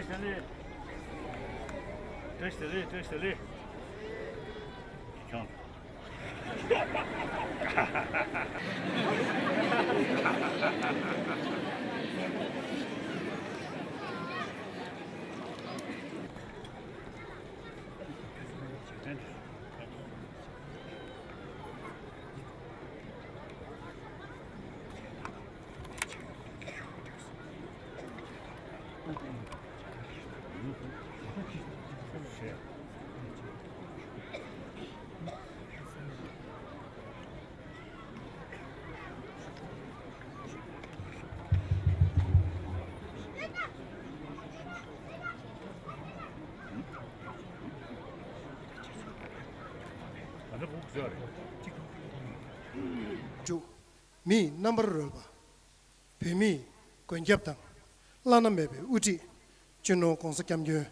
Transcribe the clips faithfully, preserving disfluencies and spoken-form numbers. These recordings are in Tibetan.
བཀྲ་ཤིས་བདེ་ལེགས། བཀྲ་ཤིས་བདེ་ལེགས། ཁྱོད། མིའི་རྣམ་པར་རོལ་པ། བོད་མིའི་མགོན་སྐྱབས་དང་། བླ་ན་མེད་པའི་དབུ་ཁྲིད། སྤྱི་ནོར་༸གོང་ས་༸སྐྱབས་མགོན་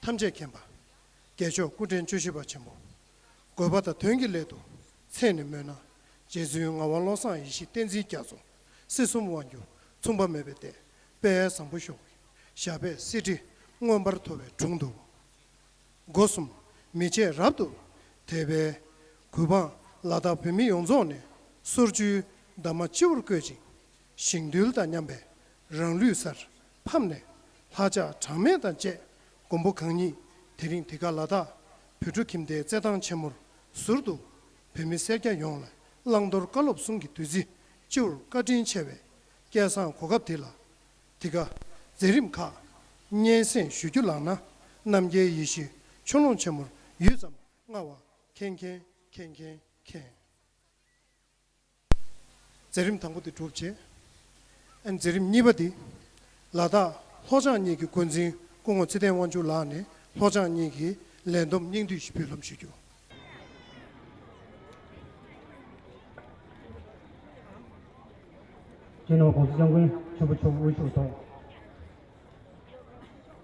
ཐམས་ཅད་མཁྱེན་པ། རྒྱལ་མཆོག་སྐུ་ཕྲེང་བཅུ་བཞི་པ་ཆེན་པོ། དགོས་པ་དང་དོན་གྱི་སླད་དུ་མཚན་ནས་སྨོས་ན། རྗེ་བཙུན་ངག་དབང་བློ་བཟང་ཡེ་ཤེས་བསྟན་འཛིན་རྒྱ་མཚོ། སྲིད་གསུམ་དབང་སྒྱུར་མཚུངས་པ་མེད་པའི་སྡེ་དཔལ་བཟང་པོ་ཤོག་གི་ཞབས་པད་སྲིད་ཁྲི་མངོན་པར་མཐོ་བའི་དྲུང་དུ། སྒོ་གསུམ་མི་ཕྱེད་རབ་ཏུ་དད་པའི་གུས་འབངས་ལ་དྭགས་བོད་མི་ཡོངས་རྫོགས་ནས་སོར་བཅུའི་འདབ་མ་སྤྱི་བོར་བཀོད་ཅིང་། ཞིང་རྡུལ་དང་མཉམ་པའི་རང་ལུས་སར་ཕབ་ནས། ལྷ་ལྕགས་གྲངས་མེད་དང་བཅས་མགོན་པོ་གང་ཉིད། དེ་རིང་འདི་ག་ལ་དྭགས་བོད་ཕྲུག་ཁྱིམ་སྡེའི་རྩེད་ཐང་ཆེན་མོར་ཟུར་དུ་བོད་མི་སེར་སྐྱ་ཡོངས་ལ་བླང་དོར་བཀའ་སློབ་གསུམ་གྱི་བདུད་རྩི་སྤྱི་བོར་བཀའ་དྲིན་ཆེ་བའི་སྐལ་བཟང་གོ་སྐབས་འདི་ལ། འདི་ག་མཛད་རིམ་ཁག་སྙན་སེང་ཞུ་རྒྱུ་ལགས་ན། རྣམ་རྒྱལ་ཡེ་ཤེས་ཆོས་ལུང་ཆེན་མོར་ཡུད་ཙམ་མངའ་བ་མཁྱེན་མཁྱེན་མཁྱེན་མཁྱེན་མཁྱེན། མཛད་རིམ་དང་པོ་དེ་གྲུབ་རྗེས། ཨ་ནི་མཛད་རིམ་གཉིས་པ་དེ། ལ་དྭགས་ལྷོ་བྱང་གཉིས་ཀྱི་འགོ་འཛིན་སྐུ་ངོ་ཚེ་བརྟན་དབང་ཕྱུག་ལགས་ནས་ལྷོ་བྱང་གཉིས་ཀྱི་ལས་བསྡོམས་སྙིང་བསྡུས་ཤིག་ཕུལ་ལམ་ཞུ་རྒྱུ། སྤྱི་ནོར་༸གོང་ས་༸སྐྱབས་མགོན་ཆེན་པོ་མཆོག་དབུ་བཞུགས་ཐོག་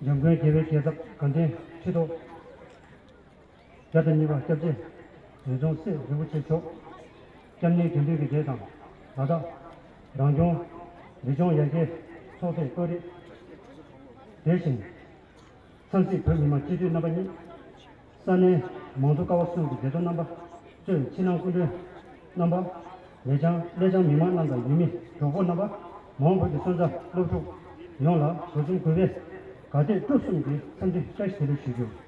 འཇམ་མགོན་རྒྱལ་བའི་རྒྱལ་ཚབ་དགའ་ལྡན་ཁྲི་ཐོག་བརྒྱ་དང་གཉིས་པ་སྐྱབས་རྗེ་རི་རྫོང་སྲས་རིན་པོ་ཆེ་མཆོག་སྐྱབས་གནས་དགེ་འདུན་གྱི་སྡེ་དང་། ལ་དྭགས་རང་སྐྱོང་རི་ལྗོངས་ཡར་རྒྱས་ཚོགས་པའི་དཔོན་རིགས། དེ་བཞིན་འཚམས་གཟིགས་བོད་མི་མང་སྤྱི་འཐུས་རྣམ་པ་གཉིས། ས་གནས་མང་གཙོ་ཀ་བ་གསུམ་གྱི་བདེ་ཐོ་རྣམ་པ་གཙོས་ཕྱི་ནང་སྐུ་མགྲོན་རྣམ་པ། ལེགས་བྱང་ཀླད་བྱང་མི་མང་རྣམས་དང་ཡུལ་མི་གྲོགས་པོ་རྣམ་པ། མ་འོངས་བོད་ཀྱི་སོན་རྩ་སློབ་ཕྲུག་ཡོངས་ལ་སྒོ་གསུམ་གུས་པས་དགའ་སྟོན་སྤྲོ་གསུམ་གྱི་འཚམས་འདྲི་བཀྲ་ཤིས་བདེ་ལེགས་ཞུ་རྒྱུ།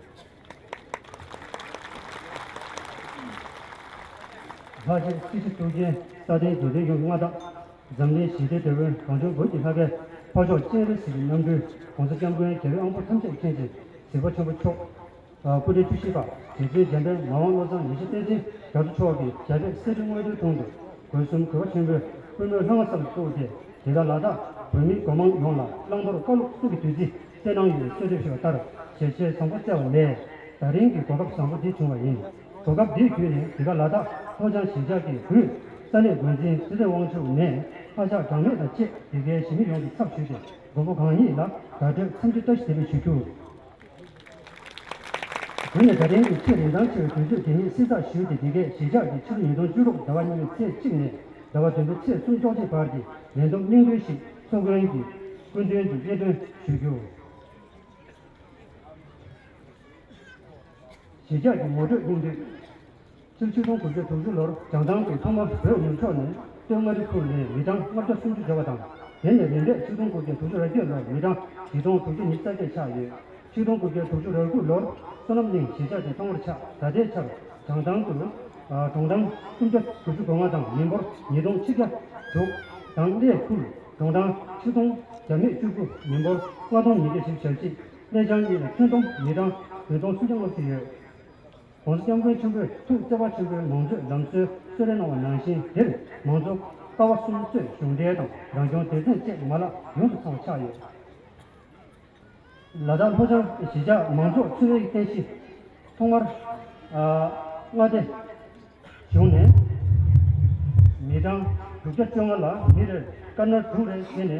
ལྷག་བཅས་སྲིད་ཞི་མཐུན་རྐྱེན་སྲ་བརྟན་རྒྱུན་གཏན་ཡོང་བའི་མངའ་བདག་འཛམ་གླིང་ཞི་བདེའི་དེད་དཔོན་གངས་ལྗོངས་བོད་ཀྱི་ལྷ་སྐལ་འཕགས་མཆོག་སྤྱན་རས་གཟིགས་ཀྱི་རྣམ་སྤྲུལ་༸གོང་ས་༸སྐྱབས་མགོན་རྒྱལ་བའི་དབང་པོ་ཐམས་ཅད་མཁྱེན་ཅིང་གཟིགས་པ་ཆེན་པོ་མཆོག་སྐུ་ཕྲེང་བཅུ་བཞི་པ་རྗེ་བཙུན་འཇམ་དཔལ་ངག་དབང་བློ་བཟང་ཡེ་ཤེས་བསྟན་འཛིན་རྒྱ་མཚོ་མཆོག་གི་ཞབས་པད་སྲིད་ཁྲི་མངའ་གསོལ་དྲུང་དུ། སྒོ་གསུམ་གུས་པ་ཆེན་པོས་པུས་མོའི་ལྷ་ང་བསམ་དུ་བཏུད་དེ། འདི་ག་ལ་དྭགས་བོད་མིའི་སྒོ་མང་ཡོངས་ལ་བླང་དོར་བཀའ་སློབ་གསུམ་གྱི་བདུད་རྩི་བསྩལ་གནང་ཡོད་པའི་གསོལ་འདེབས་ཞུ་བ་ལྟར། ཞལ་བཞེས་བཟང་པོ་བསྩལ་བ་ལས་ད་རིང་གི་གོ་སྐབས་བཟང་པོ་འདི་བྱུང་བ་ཡིན། གོ་སྐབས་འདི་བརྒྱུད་ནས་འདི་ག་ལ་དྭགས་ལྷོ་བྱང་གཞིས་ཆགས་ཀྱི་དབུས་ས་གནས་འགོ་འཛིན་ཚེ་བརྟན་དབང་ཕྱུག་ནས་ལྷ་ལྕགས་གྲངས་མེད་དང་བཅས་འདི་གའི་གཞིས་མི་ཡོངས་ཀྱི་ཚབ་ཞུས་ཏེ་མགོན་པོ་གང་ཉིད་ལ་དགའ་སྤྲོའི་འཚམས་འདྲི་བཀྲ་ཤིས་བདེ་ལེགས་ཞུ་རྒྱུ། དེ་ནས་ད་རིང་གི་ཆེས་རིན་ཐང་ཆེ་བའི་དུས་ཚོད་དེ་ཉིད་གསེར་རྟ་ཞུས་ཏེ། འདི་གའི་གཞིས་ཆགས་ཀྱི་ཕྱི་ལོ་ཉིས་སྟོང་བཅུ་དྲུག་ཟླ་བ་གཉིས་པའི་ཚེས་གཅིག་ནས་ཟླ་བ་བདུན་པའི་ཚེས་སུམ་ཅུ་ཅོག་གཅིག་བར་གྱི་ལས་བསྡོམས་སྙིང་བསྡུས་ཤིག་ཚོགས་མགོན་གྱི་སྐུ་མདུན་དུ་སྙན་སྒྲོན་ཞུ་རྒྱུ། གཞིས་ཆགས་ཀྱི་ངོ་སྤྲོད་སྙིང་བསྡུས། སྤྱིར་ཆིག་སྟོང་དགུ་བརྒྱ་དྲུག་ཅུ་ལོར་བྱང་ཐང་དུ་ཐོག་མར་བོད་ནུབ་ཕྱོགས་ནས་སྟོད་མངའ་རིས་ཁུལ་ནས་མི་གྲངས་ལྔ་བརྒྱ་སུམ་ཅུ་འབྱོར་བ་དང་། དེ་ནས་རིམ་པས་ཆིག་སྟོང་དགུ་བརྒྱ་དྲུག་ཅུ་རེ་བརྒྱད་ལོར་མི་གྲངས་བཞི་སྟོང་དྲུག་ཅུ་ཉི་ཤུ་རྩ་བརྒྱད་ཆགས་ཡོད། ཆིག་སྟོང་དགུ་བརྒྱ་དྲུག་ཅུ་རེ་དགུ་ལོར་བསོད་ནམས་གླིང་གཞིས་ཆགས་དེ་ཐོག་མར་ཆགས། ད་ལྟའི་ཆར་བྱང་ཐང་དུ་གྲོང་ཐང་སུམ་བརྒྱ་དགུ་བཅུ་གོ་ལྔ་དང་མི་འབོར་ཉིས་སྟོང་ཆིག་བརྒྱ་དྲུག་དང་གླེ་ཁུལ་གྲོང་ཐང་ཆིག་སྟོང་བརྒྱ་མེད་བཅུ་དགུ་མི་འབོར་ལྔ་སྟོང་ཉིས་བརྒྱ་བཞི་བཅུ་ཞེ་གཅིག་གླེ་བྱང་གཉིས་ལ་ཁྱོན་བསྡོམས་མི་གྲངས་བདུན་སྟོང་སུམ་བརྒྱ་ལྔ་བཅུ་ཡོད། ༸གོང་ས་༸སྐྱབས་མགོན་ཆེན་པོས་ཐུགས་བརྩེ་བ་ཆེན་པོས་མང་གཙོའི་ལམ་སྲོལ་གསོལ་རས་གནང་བ་ནང་བཞིན། འདིར་མང་གཙོ་ཀ་བ་གསུམ་གཙོས་གཞུང་འབྲེལ་དང་རང་སྐྱོང་སྡེ་ཚན་བཅས་མ་ལག་ཡོངས་སུ་ཚང་བ་ཆགས་ཡོད། ལ་དྭགས་ལྷོ་བྱང་གཞིས་ཆགས་མང་ཚོགས་འཚོ་བའི་རྟེན་གཞི་ཐོག་མར་མངའ་སྡེ་བྱུང་ནས་མི་གྲངས་དྲུག་བརྒྱ་བཅོ་ལྔ་ལ་མི་རེར་ཀར་ནལ་དྲུག་རེ་བྱས་ནས།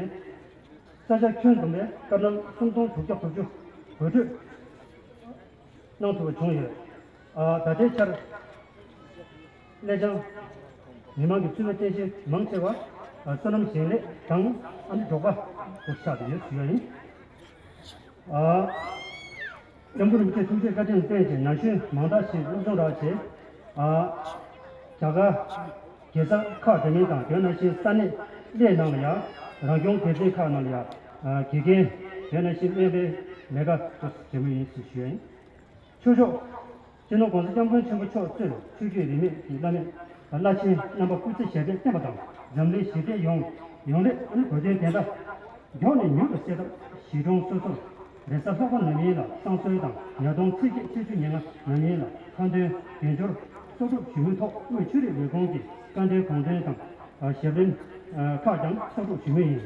ས་ཆ་ཁྱོན་བསྡོམས་པའི་ཀར་ནལ་སུམ་སྟོང་དྲུག་བརྒྱ་དགུ་བཅུ་དགུ་སྤྲོད་གནང་ཐུབ་པ་བྱུང་ཡོད། ཨ། ད་ལྟའི་ཆར་གླེ་བྱང་མི་མང་གི་འཚོ་བའི་རྟེན་གཞི་མང་ཆེ་བ། ཨ། སོ་ནམ་ཞིང་ལས་དང་ཨ་ནི་འབྲོག་པ་དུ་ཆགས་ཏེ་ཡོད་ཞུ་ཡ་ཡིན། ཨ། སྐྱབས་མགོན་རིན་པོ་ཆེ་ཐུགས་རྗེ་བཀའ་དྲིན་བརྟེན་བྱས་ན་གཞོན་མང་དག་ཞིག་སློབ་སྦྱོང་རག་བྱས། ཨ། རྒྱ་གར་རྒྱལ་ས་ཁག་འདྲ་མིན་དང་དེ་ནང་བཞིན་ས་གནས་གླེ་ནང་ལ་ཡང་རང་སྐྱོང་སྡེ་ཚན་ཁག་ནང་ལ་ཡང་དགེ་རྒན་དེ་ནང་བཞིན་སྨན་པའི་ལས་ཀ་བྱེད་མུས་ཡིན་ཞེས་ཞུ་ཡ་ཡིན། ཆོས་ཕྱོགས། སྤྱི་ནོར་༸གོང་ས་༸སྐྱབས་མགོན་ཆེན་པོ་མཆོག་གཙོས་ཆོས་བརྒྱུད་རིས་མེད་ཀྱི་བླ་མེད་བླ་ཆེན་རྣམ་པ་སྐུ་ཚེ་ཞབས་པད་བརྟན་པ་དང་འཛམ་གླིང་ཞི་བདེ་ཡོང་ཡོང་སླད་ཨ་ནི་དགོས་དོན་དེ་འདྲ་མགྱོགས་ནས་མྱུར་དུ་སེལ་ཐབས་གཞིས་གྲོང་སོ་སོར་རེས་གཟའ་ལྷག་པ་ནམ་ཡིན་ལ་བསང་གསོལ་དང་ཉ་སྟོང་ཚེས་བརྒྱད་ཚེས་བཅུ་ཉེར་ལྔ་ནམ་ཡིན་ལ་ཁ་འདོན་དལ་འབྱོར་གསོག་སྒྲུབ་ཞུ་མུས་ཐོག་དབུས་ཆོས་རིག་ལས་ཁུངས་ཀྱི་བཀའ་འབྲེལ་དགོངས་དོན་དང་ཞབས་རིམ་ཁག་ཀྱང་གསོག་སྒྲུབ་ཞུ་མུས་ཡིན།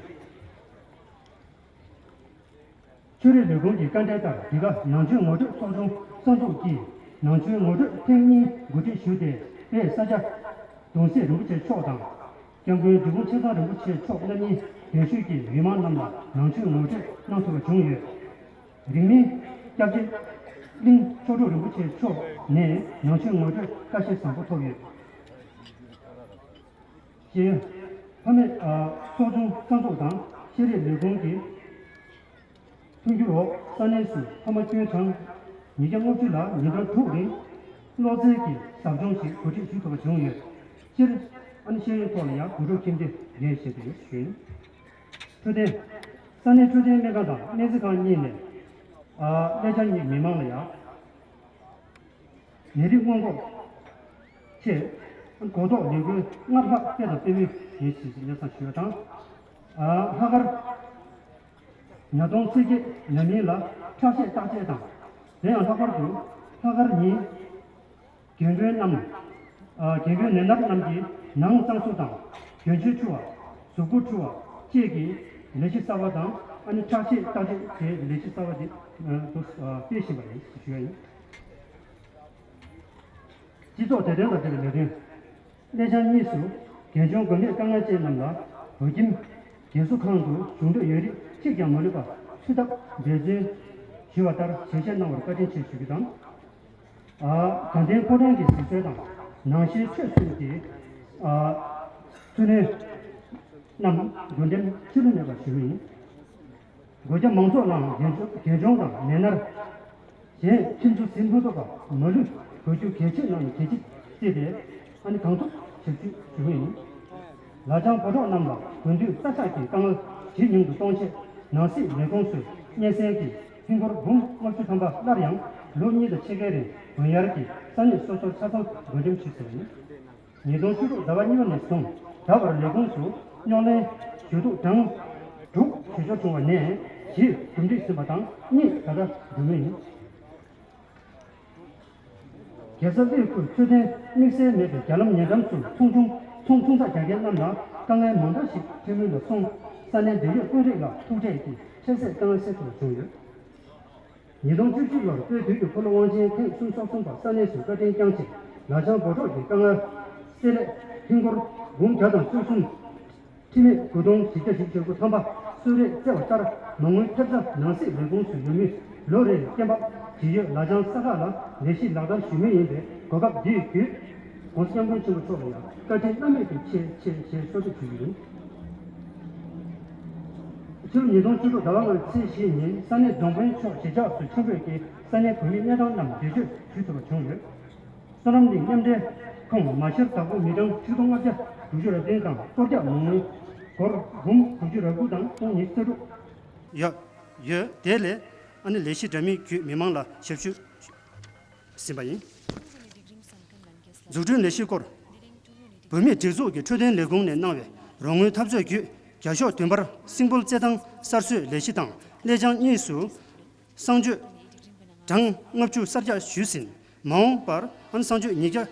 ཆོས་རིག་ལས་ཁུངས་ཀྱི་བཀའ་འབྲེལ་ལྟར་འདི་ག་ནང་ཆོས་ངོ་སྤྲོད་ཚོགས་ཆུང་གསར་འཛུགས་ཀྱིས་ནང་ཆོས་ངོ་སྤྲོད་ཐེངས་གཉིས་གོ་སྒྲིག་ཞུས་ཏེ་དཔལ་ས་སྐྱ་གདུང་སྲས་རིན་པོ་ཆེ་མཆོག་དང་། སྐྱབས་མགོན་འབྲི་གུང་ཆེ་ཚང་རིན་པོ་ཆེ་མཆོག་རྣམ་གཉིས་གདན་ཞུས་ཀྱིས་མི་མང་རྣམས་ལ་ནང་ཆོས་ངོ་སྤྲོད་གནང་ཐུབ་པ་བྱུང་ཡོད། རིང་མིན་སྐྱབས་རྗེ་གླིང་མཆོག་སྤྲུལ་རིན་པོ་ཆེ་མཆོག་ནས་ནང་ཆོས་ངོ་སྤྲོད་བཀྲ་ཤིས་བཟང་པོ་ཐོབ་ཡོད། ཞེས་ཕ་མེས་ཚོགས་ཆུང་གསར་འཛུགས་དང་ཤེས་རིག་ལས་ཁུངས་ཀྱི་མཐུན་འགྱུར་འོག་ས་གནས་སུ་ཕ་མ་སྐྱོན་གྲངས་ཉིས་བརྒྱ་ལྔ་བཅུ་ལ་ཉིན་གྲངས་དྲུག་རིང་གློག་རྫས་ཀྱི་ཟབ་སྦྱོང་ཞིག་གོ་སྒྲིག་ཞུ་ཐུབ་པ་བྱུང་ཡོད། སྤྱིར་ཨ་ནི་ཤེས་ཡོན་ཐོག་ལ་ཡང་དགོད་བྲོ་ཁྱིམ་སྡེ་འགན་བཞེས་ཏེ་ཡོད་ཞུ་ཡིན། འཕྲོད་བསྟེན། ས་གནས་འཕྲོད་བསྟེན་སྨན་ཁང་དང་སྨན་རྩིས་ཁང་གཉིས་ནས་ཨ་ཀླད་ཆ་གཉིས་མི་མང་ལ་ཡང་། ནད་རིགས་སྔོན་འགོག་ཆེད་གོ་རྟོགས་ལས་འགུལ་སྔར་ལྷག་སྤེལ་དང་སྤེལ་མུས་ཡིན་ཞེས་ཡང་གསང་ཞུ་བ་དང་། ལྷག་དཀར་ཉ་སྟོང་ཚེས་བརྒྱད་ཉ་མིན་ལ་ཁྲག་ཤེད་བརྟག་དཔྱད་དང་། དེ་ཡང་ལྷག་པར་དུ་ལྷག་དཀར་ཉིན་རྒན་རྒོན་རྣམས་རྒན་རྒོན་ནད་མནར་རྣམས་ཀྱི་ནང་གཙང་བཟོ་དང་རྒྱན་ཆ་འཁྲུ་བ་གཟུགས་པོ་འཁྲུ་བ་བཅས་ཀྱི་ལས་གཞི་གསར་བ་དང་ཨ་ནི་ཁྲག་ཤེད་བརྟག་དཔྱད་དེ་ལས་གཞི་གསར་བ་དེ་དུ་སྤེལ་བཞིན་པ་ཡིན་ཞུ་ཡ་ཡིན། སྤྱི་ཚོགས་བདེ་དོན་དང་འབྲེལ་བའི་ལས་དོན། གླེ་ཆ་གཉིས་སུ་རྒན་གཞོན་འགོས་ནད་དཀའ་ངལ་ཅན་རྣམས་ལ་བོད་ཁྱིམ་རྒན་གསོ་ཁང་དུ་བཞུགས་འདོད་ཡོད་རིགས་གཅིག་ཀྱང་མ་ལུས་པ་ཚུད་ཐབས་འབད་བརྩོན་ཞུས་པ་ལྟར་ཞལ་བཞེས་གནང་བར་བཀའ་དྲིན་ཆེ་ཞུ་རྒྱུ་དང་། དགའ་ལྡན་ཕོ་བྲང་གི་གཟིགས་ཚུལ་དང་ནང་ཆོས་ཆོས་སྲིད་ཀྱི་ཚུལ་གནས་རྣམས་འགུལ་འགྲན་ཕྱི་ལུ་མེད་པར་ཞུ་རྒྱུ་ཡིན། སྒོ་རྒྱ་མང་ཚོགས་ནང་རྒན་གཞོན་རྒན་གཞོན་དང་ནད་མནར། གཞན་ཁྱིམ་དུ་ཟིན་མི་ཐུབ་པ་མ་ལུས་དགོས་རྒྱུ་གལ་ཆེ་གནང་ནས་གལ་ཆེ་བརྩིས་ཏེ་ཨ་ནི་གང་ཐུབ་ཞབས་ཞུ་ཞུ་གི་ཡིན། ལ་ལྕང་བོད་འབྲོག་རྣམས་ལ་དགུན་དུས་རྩྭ་ཤག་གི་དཀའ་ངལ་ཇེ་ཉུང་དུ་གཏོང་ཆེད་ནང་སྲིད་ལས་ཁུངས་སུ་སྙན་སེང་གི་ཧིན་སྒོར་འབུམ་ལྔ་བཅུ་ཐམ་པ་སླར་ཡང་ལོ་གཉིས་དང་ཕྱེད་ཀའི་རིང་དགོན་ཡར་གྱི་ས་གནས་སོ་སོར་ཆ་ཚང་བགོ་འགྲེམས་ཞུས་ཟིན། ཉིས་སྟོང་བཅུ་དྲུག་ཟླ་བ་གཉིས་པ་ནས་བཟུང་ད་བར་ལས་ཁུངས་སུ་རྙོག་གླེང་ཞུ་གཏུག་གྲངས་དྲུག་ཞུ་སྦྱོར་བྱུང་བ་ནས་བཞི་གྲུབ་འགྲིག་ཟིན་པ་དང་གཉིས་ད་ལྟ་འགྲོ་མུས་ཡིན། རྒྱལ་ས་ལྷོ་ཁུལ་འཕྲོད་བསྟེན་དམིགས་བསལ་མེད་པའི་རྒྱ་ལམ་ཉེ་འགྲམ་དུ་ཚོང་ཆུང་ཚོང་ཆུང་ཚགས་རྒྱག་མཁན་རྣམས་ལ་དཀའ་ངལ་མང་དག་ཞིག་འཕྲད་མུས་ལ་སོང་ས་གནས་འབྲེལ་ཡོད་དཔོན་རིགས་ལ་ཐུག་འཕྲད་ཀྱིས་འཕྲལ་སེལ་དཀའ་ངལ་སེལ་ཐུབ་པ་བྱུང་ཡོད། ཉིས་སྟོང་བཅུ་གཅིག་ལོར་དཔལ་དུས་ཀྱི་འཁོར་ལོ་དབང་ཆེན་ཐེངས་སུམ་ཅུ་སོ་གསུམ་པ་ས་གནས་སུ་བཀའ་དྲིན་བསྐྱངས་ཤིང་ལ་ལྕང་བོད་འབྲོག་གི་དཀའ་ངལ་སེལ་སླད་ཧིན་སྒོར་འབུམ་བརྒྱ་དང་བཅུ་གསུམ། ཁྲི་མེད་དགུ་སྟོང་བཞི་བརྒྱ་བཞི་བཅུ་ཞེ་དགུ་ཐམ་པ་གསོལ་རས་བསྩལ་བ་ལྟར་མ་དངུལ་ཐེབས་རྩ་ནང་སྲིད་ལས་ཁུངས་སུ་ཡོད་མུས་ལོ་རེར་སྐྱེན་པ་ཇི་ཡོད་ལ་ལྕང་ས་ཁག་ལ་ལས་གཞི་ལག་བསྟར་ཞུ་མུས་ཡིན་པས་གོ་སྐབས་འདི་བརྒྱུད་༸གོང་ས་༸སྐྱབས་མགོན་ཆེན་པོ་མཆོག་ལ་ཡང་བཀའ་དྲིན་བླ་མེད་དུ་ཆེ་ཆེ་ཞེས་གསོལ་འདེབས་ཞུ་རྒྱུ་ཡིན། ཕྱི་ལོ་ཉིས་སྟོང་བཅུ་དྲུག་ཟླ་བ་ལྔའི་ཚེས་བཞི་ཉིན་ས་གནས་རྫོང་དཔོན་མཆོག་གཞིས་ཆགས་སུ་ཆེན་པོས་ཀྱིས་ས་གནས་བོད་མིའི་གནས་སྟངས་རྣམས་འགྲེལ་བརྗོད་ཞུ་ཐུབ་པ་བྱུང་ཡོད། བསོད་ནམས་གླིང་མཉམ་འབྲེལ་ཁང་མ་ཤེར་བདག་པོ་མི་གྲངས་ཆིག་སྟོང་ལྔ་བརྒྱ་དྲུག་ཅུ་རེ་བདུན་དང་གཏོར་རྒྱག་མ་དངུལ་སྒོར་འབུམ་དྲུག་ཅུ་རེ་དགུ་དང་སྟོང་ཉི་ཤུ་རྩ་དྲུག་ཡོད་ཡོད། དེ་ལས་ཨ་ནི་ལས་གཞི་འདྲ་མིན་བརྒྱུད་མི་མང་ལ་ཞབས་ཞུ་ཟིན་པ་ཡིན། འཛུགས་སྐྲུན་ལས་གཞིའི་སྐོར། བོད་མིའི་སྒྲིག་འཛུགས་ཀྱི་འཕྲོད་བསྟེན་ལས་ཁུངས་ནས་གནང་བའི་རོགས་དངུལ་འཐབ་རྩོད་བརྒྱུད་བརྒྱ་ཤོག་བདུན་པར་སིམ་པོལ་རྩེད་ཐང་གསར་བཟོའི་ལས་གཞི་དང་གླེ་ལྕང་གཉིས་སུ་གསང་སྤྱོད་གྲངས་ལྔ་བཅུ་གསར་རྒྱག་ཞུས་ཟིན། མ་འོངས་པར་ཨ་ནི་གསང་སྤྱོད་ཉིས་བརྒྱ་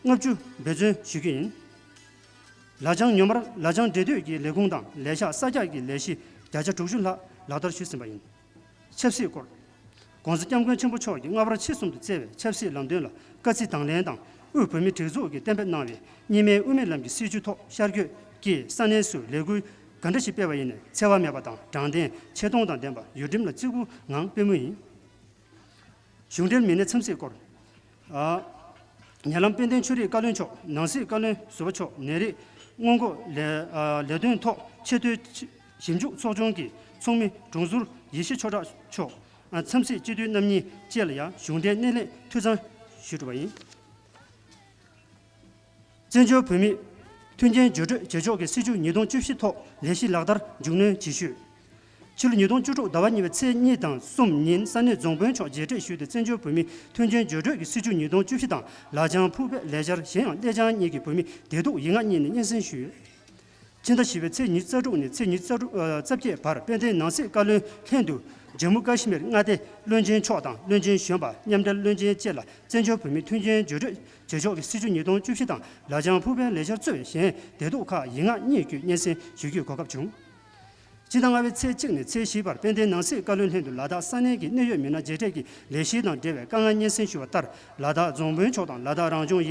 ལྔ་བཅུ་འབད་བརྩོན་ཞུ་རྒྱུ་ཡིན། ལ་ལྕང་ཉོ་མར་ལ་ལྕང་འབྲེལ་མཐུད་ཀྱི་ལས་ཁུངས་དང་ལས་ཤག་གསར་རྒྱག་གི་ལས་གཞི་བརྒྱ་ཆ་དྲུག་ཅུ་ལྷག་ལག་བསྟར་ཞུས་ཟིན་པ་ཡིན། ཆབ་སྲིད་སྐོར། ༸གོང་ས་༸སྐྱབས་མགོན་ཆེན་པོ་མཆོག་གིས་སྔ་བར་ཕྱི་གསུམ་དུ་བསྩལ་བའི་ཆབ་སྲིད་ལམ་སྟོན་ལ་དཀའ་ཚེགས་དང་ལེན་དང་དབུས་བོད་མིའི་སྒྲིག་འཛུགས་ཀྱིས་གཏན་འབེབས་གནང་བའི་གཉིས་སྨན་དབུ་མའི་ལམ་གྱི་སྲིད་བྱུས་ཐོག་ཤར་བསྐྱོད་ཀྱིས་ས་གནས་སུ་ལས་འགུལ་ག་འདྲ་ཞིག་སྤེལ་བ་ཡིན་ནའི་འཚེ་བ་མེད་པ་དང་དྲང་བདེན་ཆེ་མཐོང་དང་ལྡན་པ་ཡུལ་ཁྲིམས་ལ་བརྩི་བཀུར་ངང་སྤེལ་མུས་ཡིན། གཞུང་འབྲེལ་མི་སྣའི་འཚམས་གཟིགས་སྐོར། ཨ། ཉེ་ལམ་དཔལ་ལྡན་ཆོས་རིག་བཀའ་བློན་མཆོག་ནང་སྲིད་བཀའ་བློན་ཟུར་པ་མཆོག་ནད་རིགས་སྔོན་འགོག་ལས་ཨ་ལས་དོན་ཐོག་ཆེས་མཐོའི་ཞིབ་འཇུག་ཚོགས་ཆུང་གི་ཚོགས་མི་དྲུང་ཟུར་ཡེ་ཤེས་ཆོས་གྲགས་མཆོག་འཚམས་གཟིགས་སྤྱི་འཐུས་རྣམ་གཉིས་བཅས་ལ་ཡང་གཞུང་འབྲེལ་སྣེ་ལེན་ཐུགས་བསམ་ཞུ་གྲུབ་པ་ཡིན། བཙན་བྱོལ་བོད་མིའི་མཐུན་རྐྱེན་བརྗོད་སྒྲོག་བྱེད་ཕྱོགས་ཀྱི་སྲིད་བྱུས་ཉིས་སྟོང་བཅུ་བཞི་ཐོག་ལས་གཞི་ལག་བསྟར་མཇུག་སྣོན་བྱེད་ཤུལ། ཕྱི་ལོ་ཉིས་སྟོང་བཅུ་དྲུག་ཟླ་བ་གཉིས་པའི་ཚེས་གཉིས་དང་གསུམ་ཉིན་ས་གནས་རྫོང་དཔོན་མཆོག་མཇལ་འཕྲད་ཞུས་ཏེ། བཙན་བྱོལ་བོད་མིའི་མཐུན་རྐྱེན་བརྗོད་སྒྲོག་གི་སྲིད་བྱུས་ཉིས་སྟོང་བཅུ་བཞི་དང་ལག་བཅངས་ཕུགས་ཕེབས་ལས་འཆར། གཞན་ཡང་སླེ་ལྕང་གཉིས་ཀྱི་བོད་མི་བདེ་སྡུག་ཡིག་ངག་གཉིས་ནས་སྙན་སེང་ཞུས་ཡོད། ཕྱི་ཟླ་བཞི་པའི་ཚེས་ཉི་ཤུ་རྩ་དྲུག་ནས་ཚེས་ཉི་ཤུ་རྩ་དྲུག་ཨ་རྩ་བརྒྱད་བར་དཔལ་ལྡན་ནང་སྲིད་བཀའ་བློན་ལྷན་དུ་ཇམ་མུ་ཀ་ཤི་མིར་མངའ་སྡེ་བློན་ཆེན་མཆོག་དང་བློན་ཆེན་གཞོན་པ། མཉམ་འབྲེལ་བློན་ཆེན་བཅས་ལ་བཙན་བྱོལ་བོད་མིའི་མཐུན་རྐྱེན་བརྗོད་སྒྲོག་བྱེད་ཕྱོགས་ཀྱི་སྲིད་བྱུས་ཉིས་སྟོང་བཅུ་བཞི་དང་ལག་བཅངས་ཕུགས་ཕེབས་ལས་འཆར་གཙོས་པའི་གཞན་བདེ་སྡུག་ཁག་ཡིག་ངག་གཉིས་བརྒྱུད་སྙན་སེང་ཞུ་རྒྱུའི་གོ་སྐབས་བྱུང་། སྤྱི་ཟླ་ལྔ་པའི་ཚེས་གཅིག་ནས་ཚེས་བཞི་བར་དཔལ་ལྡན་ནང་སྲིད་བཀའ་བློན་ལྷན་དུ་ལ་དྭགས་ས་གནས་ཀྱི་གནད་ཡོད་མི་སྣ་མཇལ་འཕྲད་ཀྱི་ལས་གཞི་དང་འབྲེལ་བའི་དཀའ་ངལ་སྙན་སེང་ཞུ་བ་ལྟར། ལ་དྭགས་རྫོང་དཔོན་མཆོག་དང་ལ་དྭགས་རང་སྐྱོང་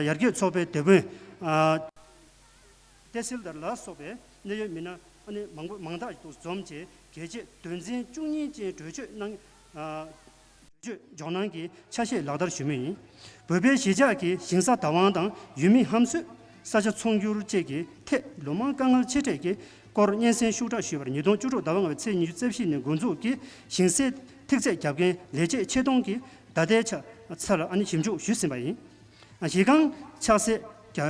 ཡར་རྒྱས་ཚོགས་པའི་སྡེ་དཔོན། ཨ། ཏེ་སིལ་དར་ལ་སོགས་པའི་གནད་ཡོད་མི་སྣ་ཨ་ནི་མང་པོ་མང་དག་ཏུ་འཛོམས་རྗེས། གལ་ཆེའི་དོན་ཚན་བཅུ་གཉིས་ཅན་གྲོས་ཆོད་གནང་། ཨ། གྲོས་ཆོད་འཇོག་གནང་གི་ཆ་ཤས་ལག་བསྟར་ཞུ་མུས་ཡིན། བོད་པའི་གཞིས་ཆགས་ཀྱི་ཞིང་ས་བདག་དབང་དང་ཡུལ་མི་ཧམ་བཟོས། ས་ཆ་ཚོང་སྒྱུར་བཅས་ཀྱི་ཐད་ལོ་མང་དཀའ་ངལ་ཆེ་གྲས་ཀྱི་སྐོར་སྙན་སེང་ཤུགས་དྲག་ཞུས་པར། ཉིས་སྟོང་བཅུ་དྲུག་ཟླ་བ་ལྔ་པའི་ཚེས་ཉི་ཤུ་རྩ་བཞི་ནས་འགོ་འཛུགས་ཀྱིས་ཞིང་སའི་ཐིག་ཚད་རྒྱབ་མཁན་ལས་བྱེད་ཆེད་གཏོང་གི་བརྡ་དོན་ཆ་ཚང་ལ་ཨ་ནི་ཞིབ་འཇུག་ཞུས་ཟིན་པ་ཡིན། གཞི་རྐང་ཆགས་སའི་རྒྱ་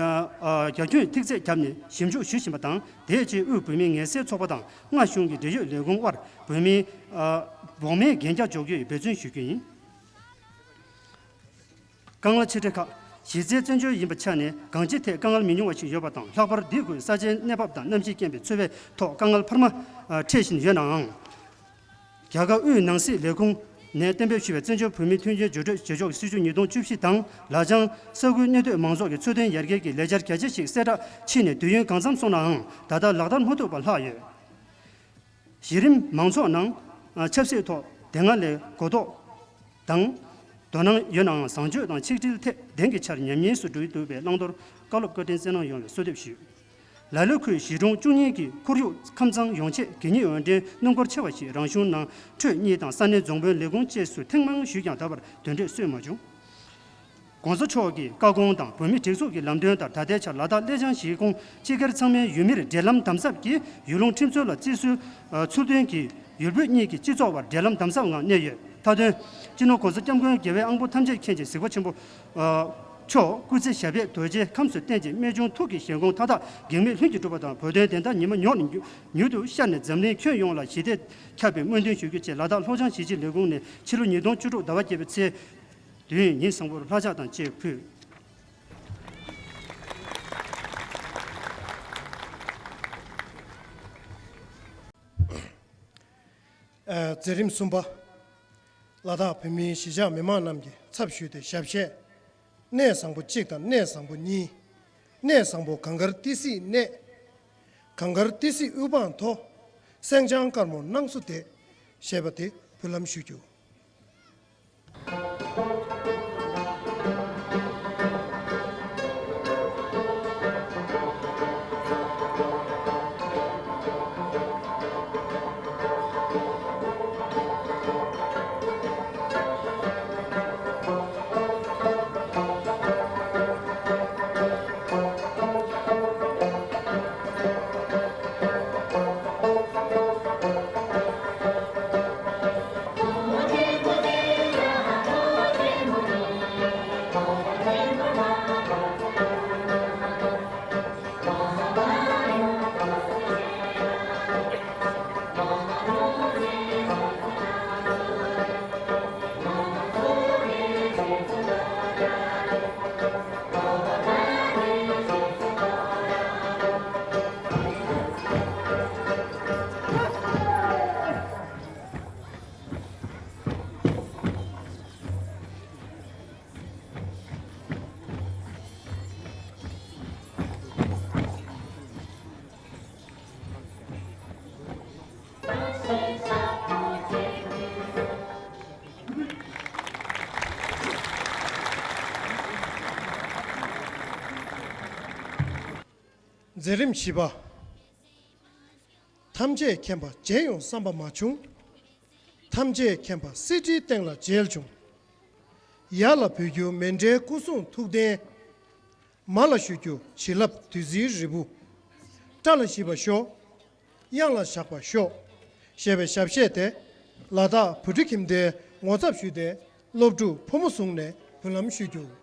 རྒྱ་ཁྱོན་ཐིག་ཚད་བརྒྱབ་ནས་ཞིབ་འཇུག་ཞུ་བཞིན་པ་དང་། དེའི་རྗེས་དབུས་བོད་མིའི་ངལ་སེལ་ཚོགས་པ་དང་སྔ་གཞུང་གི་འབྲེལ་ཡོད་ལས་ཁུངས་དབར་བོད་མིའི་འོག་མའི་གན་རྒྱ་འཇོག་རྒྱུའི་འབད་བརྩོན་ཞུ་རྒྱུ་ཡིན། དཀའ་ངལ་ཆེ་གྲས་ཁག་གཞི་རྩའི་བཙན་བྱོལ་ཡིན་པའི་ཆ་ནས་གང་ཅིའི་ཐད་དཀའ་ངལ་མི་ཉུང་བ་ཞིག་ཡོད་པ་དང་། ལྷག་པར་འདི་ཁུལ་ས་ཆའི་གནས་བབ་དང་གནམ་གཤིས་རྐྱེན་པས་གཙོས་པའི་ཐོག་དཀའ་ངལ་འཕར་མ་འཕྲད་བཞིན་ཡོད་ནའང་། རྒྱ་གར་དབུས་ནང་སྲིད་ལས་ཁུངས་ནས་གཏན་འབེབས་ཞུས་པའི་བཙན་བྱོལ་བོད་མིའི་མཐུན་རྐྱེན་བརྗོད་སྒྲོག་བྱེད་ཕྱོགས་ཀྱི་སྲིད་བྱུས་ཉིས་སྟོང་བཅུ་བཞི་དང་། ལ་ལྕང་ས་ཁུལ་གནས་སྡོད་མང་ཚོགས་ཀྱི་འཚོ་རྟེན་ཡར་རྒྱས་ཀྱི་ལས་འཆར་རྒྱ་ཆེ་ཞིག་གསལ་བསྒྲགས་ཕྱིན་ནས་དུས་ཡུན་གང་འཚམ་སོང་ནའང་། ད་ལྟ་ལག་བསྟར་མ་ཐུབ་པ་ལྷག་ཡོད། གཞི་རིམ་མང་ཚོགས་ནང་ཆབ་སྲིད་ཐོག་དེ་སྔ་ལས་གོ་རྟོགས་དང་དོ་སྣང་ཡོད་ནའང་། བཟང་སྤྱོད་དང་ཆིག་སྒྲིལ་ཐད་གདེང་གི་ཆར་ཉམས་ཉེས་སུ་འགྲོ་གི་འདུག་པའི་བླང་དོར་བཀའ་སློབ་བཀའ་དྲིན་བསོད་ནམས་ཡོངས་ལ་གསོལ་འདེབས་ཞུ། ལ་ལུ་ཁུལ་གཞིས་གྲོང་བཅུ་གཉིས་ཀྱི་ཁོར་ཡུག་ཁམས་གཙང་ཡོང་ཆེད་གད་སྙིགས་འོར་འདྲེན་སྣུམ་འཁོར་ཆེ་བ་ཞིག་རང་གཞུང་ནང་ཁྲོད་གཉིས་དང་ས་གནས་རྫོང་དཔོན་ལས་ཁུངས་བཅས་སུ་ཐེངས་མང་ཞུས་ཀྱང་ད་བར་དོན་འབྲས་སོན་མ་བྱུང་། གོང་ས་མཆོག་གི་བཀའ་དགོངས་དང་བོད་མིའི་སྒྲིག་འཛུགས་ཀྱི་ལམ་སྟོན་ལྟར། ད་ལྟའི་ཆར་ལ་དྭགས་གླེ་ལྕང་གཞིས་ཁོངས་སྤྱི་སྒེར་ཚང་མའི་ཡུལ་མིར་འབྲེལ་ལམ་དམ་ཟབ་ཀྱིས་ཡུལ་ལུང་ཁྲིམས་སྲོལ་ལ་བརྩི་སྲོལ་ཚུལ་མཐུན་གྱིས་ཡུལ་བོད་གཉིས་ཀྱི་སྤྱི་ཚོགས་དབར་འབྲེལ་ལམ་དམ་ཟབ་ངང་གནས་ཡོད། མཐའ་དོན། སྤྱི་ནོར་༸གོང་ས་༸སྐྱབས་མགོན་རྒྱལ་བའི་དབང་པོ་ཐམས་ཅད་མཁྱེན་ཅིང་གཟིགས་པ་ཆེན་པོ་མཆོག་སྐུ་ཚེ་ཞབས་པད་རྡོ་རྗེ་ཁམས་སུ་བརྟན་ཅིང་རྨད་བྱུང་ཐུགས་ཀྱི་བཞེད་དགོངས་མཐའ་དག་གེགས་མེད་ལྷུན་གྱིས་གྲུབ་པ་དང་། བོད་དོན་བདེན་མཐའ་ཉི་མ་མྱུར་ནས་མྱུར་དུ་ཤར་ནས་འཛམ་གླིང་ཁྱོན་ཡོངས་ལ་ཞི་བདེ་ཁྱབ་པའི་སྨོན་འདུན་ཞུ་རྒྱུ་བཅས་ལ་དྭགས་ལྷོ་བྱང་གཞིས་བྱེས་ལས་ཁུངས་ནས་ཕྱི་ལོ་ཉིས་སྟོང་བཅུ་དྲུག་ཟླ་བ་བརྒྱད་པའི་ཚེས་བདུན་ཉིན་བཟང་པོར་ལྷ་ཕྱག་དང་བཅས་ཕུལ། མཛད་རིམ་གསུམ་པ། ལ་དྭགས་བོད་མིའི་གཞིས་ཆགས་མི་མང་རྣམས་ཀྱི་ཚབ་ཞུས་ཏེ་ཞབས་གཞས། གནས་བཟང་པོ་གཅིག་དང་གནས་བཟང་པོ་གཉིས། གནས་བཟང་པོ་གངས་དཀར་ཏི་སེའི་གནས། གངས་དཀར་ཏི་སེ་དབུ་འཕང་མཐོ། སེང་ལྕམ་དཀར་མོ་སྣང་སོ་བདེ། ཞེས་པ་དེ་འབུལ་ལམ་ཞུ་རྒྱུ། མཛད་རིམ་བཞི་པ། ཐམས་ཅད་མཁྱེན་པ་མཇལ་ཡོང་བསམ་པ་མ་བྱུང་། ཐམས་ཅད་མཁྱེན་པ་གསེར་ཁྲིའི་སྟེང་ལ་མཇལ་བྱུང་། ཡར་ལ་བོད་ཀྱི་མཎྜལ་སྐུ་གསུང་ཐུགས་རྟེན། མར་ལ་བཞུགས་རྒྱུ་བྱིན་རླབས་བདུད་རྩིའི་རིལ་བུ། སྐྲ་ལ་བཞི་པ་ཤོག། གཡང་ལ་བཞག་པ་ཤོག། ཞེས་པའི་ཞབས་གཞས་དེ། ལ་དྭགས་བོད་ཕྲུག་ཁྱིམ་སྡེའི་ངོ་ཚབ་ཞུས་ཏེ། སློབ་ཕྲུག་ཕོ་མོ་ཟུང་ནས་འབུལ་ལམ་ཞུ་རྒྱུ།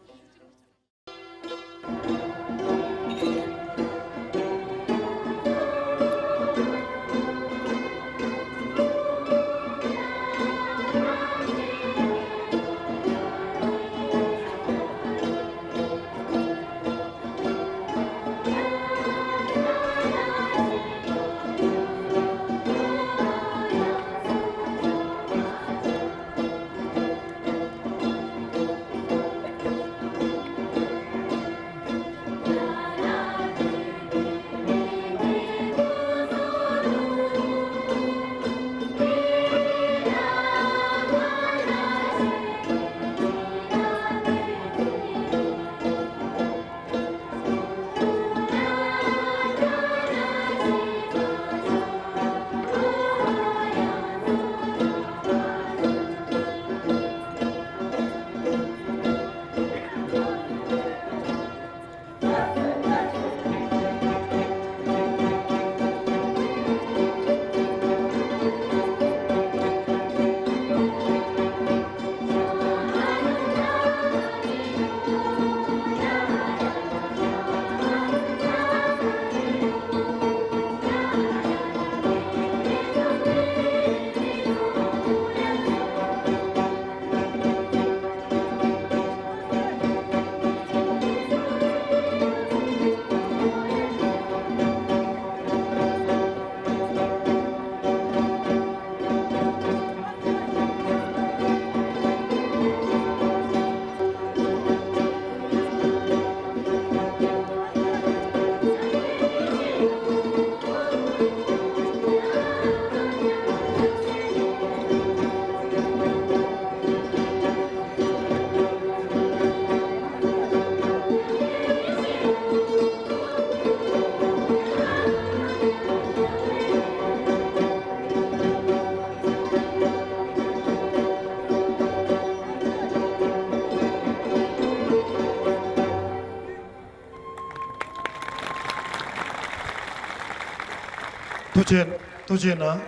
ཐུགས་རྗེ་ཐུགས་རྗེ་གནང་།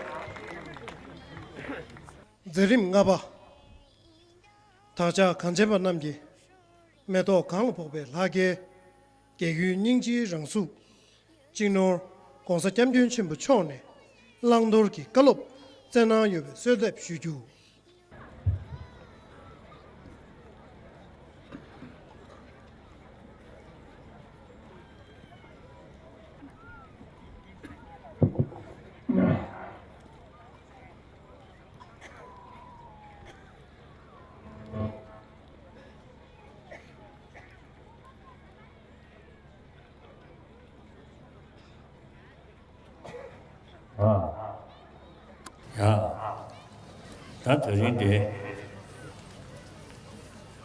མཛད་རིམ་ལྔ་པ། བདག་ཅག་གངས་ཅན་པ་རྣམས་ཀྱི་མེ་ཏོག་གང་ལ་ཕོག་པའི་ལྷ་སྐལ། རྒྱལ་ཡུལ་སྙིང་རྗེའི་རང་གཟུགས། སྤྱི་ནོར་༧གོང་ས་༧སྐྱབས་མགོན་ཆེན་པོ་མཆོག་ནས་བླང་དོར་གྱི་བཀའ་སློབ་སྩལ་གནང་ཡོད་པའི་གསོལ་འདེབས་ཞུ་རྒྱུ། ཨ། ཡ། ད་དེ་རིང་དེ།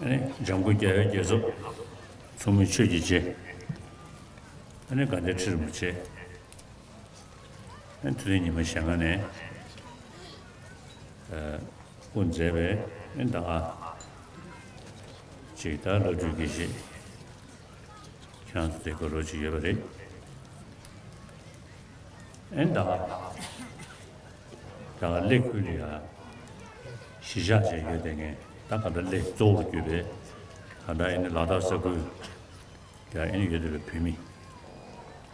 ཨ་ནི་འཇམ་མགོན་རྒྱལ་བའི་རྒྱལ་ཚབ། མཚུངས་མེད་ཆོས་ཀྱི་རྗེ། ཨ་ནི་དགའ་ལྡན་ཁྲི་རིན་པོ་ཆེ། ཨ་ནི་དེ་རིང་ཉི་མ་ཞེ་ལྔ་ནས། ཨ། དབུ་མཛད་པའི་ཨ་ནི་ད། ཅིག་ད་བླ་སྤྲུལ་དགེ་བཤེས། ཁྱེད་རང་ཚོ་དེ་གོ་རོགས་ཅིག་ཡོད་པ་རེད། ཨེ་ད། ད་གླེ་ཁུལ་ལ་ཡ། གཞིས་ཆགས་ཅིག་ཡོད་དེ་ངས་ད་ག་ད་གླེ་གཙོ་བོར་གྱུར་པའི། ད་ལྟ་ཨེ་ནི་ལ་དྭགས་ས་ཁུལ་ཡ་ཨེ་ནི་ཡོད་དེ་བའི་བོད་མི།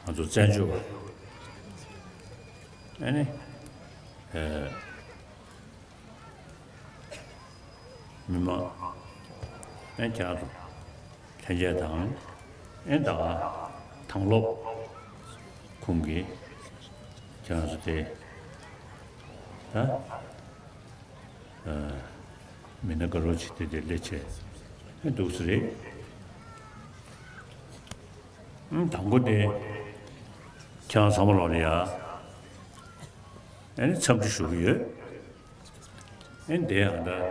ང་ཚོ་བཙན་བྱོལ་བ། ཨེ་ནི། ཨེ། མི་མང་། ཨེ་ཁྱེད་རང་ཚོ་ལྷན་རྒྱས་དང་། ཨེ་ད་ག་དྭང་སློབ་ཁོང་གིས་ཁྱེད་རང་ཚོ་དེ་ད་ཨ་མི་སྣ་དགའ་རོགས་བྱེད་དེ་དེ་ལས་བྱས་ཨེ་འདུག་ས་རེད། ཨ་དང་པོ་དེ་ཁྱེད་རང་ཚང་མ་ལོག་ལ་ཡ་ཨེ་ནི་འཚམས་འདྲི་ཞུ་གི་ཡོད། ཨེ་འདི་ཡང་ད་དགའ་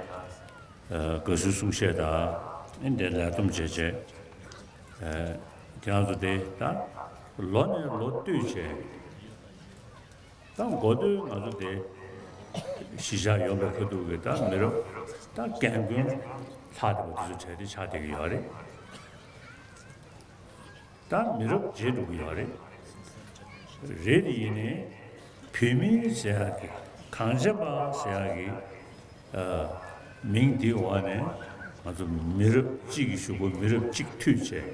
བསུའི་གསུང་བཤད་དང་ཨེ་འདི་ལས་བསྡོམས་བྱས་བྱས། ཨེ་ཁྱེད་རང་ཚོ་དེ་ད་ལོ་ནས་ལོ་བསྟུད་བྱས། ད་འགོ་སྟོད་ང་ཚོ་དེ་གཞིས་ཆགས་ཡོང་པའི་ཁ་ཐུག་གི་ད་མི་རབས་ད་རྒན་རྒོན་ལྷག་བསྡད་པ་དེ་ཚོ་གྲས་དེ་ཆགས་བསྡད་ཀྱི་ཡོད་རེད། ད་མི་རབས་བརྗེས་འགྲོ་གི་ཡོད་རེད། རེད་དེ་ཡིན་ནའི་བོད་མི་ཟེར་ཡག་གི་གངས་ཅན་པ་ཟེར་ཡག་གི་ ཨ། མིང་འདིའི་འོག་ནས་ང་ཚོ་མི་རབས་གཅིག་གི་གཞུག་གུ་མི་རབས་གཅིག་མཐུད་བྱས།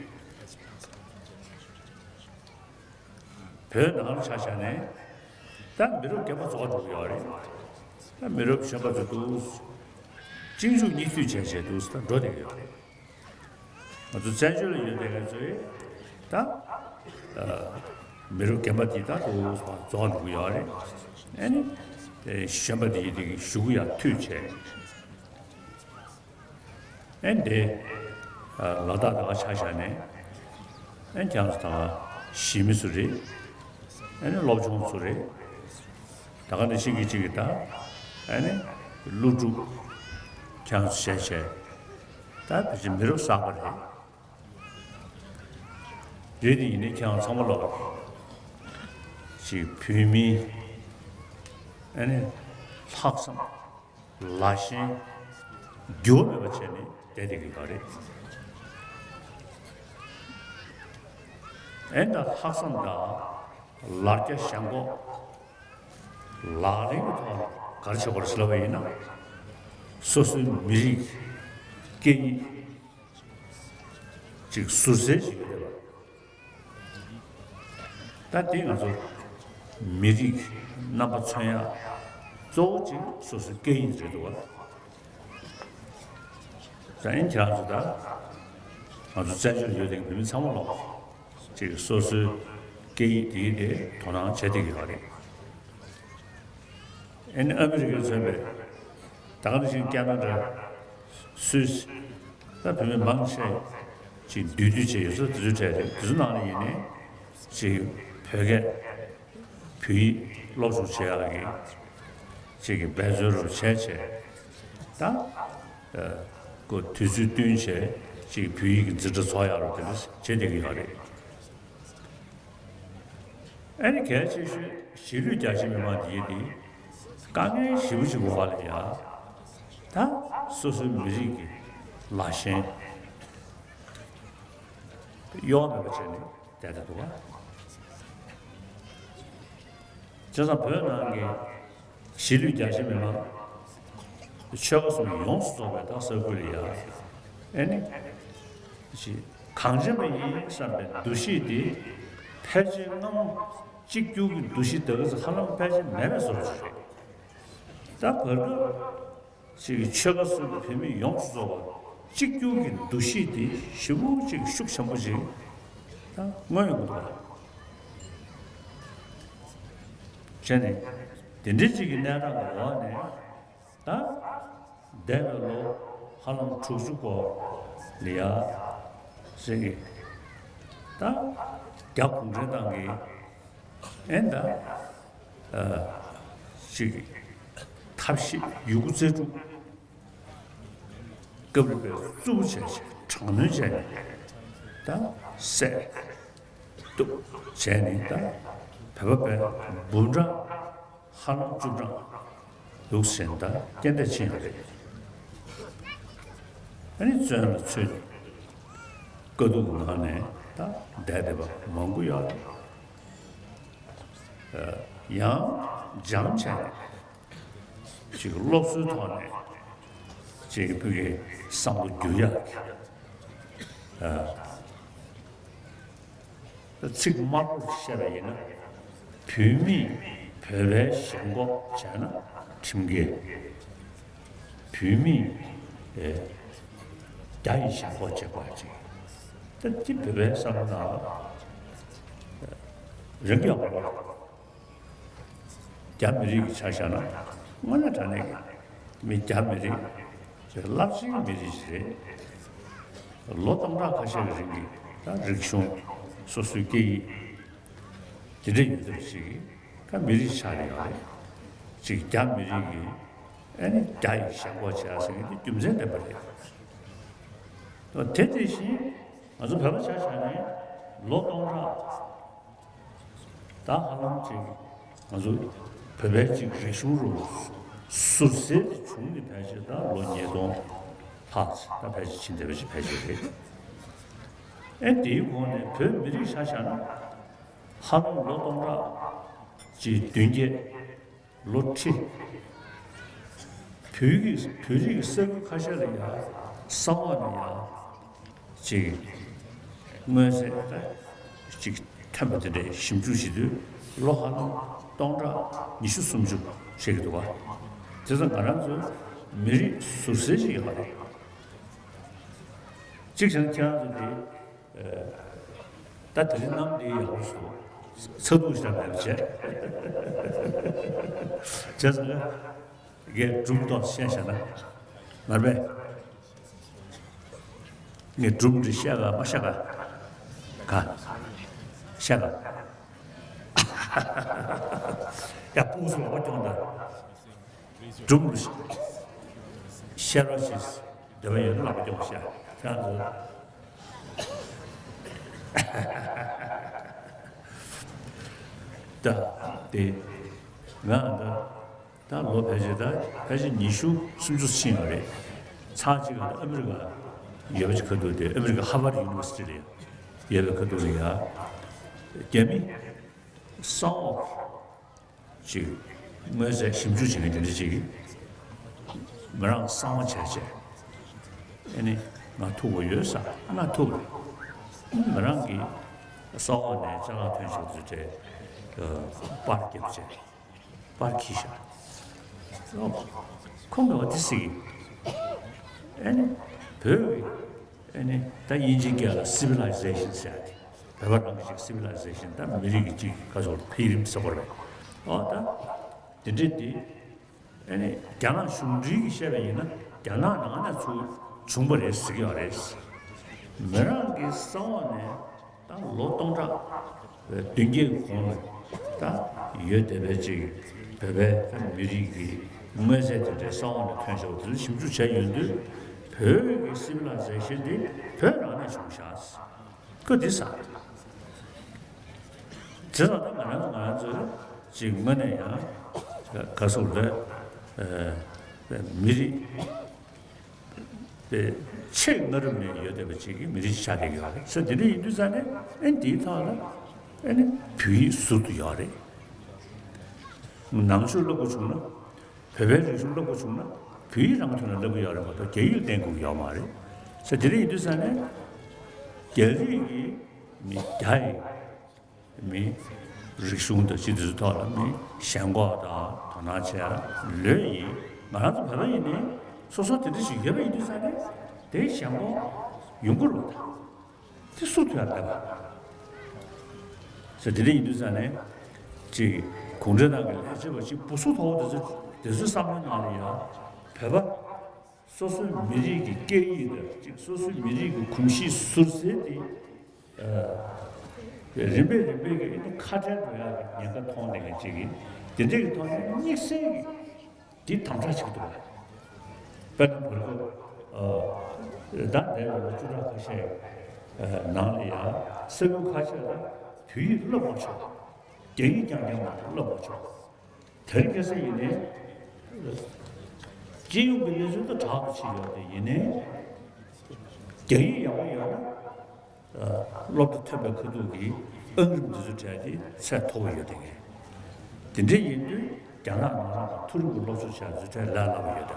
བོད་ནང་ལ་ཆ་བཞག་ནས་ད་མི་རབས་བརྒྱད་པ་རྫོགས་འགྲོ་གི་ཡོད་རེད། ད་མི་རབས་གཞོན་པ་ཚོ་འདུག་གཅིག་མཇུག་གཉིས་མཐུད་བྱས་བྱས་འདུག་ད་འགྲོ་བསྡད་ཀྱི་ཡོད་རེད། ང་ཚོ་བཙན་བྱོལ་ལ་ཡོད་བསྡད་མཁན་ཚོས་ད་ཨ་མི་རབས་རྒན་པ་དེ་ད་འདུག་རྫོགས་འགྲོ་གི་ཡོད་རེད། ཨ་ནི་གཞོན་པ་དེ་ཡི་དེ་གི་གཞུག་གུ་ཡར་མཐུད་བྱས། ཨེ་འདི་ལ་དྭགས་དང་ཆ་བཞག་ནས་ཨེ་ཁྱེད་རང་ཚོ་ད་གཞིས་མི་ཚོ་རེད། ཨེ་ནི་སློབ་ཆུང་ཚོ་རེད། ད་ག་ནང་བཞིན་གྱི་གཅིག་གི་ད་ཨེ་ནི་ཀླུ་སྒྲུབ་ཁྱེད་རང་ཚོ་བྱས་བྱས་ད་ཕལ་ཆེར་མི་རབས་གསར་པ་རེད། རེད་དེ་ཡིན་ནའི་ཁྱེད་རང་ཚང་མ་ལོག་ཅིག་བོད་མིའི་ཨེ་ནི་ལྷག་བསམ། ལ་ཞེན་འགྱུར་བ་མེད་པ་བྱས་ནས་བསྡད་བསྡད་ཀྱི་ཡོད་རེད། ཨེ་ད་ལྷག་བསམ་དང་ལ་རྒྱ་ཞེན་ཁོག་ལག་ལེན་གྱི་ཐོག་ནས་ག་རེ་བྱེད་དགོས་རེད་ཟེར་ལབ་པ་ཡིན་ན། སོ་སོའི་མི་རིགས་སྐད་ཡིག་ཅིག་ཟུར་གསལ་ཞིག་ཡོད་རེད་པ། ད་དེ་ང་ཚོ་མི་རིགས་རྣམ་པ་མཚོན་ཡ་གཙོ་བོ་གཅིག་སོ་སོའི་སྐད་ཡིག་རེད་འདུག་བ། ད་ཡིན་ཁྱེད་རང་ཚོ་ད་ང་ཚོ་བཙན་བྱོལ་ཡོད་དེ་བོད་མི་ཚང་མ་ལོག་ཅིག་སོ་སོའི་སྐད་ཡིག་དེ་དེ་དོ་སྣང་བྱེད་བསྡད་ཀྱི་ཡོད་རེད། ཨ་ནི་ཨ་མི་རི་ཀས་མཚོན་པའི་ད་ག་ནང་བཞིན་ཁེ་ན་ཌ། སུད་སི། ད་བོད་མི་མང་ཆེ་ཅིག་འདུས་སྡོད་བྱས་ཡོད་ཚད་དེ་ཚོའི་གྲས་རེད། དེ་ཚོ་ནང་ལ་ཡིན་ནའི་ཅིག་བོད་སྐད་བོད་ཡིག་སློབ་སྦྱོང་བྱེད་ཡག་གི་ཅིག་གི་འབད་བརྩོན་རུ་བྱས་བྱས་ད་ཨ་ཁོ་དུས་ཚོད་བསྟུན་བྱས་ཅིག་བོད་ཡིག་གི་འཛིན་གྲྭ་ཚོགས་ཡག་རུ་དེ་འདྲ་བྱེད་བསྡད་ཀྱི་ཡོད་རེད། ཨ་ནི་གལ་ཆེ་ཤོས་གཞིས་ལུས་རྒྱ་ཆེ་མི་མང་འདི་ཡིན་ཏེ། དཀའ་ངལ་ཞེ་པོ་ཅིག་འོག་ལ་ཡ། ད་སོ་སོའི་མི་རིགས་ཀྱི་ལ་ཞེན་གཡོ་བ་མེད་པ་བྱས་ནས་བསྡད་བསྡད་འདུག་བ། བྱས་ཙང་བོད་ནང་གི་གཞིས་ལུས་རྒྱ་ཆེ་མི་མང་ཆོལ་ཁ་གསུམ་ཡོངས་སུ་རྫོགས་པའི་ད་ས་ཁུལ་ལ་ཡ། ཨེ་ནི། ཅིག་གངས་ཅན་པ་ཡིན་བསམ་པའི་འདུ་ཤེས་དེ་ཕལ་ཆེར་སྔ་མོ་གཅིག་གྱུར་གྱི་འདུ་ཤེས་དེ་ག་ཚོད་ཧ་ལམ་ཕལ་ཆེར་མེད་པའི་བཟོ་འདྲ་ཞིག་རེད། ད་བར་སྐབས་ཅིག་ཆོལ་ཁ་གསུམ་གྱི་བོད་མི་ཡོངས་སུ་རྫོགས་པ་གཅིག་གྱུར་གྱི་འདུ་ཤེས་དེ་ཞེ་པོ་ཅིག་ཤུགས་ཆེན་པོ་ཅིག་ད་མངོན་ཡོང་གི་འདུག་བ། བྱས་ནས་དེ་འདྲའི་ཅིག་གི་གནས་སྟངས་ཀྱི་འོག་ནས། ད་འདས་པའི་ལོ་ཧ་ལམ་དྲུག་ཅུ་སྐོར་ལ་ཡ་ཟེར་གི། ད་རྒྱ་གུང་ཁྲན་ཏང་གིས་ཨེ་ད་ཨ་ཅིག་ཐབས་ཤེས་ཡོད་རྒུ་རྩལ་སྤྲུགས་སྐབས་རེ་བས་རྩུབ་པོ་བྱས་བྱས་དྲག་གནོན་བྱས་ནས་ད་བསད་གཏུབ་བྱས་ནས་ད་བོད་པ་བས་འབུམ་ཕྲག་ཧ་ལམ་བཅུ་གྲངས་ལུག་ཟིན་ད་རྐྱེན་འདས་ཕྱིན་ཡོད་རེད། ཨ་ནི་བཙོན་ལ་ཚུད་དཀའ་སྡུག་གི་ངང་ནས་ད་བསྡད་བསྡད་པ་མང་པོ་ཡོད་རེད། ཡང་སྦྱངས་བྱས་ནས་ཅིག་སློབ་གསོའི་ཐོག་ནས་ཅིག་བོད་ཀྱི་བསམ་བློ་བསྒྱུར་ཡག་གི་ཚིག་དམར་པོར་བཤད་པ་ཡིན་ན། བོད་མིས་བོད་པའི་ཞེན་ཁོག་བྱས་ན་ཁྲིམས་འགལ། བོད་མིས་ཨེ་རྒྱ་ཡི་ཞེན་ཁོག་བྱེད་པ་ཅིག་ད་ཅི་བོད་པའི་བསམ་བློ་ནང་རང་གི་ཡོང་བ་རེད། རྒྱ་མི་རིགས་ཀྱི་ཆ་བཞག་ན་དངོས་གནས་དྲང་གནས་ཀྱི་མི་རྒྱ་མི་རིགས་རླབས་ཆེན་གྱི་མི་རིགས་ཤིག་རེད། ལོ་སྟོང་ཕྲག་ཁ་ཤས་ཀྱི་རིང་གི་ད་རིག་གཞུང་སོ་སོའི་སྐད་ཡིག་དེ་འདྲ་ཡོད་ཐབས་ཤིག་གི་ད་མི་རིགས་ཆགས་ནས་ཡོད་རེད། ཅིག་རྒྱ་མི་རིགས་ཀྱི་ཨ་ནི་རྒྱ་ཡི་ཞེན་ཁོག་བྱེད་ཡ་ཟེར་མཁན་དེ་རྒྱུ་མཚན་ལྡན་པ་རེད། དེ་དེ་བཞིན་ང་ཚོ་བོད་པ་ཆ་བཞག་ནས་ལོ་སྟོང་ཕྲག་ད་ཧ་ལམ་ཅིག་ང་ཚོ་བོད་པའི་ཅིག་རིག་གཞུང་རུ་ཟུར་ཟའི་དེ་བྱུང་ནས་ཕལ་ཆེར་ད་ལོ་ཉིས་སྟོང་ལྷག་ཙམ་ད་ཕལ་ཆེར་ཕྱིན་བསྡད་པ་ཅིག་ཕལ་ཆེར་རེད། ཨེ་དེའི་གོང་ནས་བོད་མི་རིགས་ཆ་བཞག་ན་ཧ་ལམ་ལོ་སྟོང་ཕྲག་ཅིག་བདུན་བརྒྱད་ལོ་ཁྲི། བོད་ཀྱི་བོད་རིགས་ཀྱི་ས་ཁུལ་ཁ་ཤས་ལ་ཡང་ས་འོག་ནས་ཡང་ཅིག་མངོན་ཟེར་ཅིག་ཐོན་པ་དེ་འདྲའི་ཞིབ་འཇུག་བྱེད་དུས་ལོ་ཧ་ལམ་སྟོང་ཕྲག་ཉི་ཤུ་སུམ་ཅུ་བྱེད་ཀྱི་འདུག་བ། དེ་ཚོ་ང་རང་ཚོའི་མི་རིགས་ཟུར་ཟེར་ཅིག་ཡོད་རེད། གཅིག་བྱས་ན་ཁྱེད་རང་ཚོ་དེ་ད་དེ་རིང་གནམ་འདི་ཡག་པོ་སོང་། ཚ་གདུག་ཞེ་དྲག་མེད་པ་བྱས། བྱས་ཙང་ངས་སྒྲུང་ཏོག་བཤད་བཞག་ན་མར་པས། ངས་སྒྲུང་འདི་བཤད་ག་མ་བཤད་ག་ག་བཤད་ག་ཡ། སྤུ་གུ་ཚོ་ལག་པ་རྐྱོང་དང་། སྒྲུང་བཤད་རོགས་ཞེས་འདོད་པ་ཡོད་ན་ལག་པ་རྐྱོང་བཤད་ཁྱེད་རང་ཚོ། ད་དེ་ང་ད་ད་ལོ་ཕལ་ཆེར་ད་ཕལ་ཆེར་ཉི་ཤུ་སུམ་ཅུ་ཕྱིན་ཡོད་རེད། ཚར་གཅིག་ལ་ཨ་མི་རི་ཀ་ཡོད་པ་ཅིག་ཁ་ཐུག་དེ་ཨ་མི་རི་ཀ་ཧར་ཝར་ཡུ་ནི་ཝར་སི་ཊི་ལ་ཡོད་པའི་ཁ་ཐུག་ལ་ཡ་རྒྱ་མི་ས་འོག་ཅིག་མངོན་གསལ་ཞིབ་འཇུག་བྱེད་མཁན་དེ་འདྲ་ཅིག་མི་རང་གསང་བ་བྱས་བྱས་ཨ་ནི་ང་ཐུག་པ་ཡོད་ས་ང་ཐུག་རེད། མི་རང་གི་ས་འོག་ནས་ཅ་ལག་ཐོན་ཞིག་ཚུལ་དེ་པར་རྒྱབ་བྱས། པར་འཁྱེར་ཤག་ཁོང་གིས་འོ་དེ་ཟེར་གི་ཨ་ནི་བོད་ཀྱི་ཨ་ནི་ད་དབྱིན་ཇིའི་སྐད་ལ་སི་བི་ལའི་ཟེ་ཤན་ཟེར་ཡ་དེ་བོད་པ་རང་གི་ཅིག་སི་བི་ལའི་ཟེ་ཤན་ད་མི་རིགས་ཀྱི་ཅིག་ག་ཚོད་འཕེལ་རིམ་ཟེར་དགོས་རེད། འོ་ད་དེ་འདྲ་དེ་ཨ་ནི་རྒྱ་ནག་གཞུང་འབྲེལ་གྱིས་བཤད་པ་ཡིན་ན་རྒྱ་ནག་ནང་ནས་ཚུར་བྱུང་བ་རེད་ཟེར་གྱི་ཡོད་རེད། མི་རང་གི་ས་འོག་ནས་ད་ལོ་སྟོང་ཕྲག་བདུན་བརྒྱའི་གོང་ལ་ད་ཡོད་བསྡད་པའི་ཅིག་བོད་པའི་ད་མི་རིགས་ཀྱི་མངོན་གསལ་དེ་འདྲའི་ས་འོག་ནས་ཐོན་བཞག་པ་དེ་ཚོ་ཞིབ་འཇུག་བྱས་ཡོང་དུས་བོད་ཀྱི་སི་བི་ལ་ཟེ་ཤན་དེ་བོད་རང་ནས་བྱུང་ཤག་ཀ་འདི་ས། དེ་ལ་ད་ང་རང་ང་རང་ཚོ་ཅིག་དངོས་གནས་ཡང་ག་སོགས་རེད། མི་རིགས་པའི་ཆེས་སྔ་རབས་ནས་ཡོད་བསྡད་པ་ཅིག་གི་མི་རིགས་ཆགས་བསྡད་ཡོད་རེད། ས་དེ་འདྲ་ཡིན་དུས་ཙང་ནས་ཨ་ནི་དེའི་ཐོག་ལ་ཨ་ནི་བོད་ཡིག་ཟུར་དུ་ཡོད་རེད། ནང་ཆོས་སློབ་དགོས་བྱུང་ན། བོད་པའི་རིག་གཞུང་སློབ་དགོས་བྱུང་ན་བོད་ཡིག་རང་ཐོག་ནས་སློབ་ཀྱི་ཡོད་རེད་མ་གཏོགས་རྒྱ་ཡིག་ལ་བརྟེན་དགོས་ཀྱི་ཡོད་མ་རེད། ས་དེ་འདྲ་ཡིན་དུས་ཙང་ནས་རྒྱ་རིགས་ཀྱི་མི་རྒྱ་ཡི་མི་རིག་གཞུང་དང་ཅི་དེ་ཚོའི་ཐོག་ལ་མི་ཞེན་ཁོག་དང་དོ་སྣང་བྱེད་ཡ་ལོས་ཡིན། ང་རང་ཚོ་བོད་པ་ཡིན་ནའི་སོ་སོ་དེ་འདྲ་ཞིག་ཡོད་པ་ཡིན་དུས་ཙང་ནས་དེའི་ཞེན་ཁོག་ཡོང་གི་རེད་ད། དེ་སུ་ཐུབ་ཡ་མེད་པ། ཟེར་དེ་འདྲ་ཡིན་དུས་ཙང་ནས་ཅིག་གུང་ཁྲན་ཏང་གི་ལས་བྱེད་པ་ཅིག་བུ་སུ་ཐོག་དེ་ཚོ་དེ་ཚོའི་བསམ་བློའི་ནང་ལ་ཡ་བོད་པ་སོ་སོའི་མི་རིགས་ཀྱི་སྐད་ཡིག་དང་ཅིག་སོ་སོའི་མི་རིགས་ཀྱི་གོམས་གཤིས་ཟུར་ཟེར་དེ་རིམ་པས་རིམ་པས་ཀྱི་ཨ་ནི་ཁ་བྲལ་འགྲོ་ཡ་གི་ཉེན་ཁ་མཐོང་བསྡད་མཁན་ཅིག་གིས་དེ་འདྲ་གི་ཐོག་ནས་དམིགས་བསལ་གྱི་འདི་དམ་དྲག་བྱེད་ཀྱི་འདུག་དཔེར་ན་བར་སྐབས་ད་འདས་པའི་ལོ་བཅུ་ཕྲག་ཁ་ཤས་ནང་ལ་ཡང་ས་ཁུལ་ཁ་ཤས་ལ་བོད་ཡིག་སློབ་མ་ཆོག་རྒྱ་ཡིག་རྐྱང་རྐྱང་མ་གཏོགས་སློབ་མ་ཆོག་དེ་རིང་ཁ་སང་ཡིན་ནའི་སྤྱི་ཡོངས་ཀྱི་གནས་ཚུལ་དང་དྲག་ཏུ་ཕྱིན་ཡོད་དེ་ཡིན་ནའི་རྒྱ་ཡིག་ཡག་པོ་ཡོད་ན། སློབ་གྲྭ་ཐོན་པའི་ཁ་ཐུག་གི་ཨང་རིམ་འདི་ཚོའི་གྲས་དེ་ཚད་མཐོ་བོ་ཡོད་དེ། དེ་འདྲ་ཡིན་དུས་རྒྱ་ནག་ནང་ལ་མཐོ་རིམ་གྱི་སློབ་གསོ་བྱ་ཚུལ་གྲས་ལས་སླ་བོ་ཡོད་དེ།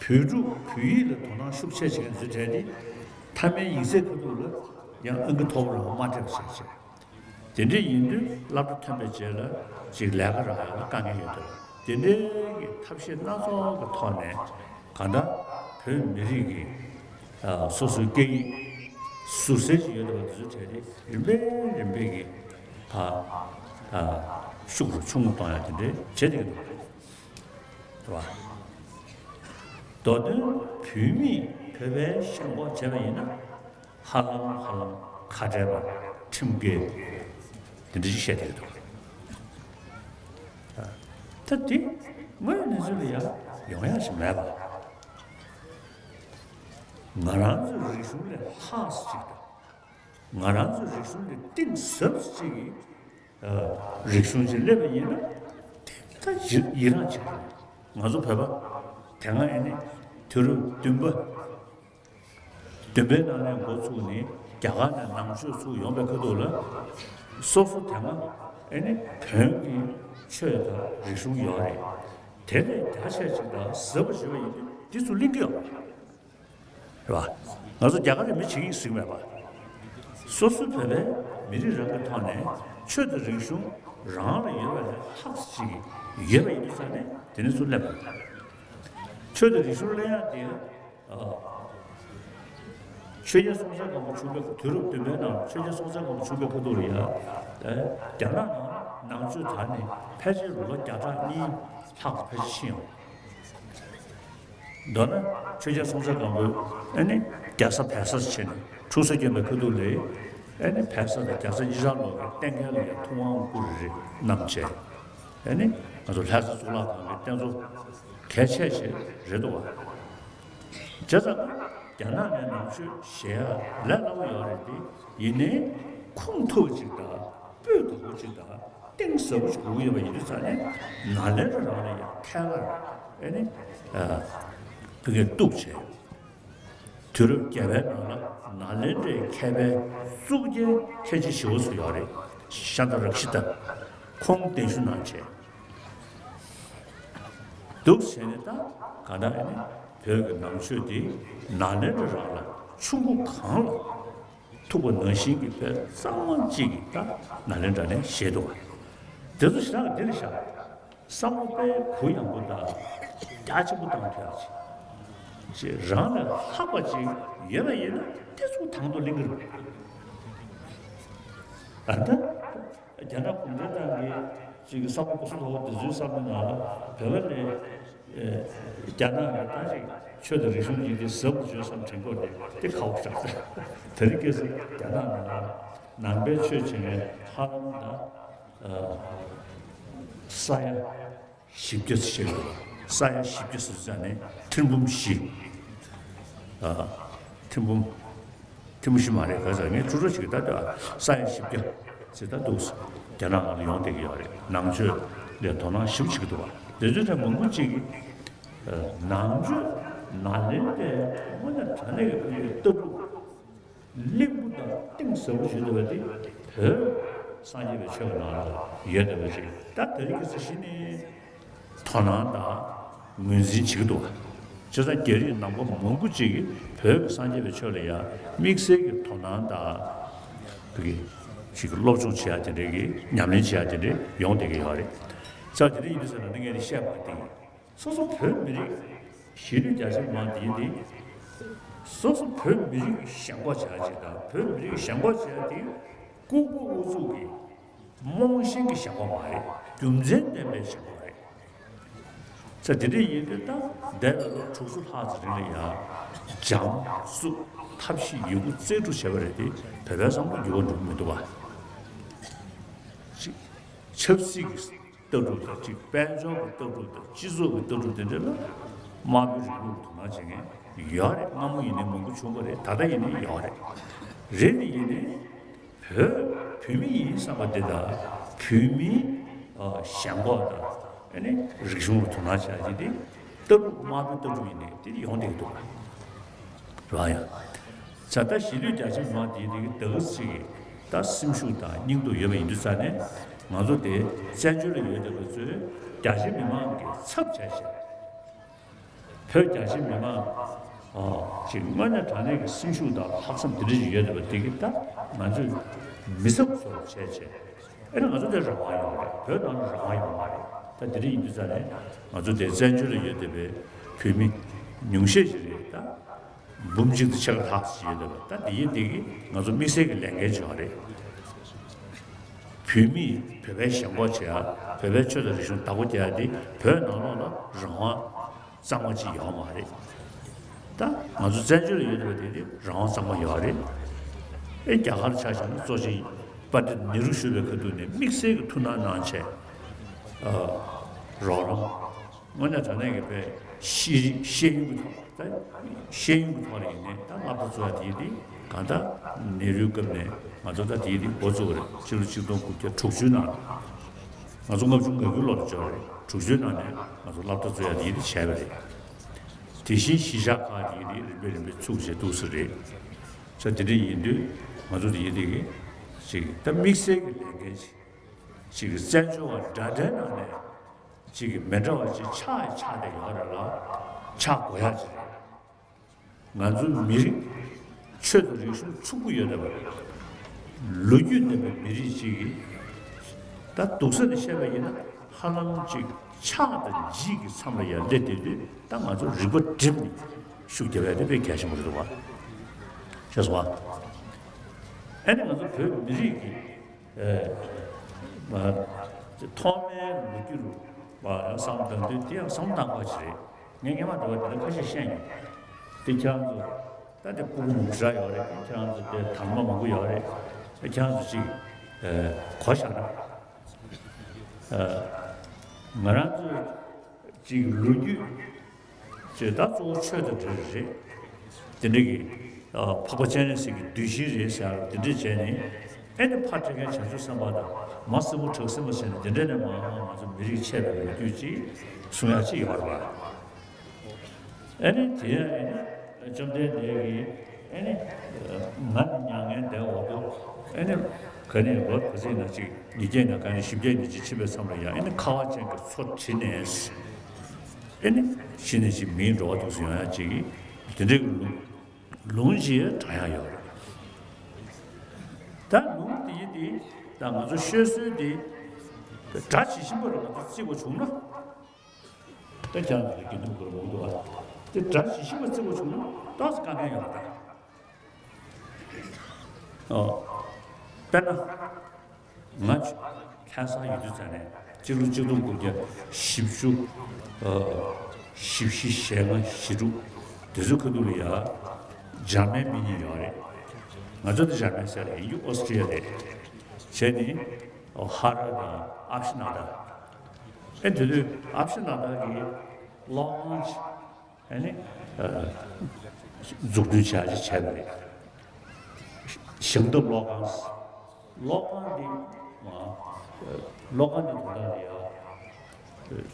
བོད་ཕྲུག་བོད་ཡིག་ལ་དོ་སྣང་ཤུགས་ཆེ་བྱེད་མཁན་ཚོའི་གྲས་དེ་མཐའ་མའི་ཡིག་ཚད་ཁ་ཐུག་ལ་ཡང་ཨང་ཀི་མཐོ་བོ་རང་མ་སྤྲད་པ་བྱས་བྱས། དེ་འདྲ་ཡིན་དུས་སློབ་གྲྭ་ཐོན་པའི་རྗེས་ལ་ཅིག་ལས་ཀ་རག་ཡག་ལ་དཀའ་ངལ་ཡོད་དོ། དེ་འདྲའི་གི་ཐབས་ཤེས་སྣ་ཚོགས་ཀྱི་ཐོག་ནས་གང་ལྟར་བོད་མི་རིགས་ཀྱི་ཨ་སོ་སོའི་སྐད་ཡིག་ཟུར་གསལ་ཞིག་ཡོད་དོ་དེ་ཚོ་གྲས་དེ་རིམ་པས་རིམ་པས་ཀྱི་ཕ་ཨ་ཤུགས་རུ་ཆུང་ངུ་གཏོང་ཡག་དེ་འདྲའི་བྱེད་བསྡད་ཀྱི་འདུག་རེད་བ། མདོ་དོན་བོད་མིས་བོད་པའི་ཞེན་ཁོག་བྱས་པ་ཡིན་ན། ཧ་ལམ་ཧ་ལམ་ཁ་བྲལ་བ་ཁྲིམས་འགལ་དེ་འདྲ་ཞིག་བཤད་བསྡད་ཀྱི་འདུག་ད་དེ་དངོས་ཡོད་གནས་ཚུལ་ལ་ཡང་ཡོང་ཡག་ཞིག་མེད་པ། ང་རང་ཚོའི་རིག་གཞུང་ལས་ལྷག་ཙམ་ཅིག་དང་། ང་རང་ཚོའི་རིག་གཞུང་ལས་གཏིང་ཟབ་ཅིག་གི་རིག་གཞུང་ཅིག་སླེབས་པ་ཡིན་ན་དེ་ད་ཡི་ཡི་རངས་བྱེད་དགོས། ང་ཚོ་བོད་པ་དེ་སྔ་ཨེ་ནི་དུས་རབས་བདུན་པ། བདུན་པའི་ནང་ནས་འགོ་ཚུགས་ནས་རྒྱ་གར་ནས་ནང་ཆོས་ཚུར་ཡོང་པའི་ཁ་ཐུག་ལ་སོ་སོ་དེ་སྔ་ཨེ་ནི་བོན་གྱི་ཆོས་དང་རིག་གཞུང་ཡོད་རེད། དེ་ལས་རྒྱ་ཆེ་ཅིག་དང་ཟབ་པོ་ཞིག་ཡོད་པ་ཡིན་དུས་འདི་ཚོ་གླེང་གི་ཡོད་པ་རེད་བ། ང་ཚོ་རྒྱ་གར་རིགས་མི་བྱེད་ཀྱི་ཟིག་མེད་པ། སོ་སོའི་བོད་པའི་མི་རིགས་རང་གི་ཐོག་ནས་ཆོས་དང་རིག་གཞུང་རང་ལ་ཡོད་པ་ལས་ལྷག་ཅིག་ཡོད་པ་ཡིན་དུས་ཙང་ནས་དེ་ནས་ཚུར་སླེབས་པ་རེད། ཆོས་དང་རིག་གཞུང་གླེང་ཡག་དེ། ཆོས་རྒྱལ་སྲོང་བཙན་སྒམ་པོ་བྱུང་བའི་དུས་རབས་བདུན་པའི་ནང་ཆོས་རྒྱལ་སྲོང་བཙན་སྒམ་པོ་བྱུང་བའི་ཁ་ཐུག་ལ་ཡ། རྒྱ་ནག་ནང་ནང་ཆོས་དར་ནས་ཕལ་ཆེར་ལོ་བརྒྱ་ཕྲག་གཉིས་ལྷག་ཕལ་ཆེར་ཕྱིན་ཡོང་། མདོར་ན་ཆོས་རྒྱལ་སྲོང་བཙན་སྒམ་པོས་ཨ་ནི་རྒྱ་བཟའ་བལ་བཟའ་བྱས་ནས་འཁྲུག་ས་བསྐྱོན་པའི་ཁ་ཐུག་ལ། ཨ་ནི་བལ་བཟའ་དང་རྒྱ་བཟའ་གཉིས་ཆར་ལོག་གི་གཏན་འཁེལ་ལ་ཡ་ཐུབ་དབང་ཀུ་རེ་རེ་བསྣམས་བྱས། ཨ་ནི་ང་ཚོ་ལྷ་ས་གཙུག་ལག་ཁང་གི་རྟེན་གཙོ་གལ་ཆེ་ཤོས་རེད་འདུག་བ། བྱས་ཙང་རྒྱ་ནག་ནས་ནང་ཆོས་བཤད་ཡ་ལས་སླ་པོ་ཡོད་རེད་དེ། ཡིན་ནའི་ཁུངས་ཐུབ་པ་ཅིག་དང་སྤུས་དག་པོ་ཅིག་དང་གཏིང་ཟབ་པོ་ཅིག་དགོས་ཀྱི་ཡོད་པ་ཡིན་དུས་ཙང་ནས་ནཱ་ལེནྡྲ་རང་ལ་ཡང་ཐད་ཀར་ཨ་ནི་ཨ་ཕ་གིར་གཏུགས་བྱས། དུས་རབས་བརྒྱད་པའི་ནང་ལ་ནཱ་ལེནྡྲའི་མཁས་པའི་གཙུག་རྒྱན་མཁན་ཆེན་ཞི་བ་འཚོ་ཡོད་རེད། ཤཱནྟ་རཀྵི་ཏ། ཁོང་གདན་ཞུ་གནང་བྱས། འདུག་བྱས་ནས་ད་ག་ད་ཨ་ནི་བོད་ཀྱི་ནང་ཆོས་འདི་ནཱ་ལེནྡྲ་རང་ལ་ཆུ་མགོ་གངས་ལ་ཐུག་པ་ནང་བཞིན་གྱི་དཔེ་གཙང་མ་གཅིག་གིས་ད་ནཱ་ལེནྡྲ་ནས་བཞེས་འདུག་བ། དེ་ཚོ་ཞེ་དྲག་འདིར་བཞག་བསམ་བློ་དཔེ་གུ་ཡངས་པོ་དང་རྒྱ་ཆེན་པོ་བཏང་ཐུབ་ཡག་ཅིག་ཅེས་རང་ལས་ལྷག་པ་ཅིག་ཡོད་པ་ཡིན་ན་དེ་ཚོ་དང་དུ་ལེན་གྱི་རེད། ད་ལྟ་རྒྱ་ནག་གུང་ཁྲན་ཏང་གི་ཅིག་གི་བསམ་བློ་གོ་སོ་དོ་དེ་ཚོའི་བསམ་བློ་ནང་ལ་བོད་པ་ལས་རྒྱ་ནག་ལ་ད་ཅིག་ཆོས་དང་རིག་གཞུང་ཡིན་དེ་ཟབ་ཏུ་བརྗོད་བསམ་དྲན་གྱི་ཡོད་རེད་དེ་ཁག་པོ་ཞིག་རེད། དེ་རིང་ཁ་སང་རྒྱ་ནག་ནང་ལ་ནང་པའི་ཆོས་བྱེད་མཁན་ཧ་ལམ་ད། ས་ཡ་བཞི་བརྒྱ་ཙམ་ཞིག་འདུག་ས་ཡ་བཞི་བརྒྱ་ཟེར་ཙང་ནས་ཐེར་འབུམ་བཞི། ཨ། ཐེར་འབུམ། ཐེར་འབུམ་བཞི་མ་རེད་ག་ཟེར་ངས་ཁྲུ་ཁྲོ་ཞིག་ད་ལྟ་ས་ཡ་བཞི་བརྒྱ་ཟེར་ད་འདུག་རྒྱ་ནག་ནང་ལ་ཡོང་བསྡད་ཀྱི་ཡོད་རེད། ནང་ཆོས་ལ་དོ་སྣང་ཞེ་པོ་བྱེད་ཀྱི་འདུག་བ། དེ་ཚོའི་གྲས་མང་པོ་ཅིག་གིས་ནང་ཆོས་ནཱ་ལེནྡྲའི་དངོས་གནས་དྲང་གནས་ཀྱི་ལྟ་གྲུབ། གླིང་བུ་དང་གཏིང་ཟབ་པོ་ཞིག་འདུག་པ་དེ་བོད་སངས་རྒྱས་པའི་ཆོས་ཀྱི་ནང་ལ་ཡོད་བསྡད་པ་ཅིག་ད་དེ་རིང་ཁ་སང་གཞི་ནས་དོ་སྣང་དང་ངོས་འཛིན་བྱེད་ཀྱི་འདུག་བྱས་ཙང་རྒྱ་རིགས་ནང་པ་མང་པོ་ཅིག་གིས་བོད་ཀྱི་སངས་རྒྱས་པའི་ཆོས་ལ་ཡང་དམིགས་བསལ་གྱི་དོ་སྣང་དང་བོད་ཀྱི་ཅིག་སློབ་སྦྱོང་བྱེད་ཡ་དེ་འདྲའི་གི་ཉམས་ལེན་བྱེད་ཡ་དེ་འདྲའི་ཡོང་བསྡད་ཀྱི་ཡོད་རེད། ཙང་དེ་འདྲ་ཡིན་དུས་ཙམ་ལ་ངས་འདི་བཤད་པ་དེ་ཡིན། སོ་སོ་བོད་མི་རིགས་གཞིས་ལུས་རྒྱ་ཆེ་མང་འདིའི་འདི། སོ་སོ་བོད་མི་རིགས་ཞེན་ཁོག་བྱ་ཅིག་དང་བོད་མི་རིགས་ཞེན་ཁོག་བྱ་དེ་ལྐུགས་པ་ཨུ་ཚུགས་ཀྱི་རྨོངས་ཞེན་གྱི་ཞེན་ཁོག་མ་རེད། རྒྱུ་མཚན་ལྡན་པའི་ཞེན་ཁོག་རེད། ས་དེ་འདྲ་ཡིན་དུས་ད་འདས་པའི་ལོ་དྲུག་ཅུ་ལྷག་ཙམ་རིང་ལ་ཡང་བྱམས་སུ་ཐབས་ཤེས་ཡོད་རྒུ་རྩལ་སྤྲུགས་བྱས་པ་རེད་དེ་བོད་པའི་བསམ་བློ་འགྱུར་བ་འགྲོ་གི་མི་འདུག་བ། ཆབ་སྲིད་ཀྱི་ལྟ་གྲུབ་དང་གཅིག་དཔལ་འབྱོར་གྱི་ལྟ་གྲུབ་དང་སྤྱི་ཚོགས་ཀྱི་ལྟ་གྲུབ་དེ་འདྲ་ལ་དམར་པོའི་རིང་ལུགས་དོ་སྣང་བྱེད་མཁན་ཡོད་རེད། སྔ་མོ་ཡིན་ནའི་མང་པོ་བྱུང་བ་རེད། ད་ལྟ་ཡིན་ནའི་ཡོད་རེད། རེད་དེ་ཡིན་ནའི་བོད་བོད་མི་ཡིན་བསམ་པ་དེ་དང་བོད་མིའི་ཞེན་ཁོག་དང་ཨ་ནི་རིག་གཞུང་ལ་དོ་སྣང་བྱ་ཡ་དེ་ལྟ་གྲུབ་དམར་པོའི་ལྟ་གྲུབ་ཡིན་ནའི་དེ་ཡོང་བསྡད་ཀྱི་འདུག་རང་ཡང་། ད་ལྟ་གཞིས་ལུས་རྒྱ་ཆེ་མང་དེའི་དེ་གི་ད་ག་ཅིག་གི་ད་སེམས་ཤུགས་དང་སྙིང་སྟོབས་ཡོད་པ་ཡིན་དུས་ཙང་ནས་ང་ཚོ་དེ་བཙན་བྱོལ་ལ་ཡོད་བསྡད་པ་ཚོས་རྒྱ་ཆེ་མི་མང་གི་ཚབ་བྱས་བྱས། བོད་རྒྱ་ཆེ་མི་མང་ཅིག་དངོས་གནས་དྲང་གནས་ཀྱི་སེམས་ཤུགས་དང་ལྷག་བསམ་དེ་འདྲ་ཞིག་ཡོད་བསྡད་པ་དེ་གི་ད་ང་ཚོས་མི་ཚབ་ཚོར་བྱས་བྱས། ཨེ་ན་ང་ཚོ་དེ་རང་དབང་ཡོད་རེད། བོད་ནང་ལ་རང་དབང་ཡོད་མ་རེད། ད་དེ་འདྲ་ཡིན་དུས་ཙང་ནས་ང་ཚོ་དེ་བཙན་བྱོལ་ལ་ཡོད་བསྡད་པའི་བོད་མི་ཉུང་ཤས་ཤིག་རེད་ད། འབུམ་གཅིག་དང་ཕྱེད་ཀ་ལྷག་ཅིག་ཡོད་བསྡད་པ་ད་འདི་ཡིན་འདི་གི་ང་ཚོ་དམིགས་བསལ་གྱི་ལས་འགན་ཅིག་ཡོད་རེད། བོད་མིས་བོད་པའི་ཞེན་ཁོག་བྱེད་ཡ་བོད་པའི་ཆོས་དང་རིག་གཞུང་བདག་པོ་རྒྱག་ཡ་འདི་བོད་ནང་ལོགས་ལ་རང་དབང་གཙང་མ་ཅིག་ཡོད་མ་རེད། ད་ང་ཚོ་བཙན་བྱོལ་ལ་ཡོད་བསྡད་པ་དེ་དེ་རང་དབང་གཙང་མ་ཡོད་རེད། ཨེ་རྒྱ་གར་ཆ་བཞག་ན་གཙོ་ཆེ་པཎྜི་ཏ་ནེ་རུ་བཞུགས་པའི་ཁ་ཐུག་ནས་དམིགས་བསལ་གྱི་ཐུགས་སྣང་གནང་བྱས། ཨ། རོགས་རམ། དངོས་གནས་དྲང་གནས་ཀྱི་དཔེ་ཤེས་ཤེས་ཡོན་གྱི་ཐོག་ད་ཤེས་ཡོན་གྱི་ཐོག་ལ་ཡིན་ནའི་ད་སློབ་གྲྭ་བཙུགས་ཡ་དེ་དེ་གང་ལྟར་ནེ་རུའི་སྐབས་ནས་ང་ཚོ་ད་དེ་དེ་འགོ་བཙུགས་པ་རེད། ཕྱི་ལོ་ཆིག་སྟོང་དགུ་བརྒྱ་དྲུག་ཅུའི་ནང་ལ་ང་ཚོ་ལྔ་བཅུ་ང་དགུའི་ལོ་ལ་འབྱོར་བ་རེད། དྲུག་ཅུའི་ནང་ནས་ང་ཚོ་སློབ་གྲྭ་བཙུགས་ཡ་དེ་དེ་བྱས་པ་རེད། དེ་བཞིན་གཞིས་ཆགས་ཁག་དེ་དེ་རིམ་པས་རིམ་པས་ཚུགས་བྱས་འདུག་ས་རེད། ས་དེ་འདྲ་ཡིན་དུས་ང་ཚོ་དེ་དེ་གི་ཅིག་ད་དམིགས་བསལ་གྱི་ལས་འགན་ཅིག་ཅིག་བཙན་བྱོལ་བ་འདྲ་འདྲའི་ནང་ནས། གཅིག་གི་མི་འདྲ་བ་ཅིག་ཆགས་ཡ་ཆགས་བསྡད་ཡོད་རེད་ལ། ཆགས་དགོས་ཡ་ཅིག་རེད། ང་ཚོའི་མི་རིགས་ཆོས་དང་རིག་གཞུང་ཕྱུག་པོ་ཡོད་བསྡད་པ་རེད། ལོ་རྒྱུས་ལྡན་པའི་མི་རིགས་ཅིག་གིས་ད་སྡུག་ས་ནས་བཤད་པ་ཡིན་ན་ཧ་ལམ་ཅིག་ཆགས་དང་འཇིགས་ཀྱི་མཚམས་ལ་ཡར་སླེབས་བསྡད་དུས། ད་ང་ཚོ་རིག་པ་བསྒྲིམས་ནས་ཤུགས་རྒྱབ་ཡ་དེ་དཔེ་གལ་ཆེན་པོ་རེད་འདུག་བ། ཤེས་སོང་བ། ཨ་ནི་ང་ཚོ་བོད་མི་རིགས་ཀྱི་ཨེ། མ། ཐོག་མའི་ལོ་རྒྱུས་རུ། མ། བསམ་བློ་བཏང་དུས་དེ་ཡང་བསམ་བློ་བཏང་དགོས་ཅིག་རེད། ངས་སྔོན་མ་འདྲ་བ་དེ་འདྲ་ཁ་ཤས་བཤད་མྱོང་། དེ་ཁྱེད་རང་ཚོ་ད་དེ་སྤུ་གུ་མང་པོ་ཞིག་ཡོད་རེད། ཁྱེད་རང་ཚོ་དེ་དར་མ་མང་པོ་ཡོད་རེད། ཁྱེད་རང་ཚོ་ཅིག་ཨེ། གོ་བཞག་ན། ཨེ། ང་རང་ཚོ་ཅིག་ལོ་རྒྱུས། ཅེས་ད་གཙོ་བོ་ཆོས་དང་འབྲེལ་རེད། དེ་འདྲ་གི་འཕགས་པ་སྤྱན་རས་གཟིགས་ཀྱི་གདུལ་ཞིང་རེད་ཟེར་ཡ་དེ་འདྲ་བྱས་ནས། ཨེ་ནི་ཕ་སྤྲེལ་རྒན་བྱང་ཆུབ་སེམས་དཔའ་དང་མ་སྲིན་མོ་གྲགས་སེམས་དཔའ་ཟེར་ནས་དེ་འདྲ་ནས་མར་ང་ཚོ་མི་རིགས་ཆད་པའི་ལོ་རྒྱུས་ཅིག་གསུང་ཡ་ཅིག་ཡོད་རེད་པ། ཨེ་ནི་དེ་ཡང་ཨེ་ནི་བཅོམ་ལྡན་འདས་ཀྱིས་ཨེ་ནི་ང་ནི་མྱ་ངན་འདས་འོག་ཏུ་ཨེ་ནི་ག་ནས་ལོ་ག་ཚོད་ན་ཅིག་ཉིས་བརྒྱ་ན་ག་ནས་བཞི་བརྒྱ་ནས་ཅིག་ཕྱིན་པའི་མཚམས་ལ་ཡང་ཨེ་ནི་ཁ་བ་ཅན་གྱི་མཚོ་བྲི་ནས། ཨེ་ནི་ཤི་ནས་ཅིག་མིའི་འགྲོ་བ་འདུག་སེ་ཡོང་ཡ་ཅིག་དེ་འདྲའི་གི་ལུང་ལུང་ཅིག་དྲངས་ཡ་ཡོད་རེད། ད་ལུང་དེ་ཡི་དེ་ད་ང་ཚོ་ཤོད་སྲོལ་དེ་སྒྲ་ཇི་བཞིན་པར་ང་ཚོ་བརྩི་དགོས་བྱུང་ན། ད་ཁྱེད་རང་ཚོ་དགེ་འདུན་པ་མང་འདུག་ཨ། དེ་སྒྲ་ཇི་བཞིན་པར་བརྩི་དགོས་བྱུང་ན་ཏོག་ཙམ་དཀའ་ངལ་ཡོད་རེད་ད། ཨོ། དཔེར་ན། ང་ཚོ་ལྷ་ས་ཡོད་དུས་ཙ་ནས་སྤྱི་ལོ་གཅིག་སྟོང་དགུ་བརྒྱ་བཞི་བཅུ། ཨ། བཞི་བཞི་ཞེ་ལྔ་བཞི་དྲུག་དེ་ཚོའི་ཁ་ཐུག་ལ་ཡ། འཇར་མན་མི་གཉིས་ཡོད་རེད། ང་ཚོ་དེ་འཇར་མན་ཟེར་ཡིན་རྒྱུ་ཨོ་སི་ཀྲི་ཡ་རེད། བྱས་ནས་ཧ་ར་དང་ཨབ་ཤི་ན་ད། ཨེ་དེ་དུས་ཨབ་ཤི་ན་ད་གིས་ལོག་ཁང་ཅིག་ཨ་ནི། ཨ། འཛུགས་སྐྲུན་བྱ་ཆེད་བྱས་པ་རེད། ཞིང་འདེབས་གློག་ཁང་། གློག་ཁང་འདི་མ། གློག་ཁང་འདི་དོན་དག་ལ་ཡ།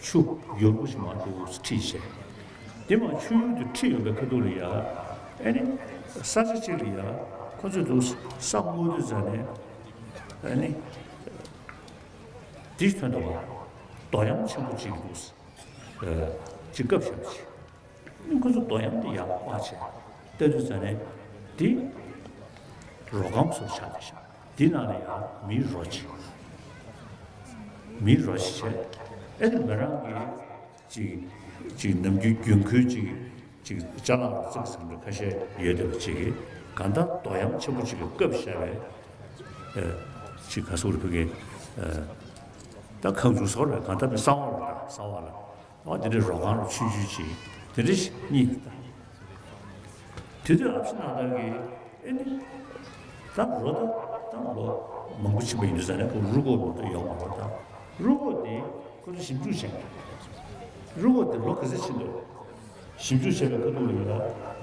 ཆུ་ཡོར་བུ་ཞིག་མ་འདུག་ཁྲིད་བྱས། དེ་མ་ཆུ་ཡུར་དུ་ཁྲིད་ཡོང་པའི་ཁ་ཐུག་ལ་ཡ། ཨ་ནི། ས་ཆ་གཅིག་ལ་ཡ། ཁོ་ཚོས་འདུག་ས་སྔོག་དུས་ཙ་ནས། ཨ་ནི། འདི་ཐོན་འདུག་བ། རྡོ་གཡམ་ཆེན་པོ་གཅིག་འདུག་ཨ། གཅིག་བཀབ་བཞག་པ་ཅིག་ཨ་ནི་ཁོ་ཚོ་རྡོ་གཡམ་དེ་ཡར་མར་བྱས། ལྟ་དུས་ཙ་ནས་འདི་རོ་སྒམ་བཟོ་ཆགས་བསྡད་ཤག་འདི་ནང་ལ་ཡང་མིའི་རོ་ཅིག་མིའི་རོ་ཅིག་བྱས། ཨེ་ནི་མི་རང་གི་ཅིག་ཅིག་ནམ་རྒྱུན་རྒྱུན་མཁོའི་ཅིག་ཅིག་ཅ་ལག་རོ་ཙིག་ཟིན་པའི་ཁ་ཤས་ཡོད་བསྡད་པ་ཅིག་གིས་གང་ལྟར་རྡོ་གཡམ་ཆེན་པོ་ཅིག་གིས་བཀབ་བཞག་པའི། ཨེ། ཅིག་ག་སོག་རི་ཕུ་གི། ཨེ། ད་ཁང་ཆུང་ཟོར་བའི་གང་ལྟར་མི་གསང་བ་ལ་ད་གསང་བ་ལ། ཨ། དེ་འདྲའི་རོ་ཁང་རུ་ཆུང་ཆུང་ཅིག་དེ་འདྲ་ཞིག་རྙེད་ད། དེ་དུས་ཨབ་ཤི་ན་ད་གིས་ཨེ་ནི། ད་རོ་ད་ད་ལོ་མང་པོ་ཕྱིན་པ་ཡིན་དུས་ཙ་ནས་ཁོ་རུ་ཁོག་མ་གཏོགས་ཡོད་མ་རེད་ད། རུ་ཁོག་དེ་ཁོ་ཚོ་ཞིབ་འཇུག་བྱས། རུ་ཁོག་དེ་ལོ་ག་ཚོད་ཕྱིན་འདུག་ཞིབ་འཇུག་བྱས་པའི་ཁ་ཐུག་ལ་ཡིན་ན་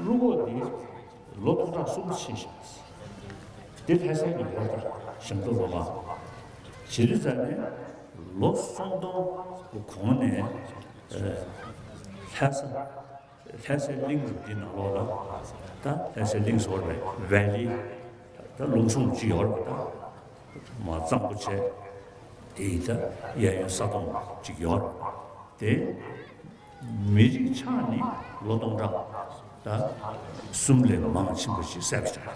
རུ་ཁོག་དེ་ལོ་སྟོང་ཕྲག་གསུམ་ཕྱིན་ཤག་དེ་ལྷ་སའི་ནས་ཡོད་ད། ཞིང་འབྲོག་ལོ་མ། བྱེད་དུས་ཙ་ནས་ལོ་སུམ་སྟོང་གི་གོང་ནས། ཨ། ལྷ་ས། ལྷ་སའི་གླིང་རུ་འདི་ནང་ལོགས་ལ། ད་ལྷ་སའི་གླིང་ཟེར་བའི་ཝེ་ལི། ད་ལུང་ཟུང་ཅིག་ཡོད་རེད་པ་ད། མ་གཙང་པོ་བྱས། དེ་ཡི་ད་གཡས་གཡོན་ས་སྟོང་ཅིག་ཡོད་རེད་པ། དེ། མི་རིགས་ཆགས་ནི་ལོ་སྟོང་ཕྲག་ད་གསུམ་ལས་མང་ཕྱིན་པ་ཞིག་གསལ་པོ་ཆགས།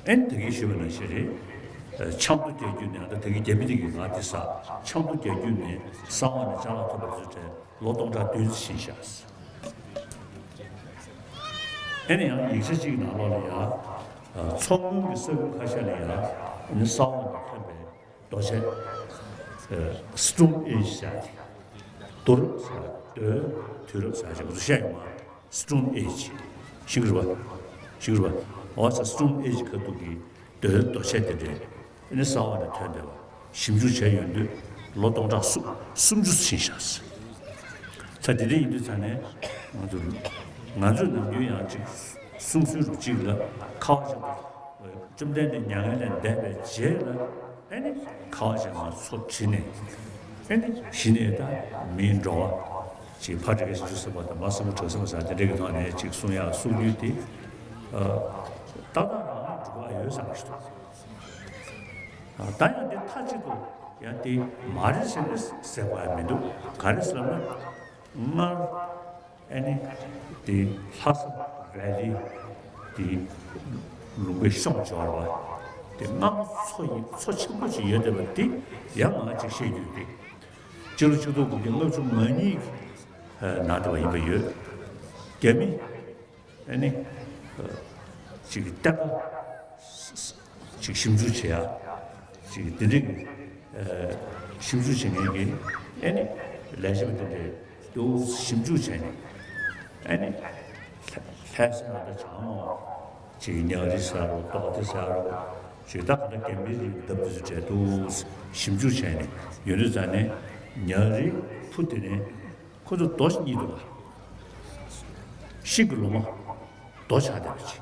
ཨེ་ནི་ད་གིན་ཞུས་པ་ནང་བཞིན་རེད། ཆབ་མདོ་རྒྱག་རྒྱུ་ནས་ད་གིན་རྒྱ་མི་དེ་གིས་ང་འདི་ས་ཆབ་མདོ་རྒྱག་རྒྱུ་ནས་གསང་བ་ནས་ཅ་ལག་ཐོབ་པ་ཚོ་གྲས་ལོ་སྟོང་ཕྲག་བདུན་ཙམ་ཕྱིན་ཤག་ཨེ་ནི་ཡང་ཡིག་ཆ་གཅིག་ནང་ལོགས་ལ་ཡང་མཚོ་སྔོན་གྱི་ས་ཁུལ་ཁ་ཤས་ལ་ཡང་ཨེ་ནི་གསང་བ་ནས་ཐོན་པའི་རྡོ་ཆས། ཨ། Stone Age ཟེར་ཡ་དེ། རྡོ་རབ་ཟེར་ཡ། རྡོའི་དུས་རབས་ཟེར་ཡ་ཅིག་ང་ཚོ་བཤད་ཡོད་མ། Stone Age ཤེས་ཀྱི་རེད་པ། ཤེས་ཀྱི་རེད་པ། འོ་ས་Stone Age ཁ་ཐུག་གི་རྡོའི་རྡོ་ཆས་དེ་འདྲས་ཨེ་ནི་གསང་བ་ནས་ཐོན་བསྡད་པ་ཞིབ་འཇུག་བྱས་ཡོང་དུས་ལོ་སྟོང་ཕྲག་སུམ་སུམ་ཅུ་ཕྱིན་ཤག་ས་དེ་འདྲ་ཡིན་དུས་ཙ་ནས་ང་ཚོ་ང་ཚོས་ནམ་རྒྱུན་ཡང་ཅིག་གསུང་སྲོལ་རུ་གཅིག་ལ་ཁ་བ་ཅན་དུ། བཅོམ་ལྡན་འདས་མྱ་ངན་ལས་འདས་པའི་རྗེས་ལ་ཨེ་ནི་ཁ་བ་ཅན་མ་མཚོ་བྲི་ནས་ཨེ་ནི་གཞི་ནས་ད་མིའི་འགྲོ་བ་ཅིག་ཕ་སྤྲེལ་རྒན་བྱང་ཆུབ་སེམས་དཔའ་དང་མ་སྲིན་མོ་གྲགས་སེམས་དཔའ་ཟེར་དེ་འདྲ་གི་ཐོག་ནས་ཅིག་གསུང་ཡག་གསུང་རྒྱུ་དེ། ཨ། ཏག་ཏག་རང་སྒྲུབ་པ་ཡོད་བསམ་གྱི་འདུག་ཨ། ད་ཡང་འདི་མཐའ་གཅིག་ཏུ་ ཡང་དེ་མ་རེད་ཟེར་ནས་ཟེར་བ་ཡང་མི་འདུག་ག་རེ་ཟེར་ན། སྔར་ཨ་ནི་དེ་ལྷ་ས་ཝེ་ལི་དེ་ལུང་པའི་གཤོང་སྦྱོར་བ་དེ་སྔ་མོ་མཚོ་ཡིན། མཚོ་ཆེན་པོ་ཅིག་ཡོད་བསྡད་པ་དེ་ཡང་ང་ཅིག་བཤད་རྒྱུ་དེ། སྤྱི་ལོ་ཆིག་སྟོང་དགུ་བརྒྱ་ལྔ་བཅུ་ང་གཉིས་ནང་དུ་བ་ཡིན་པ་ཡོད། རྒྱ་མི་ཨ་ནི་ཅིག་གཏེར་ཁ་ཅིག་ཞིབ་འཇུག་བྱེད་ཡ་ཅིག་དེ་འདྲའི་གི་ཞིབ་འཇུག་བྱེད་མཁན་གྱི་ཨ་ནི་ལས་བྱེད་པ་དེ་འདྲས་དུ་ཞིབ་འཇུག་བྱས་ནས་ཨ་ནི་ལྷ་ས་ནང་དུ་བྱང་ངོ་ཅིག་ཉག་རི་ཟེར་རོ་རྡོ་རྡེ་ཟེར་རོ་ཅིག་ད་ག་ད་རྒན་པའི་རིགས་འདབས་དེ་ཚོ་བྲལ་འདུག་ཞིབ་འཇུག་བྱས་ནས་ཡོད་དུས་ཙང་ནས་ཉག་རི་ཕུ་དེ་ནས་ཁོ་ཚོ་རྡོ་གཉིས་འདུག་ག་ཤིང་གི་ལོ་མ་རྡོ་ཆགས་བསྡད་པ་ཅིག་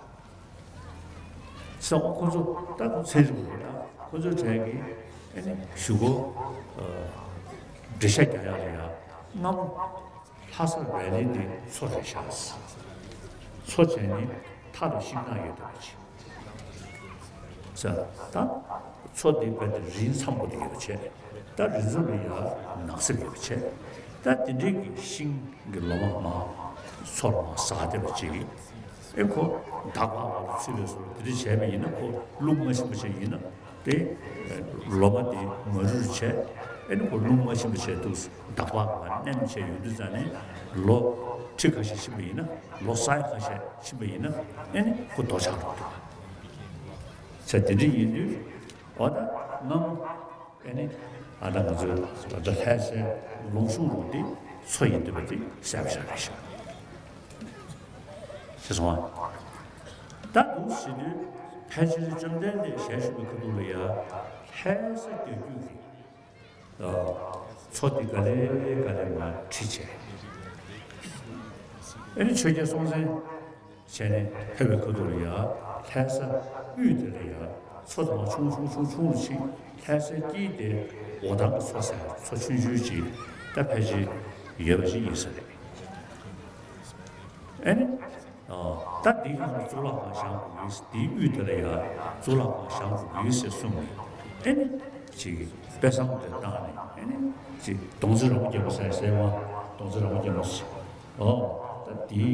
ས་འོ་ཁོ་ཚོ་ད་ཚན་རིག་པ་ད་ཁོ་ཚོའི་གྲས་ཀྱིས་ཨ་ནི་གཞུག་གུ་འགྲེལ་བཤད་རྒྱག་ཡག་ལ་ཡ་སྔ་མོ་ལྷ་ས་ཝེ་ལི་འདི་མཚོ་རེད་ཤག་མཚོ་བྱས་ནས་མཐའ་ལ་ཤིང་ནགས་ཡོད་བསྡད་པ་ཅིག་ས་ད་མཚོ་འདི་བས་ཏེ་རི་མཚམས་པོ་དེ་ཡོད་པ་བྱས། ད་རི་མཚམས་ལ་ཡ་ནགས་གསེབ་ཡོད་པ་བྱས། ད་དེ་འདྲའི་གི་ཤིང་གི་ལོ་མ་མ་མཚོ་ལ་མ་ཟགས་བསྡད་པ་ཅིག་ཨེ་ཁོ་འདག་པ་བ་ལ་ཚུད་པའི་བཟོ་འདི་འདྲ་བྱས་པ་ཡིན་ན་ཁོ་རླུང་མ་ཞིམ་པ་ཅིག་ཡིན་ན་དེ་ལོ་མ་དེ་མ་རུལ་བྱས། ཨེ་ནི་ཁོ་རླུང་མ་ཞིམ་པ་བྱས་འདུག་འདག་པ་བ་མནན་བྱས་ཡོང་དུས་ཙང་ནས་ལོ་ཁྲི་ཁ་ཤས་ཕྱིན་པ་ཡིན་ན་ལོ་ས་ཡ་ཁ་ཤས་ཕྱིན་པ་ཡིན་ན་ཨེ་ནི་ཁོ་རྡོ་ཆགས་འགྲོ་འདུག་ས་དེ་འདྲ་ཡིན་དུས་འོ་ད་སྔ་མོ་ཨེ་ནི་ཨ་ད་ང་ཚོའི་ད་ལྟ་ལྷ་སའི་ལུང་གཤོང་རུ་དེ་མཚོ་ཡིན་འདུག་པ་དེ་གསལ་པོ་ཆགས་རེད་ཤག་ཤེས་སོང་ཨ། ད་འདུག་ཟེར་དུས་ཕལ་ཆེར་བཅོམ་ལྡན་འདས་ཞལ་བཞུགས་པའི་ཁ་ཐུག་ལ་ཡ་ལྷ་ས་རྒྱལ་རྒྱུད་ཀྱི་མཚོ་དེ་ག་ལེ་ག་ལེ་མར་ཁྲིད་བྱས། ཨེ་ནི་ཆོས་རྒྱལ་སྲོང་བཙན་བྱས་ནས་ཕེབས་པའི་ཁ་ཐུག་ལ་ཡ་ལྷ་ས་དབུས་དེ་ལ་ཡ་མཚོ་དེ་མར་ཆུང་ཆུང་ཆུང་ཆུང་རུ་ཕྱིན། ལྷ་སའི་དཀྱིལ་དེ་འོ་ཐང་གི་མཚོ་ཟེར་མཚོ་ཆུང་ཆུང་ཅིག་ད་ཕལ་ཆེར་ཡོད་པ་ཞིག་ཡིན་ས་རེད། ཨེ་ནི། ད་འདིའི་སྒང་ལ་གཙུག་ལག་ཁང་བཞེངས་དགོས་ཀྱི། འདིའི་དབུས་དེ་ལ་ཡ་གཙུག་ལག་ཁང་བཞེངས་དགོས་ཀྱི་ཟེར་གསུངས་ནས། ཨེ་ནི། ཅིག་དཔེ་བཟང་དེ་བཏང་ནས་ཨེ་ནི། ཅིག་གདོང་རྩེ་ར་མོ་རྒྱལ་པོ་ཟེར་ཟེར་བ། གདོང་རྩེ་ར་མོ་རྒྱལ་པོ་ཟེར། ཨོ། ད་འདིའི་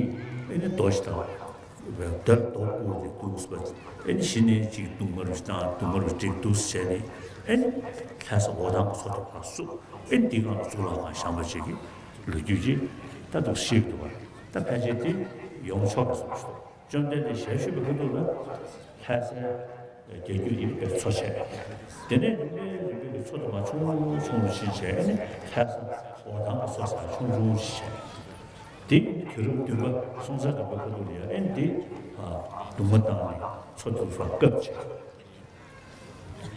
ཨེ་ནི་རྡོ་ཞིག་དང་། དེར་རྡོ་བརྐོས་ཏེ་འདུག་ཟེར་བ། ཨེ་ནི་གཞི་ནས་ཅིག་གདུང་དམར་བཏང་གདུང་དམར་བསྒྲིགས་འདུག་ཟེར་ནས། ཨེ་ནི་ལྷ་ས་འོ་ཐང་གི་མཚོ་དེ་ཕར་བསུབས། ཨེ་ནི་འདིའི་སྒང་ལ་གཙུག་ལག་ཁང་བཞེངས་པ་ཅིག་གི་ལོ་རྒྱུས་ཅིག་ད་འདུག་ཤེས་ཀྱི་འདུག་བ། ད་ཕལ་ཆེར་དེ་ཡོང་ཆོག་པ་བཟོ་ཞིག་འདུག་བཅོམ་ལྡན་འདས་ཞལ་བཞུགས་པའི་ཁ་ཐུག་ལ་ལྷ་སའི་རྒྱལ་རྒྱུད་ཡིན་པའི་མཚོ་བྱས། དེ་ནས་རིམ་པས་རིམ་པས་ཀྱི་མཚོ་དེ་མར་ཆུང་ཆུང་རུ་ཕྱིན་བྱས་ཨེ་ནི་ལྷ་ས་འོ་ཐང་གི་མཚོ་ཟེར་ཆུང་ཆུང་ཞིག་བྱས། དེ་ཡིན་དུས་རབས་བདུན་པ་སྲོང་བཙན་སྒམ་པོའི་ཁ་ཐུག་ལ་ཡ་ཨེ་ནི་དེ་གདུང་མ་བཏང་ནས་མཚོ་དེ་ཚོ་བཀབ་བྱས།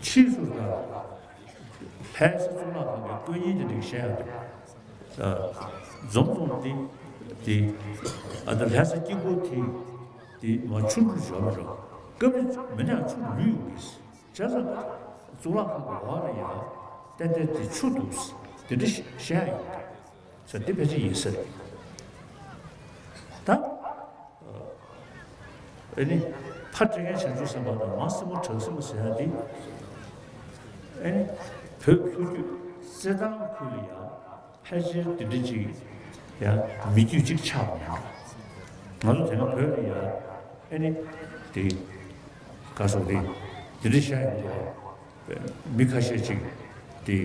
ཕྱིས་སུ་ད་ལྷ་ས་གཙུག་ལག་ཁང་གི་དཀོན་གཉེར་དེ་འདྲ་བཤད་ཡག་འདུག་འཛོམས་འཛོམས་དེ་དེ་ཨ་ད་ལྷ་ས་དཀྱིལ་འཁོར་དེ་དེ་མ་ཆུ་འགྲུལ་འབྱོར་མ་འགྲོ་སྐབས་རེ་མི་ནག་ཆུ་ལུད་ཡོང་གི་བྱས་ཙང་གཙུག་ལག་ཁང་གི་འོག་ལ་ཡ་ཏན་ཏན་དེ་ཆུ་འདུག་དེ་འདྲ་བཤད་ཡག་འདུག་ས་དེ་ཕལ་ཆེར་ཡིན་ས་རེད། ད་ཨ་ནི་ཕ་སྤྲེལ་རྒན་བྱང་ཆུབ་སེམས་དཔའ་དང་མ་སྲིན་མོ་བྲག་སྲིན་མོ་ཟེར་ཡ་དེ་ཨ་ནི་བོད་ལྷོ་རྒྱུད་རྩེད་ཐང་ཁུལ་ལ་ཡང་ཕལ་ཆེར་དེ་འདྲ་ཅིག་ཡང་མི་རྒྱུད་ཅིག་ཆགས་པ་ཡང་ང་ཚོ་དེ་སྔ་བོད་ལ་ཡང་ཨ་ནི་དེ་ག་སོགས་དེ་དེ་འདྲ་བཤད་ཡོང་དུས་མི་ཁ་ཤས་ཅིག་དེ་